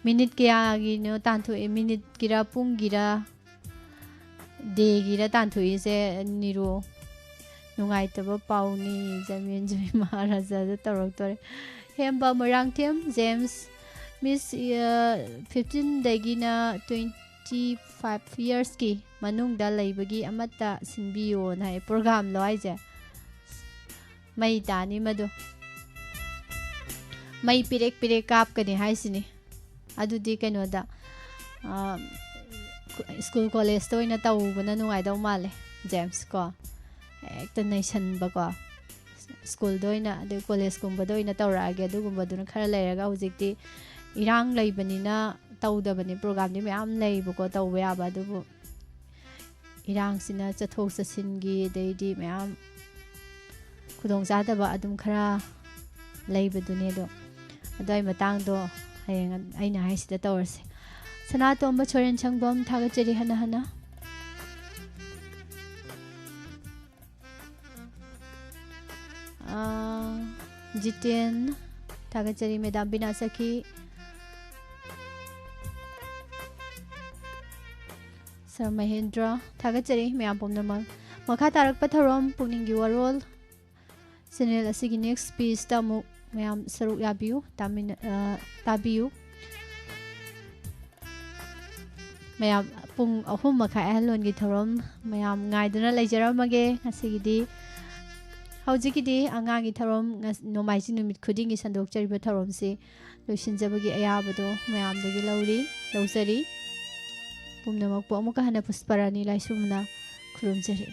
minute ꯀꯌꯥꯒꯤꯅꯣ ꯇꯥꯟꯊꯣꯛꯑꯦ? Minuteꯀꯤꯔ, ꯄꯨꯡꯒꯤꯔ, dayꯒꯤꯔ ꯇꯥꯟꯊꯣꯛꯏꯁꯦ, ꯅꯤꯔꯣ? ꯅꯨꯡꯉꯥꯏꯇꯕ ꯄꯥꯎꯅꯤ, ꯖꯃꯦꯟꯖꯣꯏ ꯃꯍꯥꯔꯥꯖꯥꯗ ꯇꯧꯔꯛꯇꯣꯔꯦ꯫ ꯍꯦꯝꯕ ꯃꯣꯏꯔꯥꯡꯊꯦꯝ ꯖꯦꯝꯁ, ꯃꯤꯁ, ꯑ, ꯐꯤꯐꯇꯤꯟꯗꯒꯤꯅ ꯇ꯭ꯋꯦꯟꯇꯤ ꯐꯥꯏꯚ ꯌꯔꯁꯀꯤ ꯃꯅꯨꯡꯗ ꯂꯩꯕꯒꯤ ꯑꯃꯠꯇ ꯁꯤꯟꯕꯤꯌꯣꯅ ꯍꯥꯏ꯫ ꯄ꯭ꯔꯣꯒꯥꯝꯂꯣ ꯍꯥꯏꯁꯦ? ꯃꯩ ꯇꯥꯅꯤ ꯃꯗꯨ꯫ ꯃꯩ ꯄꯤꯔꯦꯛ ꯄꯤꯔꯦꯛ ꯀꯥꯞꯀꯅꯤ ꯍꯥꯏꯁꯤꯅꯤ꯫ ꯑꯗꯨꯗꯤ ꯀꯩꯅꯣꯗ, ꯑ, ꯁ꯭ꯀꯨꯜ ꯀꯣꯂꯦꯖꯇ ꯑꯣꯏꯅ ꯇꯧꯕꯅ ꯅꯨꯡꯉꯥꯏꯗꯧ ꯃꯥꯜꯂꯦ, ꯖꯦꯝꯁ ꯀꯣ꯫ ꯍꯦꯛꯇ ꯅꯩꯁꯟꯕꯀꯣ꯫ ꯁ꯭ꯀꯨꯜꯗ ꯑꯣꯏꯅ, ꯑꯗꯩ ꯀꯣꯂꯦꯖꯀꯨꯝꯕꯗ ꯑꯣꯏꯅ ꯇꯧꯔꯛꯑꯒꯦ꯫ ꯑꯗꯨꯒꯨꯝꯕꯗꯨꯅ ꯈꯔ ꯂꯩꯔꯒ, ꯍꯧꯖꯤꯛꯇꯤ ꯏꯔꯥꯡ ꯂꯩꯕꯅꯤꯅ ꯇꯧꯗꯕꯅꯤ꯫ ꯄ꯭ꯔꯣꯒꯥꯝꯗꯤ ꯃꯌꯥꯝ ꯂꯩꯕꯀꯣ, ꯇꯧꯕ ꯌꯥꯕ, ꯑꯗꯨꯕꯨ ꯏꯔꯥꯡꯁꯤꯅ ꯆꯠꯊꯣꯛ ꯆꯠꯁꯤꯟꯒꯤ, ꯑꯗꯩꯗꯤ ꯃꯌꯥꯝ ꯈꯨꯗꯣꯡꯆꯥꯗꯕ ꯑꯗꯨꯝ ꯈꯔ ꯂꯩꯕꯗꯨꯅꯦ꯫ ꯑꯗꯣ ꯑꯗꯨꯋꯥꯏ ꯃꯇꯥꯡꯗꯣ ꯍꯌꯦꯡ ꯑꯩꯅ ꯍꯥꯏꯁꯤꯗ ꯇꯧꯔꯁꯦ꯫ ꯁꯅꯥꯇꯣꯝꯕ ꯁꯣꯔꯦꯟ ꯁꯪꯕꯝ, ꯊꯥꯒꯠꯆꯔꯤ ꯍꯟꯅ ꯍꯟꯅ꯫ ꯑꯥ, ꯖꯤꯇꯦꯟ, ꯊꯥꯒꯠꯆꯔꯤ꯫ ꯃꯦꯗꯥꯝ ꯕꯤꯅꯥ ꯁꯈꯤ, ꯁꯔ ꯃꯍꯦꯟꯗ꯭ꯔ, ꯊꯥꯒꯠꯆꯔꯤ ꯃꯌꯥꯝ ꯄꯨꯝꯅꯃꯛ꯫ ꯃꯈꯥ ꯇꯥꯔꯛꯄ ꯊꯧꯔꯝ ꯄꯨꯛꯅꯤꯡꯒꯤ ꯋꯥꯔꯣꯜ꯫ ꯆꯦꯅꯦꯜ ꯑꯁꯤꯒꯤ ꯅꯦꯛꯁ ꯄꯦꯖꯇ ꯑꯃꯨꯛ ꯃꯌꯥꯝ ꯁꯔꯨꯛ ꯌꯥꯕꯤꯌꯨ, ꯇꯥꯃꯤꯟꯅ-, ꯑ, ꯇꯥꯕꯤꯌꯨ꯫ ꯃꯌꯥꯝ, ꯄꯨꯡ ꯑꯍꯨꯝ ꯃꯈꯥꯏ ꯑꯍꯜꯂꯣꯟꯒꯤ ꯊꯧꯔꯝ ꯃꯌꯥꯝ ꯉꯥꯏꯗꯨꯅ ꯂꯩꯖꯔꯝꯃꯒꯦ ꯉꯁꯤꯒꯤꯗꯤ꯫ ꯍꯧꯖꯤꯛꯀꯤꯗꯤ ꯑꯉꯥꯡꯒꯤ ꯊꯧꯔꯝ ꯉꯁ-, ꯅꯣꯡꯃꯥꯏꯖꯤꯡ ꯅꯨꯃꯤꯠ ꯈꯨꯗꯤꯡꯒꯤ ꯁꯟꯗꯣꯛꯆꯔꯤꯕ ꯊꯧꯔꯝꯁꯤ ꯂꯣꯏꯁꯤꯟꯖꯕꯒꯤ ꯑꯌꯥꯕꯗꯣ ꯃꯌꯥꯝꯗꯒꯤ ꯂꯧꯔꯤ, ꯂꯧꯖꯔꯤ꯫ ꯄꯨꯝꯅꯃꯛꯄꯨ ꯑꯃꯨꯛꯀ ꯍꯟꯅ ꯄꯨꯁꯄꯔꯥꯅꯤ ꯂꯥꯏꯁ꯭ꯔꯝꯅ ꯈꯨꯔꯨꯝꯖꯔꯤ꯫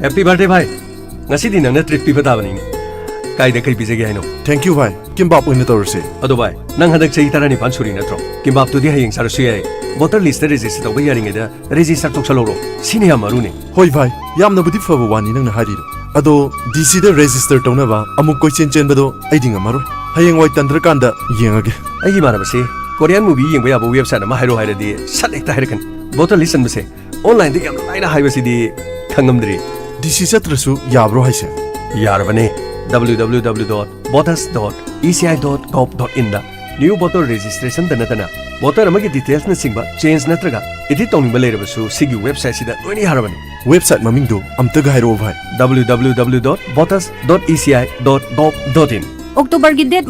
Happy birthday, ꯚꯥꯏ! ꯉꯁꯤꯗꯤ ꯅꯪꯅ treat ꯄꯤꯕ ꯇꯥꯕꯅꯤꯅꯦ꯫ ꯀꯥꯏꯗ ꯀꯩ ꯄꯤꯖꯒꯦ ꯍꯥꯏꯅꯣ? Thank you, ꯚꯥꯏ꯫ ꯀꯤꯝꯕꯥꯞ ꯑꯣꯏꯅ ꯇꯧꯔꯁꯦ꯫ ꯑꯗꯣ ꯚꯥꯏ, ꯅꯪ ꯍꯟꯗꯛ ꯆꯍꯤ ꯇꯔꯥꯅꯤꯄꯥꯟ ꯁꯨꯔꯤ ꯅꯠꯇ꯭ꯔꯣ? ꯀꯤꯝꯕꯥꯞꯇꯨꯗꯤ ꯍꯌꯦꯡ ꯆꯥꯔꯁꯨ ꯌꯥꯏ꯫ Voter list register ꯇꯧꯕ ꯌꯥꯔꯤꯉꯩꯗ register ꯇꯧꯁꯜꯍꯧꯔꯣ꯫ ꯁꯤꯅ ꯌꯥꯝ ꯃꯔꯨꯅꯦ꯫ ꯍꯣꯏ ꯚꯥꯏ, ꯌꯥꯝꯅꯕꯨꯗꯤ ꯐꯕ ꯋꯥꯅꯤ ꯅꯪꯅ ꯍꯥꯏꯔꯤꯗꯣ꯫ ꯑꯗꯣ D C ꯗ register ꯇꯧꯅꯕ ꯑꯃꯨꯛ ꯀꯣꯏꯆꯦꯟ ꯆꯦꯟꯕꯗꯣ ꯑꯩꯗꯤ ꯉꯝꯃꯔꯣꯏ꯫ ꯍꯌꯦꯡꯋꯥꯏ ꯇꯟꯗ꯭ꯔꯀꯥꯟꯗ ꯌꯦꯡꯉꯒꯦ꯫ ꯑꯩꯒꯤ ꯏꯃꯥꯟꯅꯕꯁꯤ Korean movie ꯌꯦꯡꯕ ꯌꯥꯕ website ꯑꯃ ꯍꯥꯏꯔꯣ ꯍꯥꯏꯔꯗꯤ ꯁꯠ ꯍꯦꯛꯇ ꯍꯥꯏꯔꯛꯀꯅꯤ꯫ Voter list ꯆꯟꯕꯁꯦ online ꯗ ꯌꯥꯝ ꯂꯥꯏꯅ ꯍꯥꯏꯕꯁꯤꯗꯤ ꯈꯪꯉꯝꯗ꯭ꯔꯤ꯫ D C ꯆꯠꯇ꯭ꯔꯁꯨ ꯌꯥꯕ꯭ꯔꯣ ꯍꯥꯏꯁꯦ? ꯌꯥꯔꯕꯅꯦ꯫ W W W dot voters dot E C I dot gov dot in the new voter registration ꯗ ꯅꯠꯇꯅ voter ꯑꯃꯒꯤ details ꯅꯆꯤꯡꯕ change ꯅꯠꯇ꯭ꯔꯒ edit ꯇꯧꯅꯤꯡꯕ ꯂꯩꯔꯕꯁꯨ ꯁꯤꯒꯤ website ꯁꯤꯗ ꯂꯣꯏꯅ ꯌꯥꯔꯕꯅꯤ꯫ Website ꯃꯃꯤꯡꯗꯨ ꯑꯝꯇꯒ ꯍꯥꯏꯔꯛꯑꯣ ꯚꯥꯏ꯫ W W W dot voters dot E C I dot gov dot in꯫ October ꯒꯤ date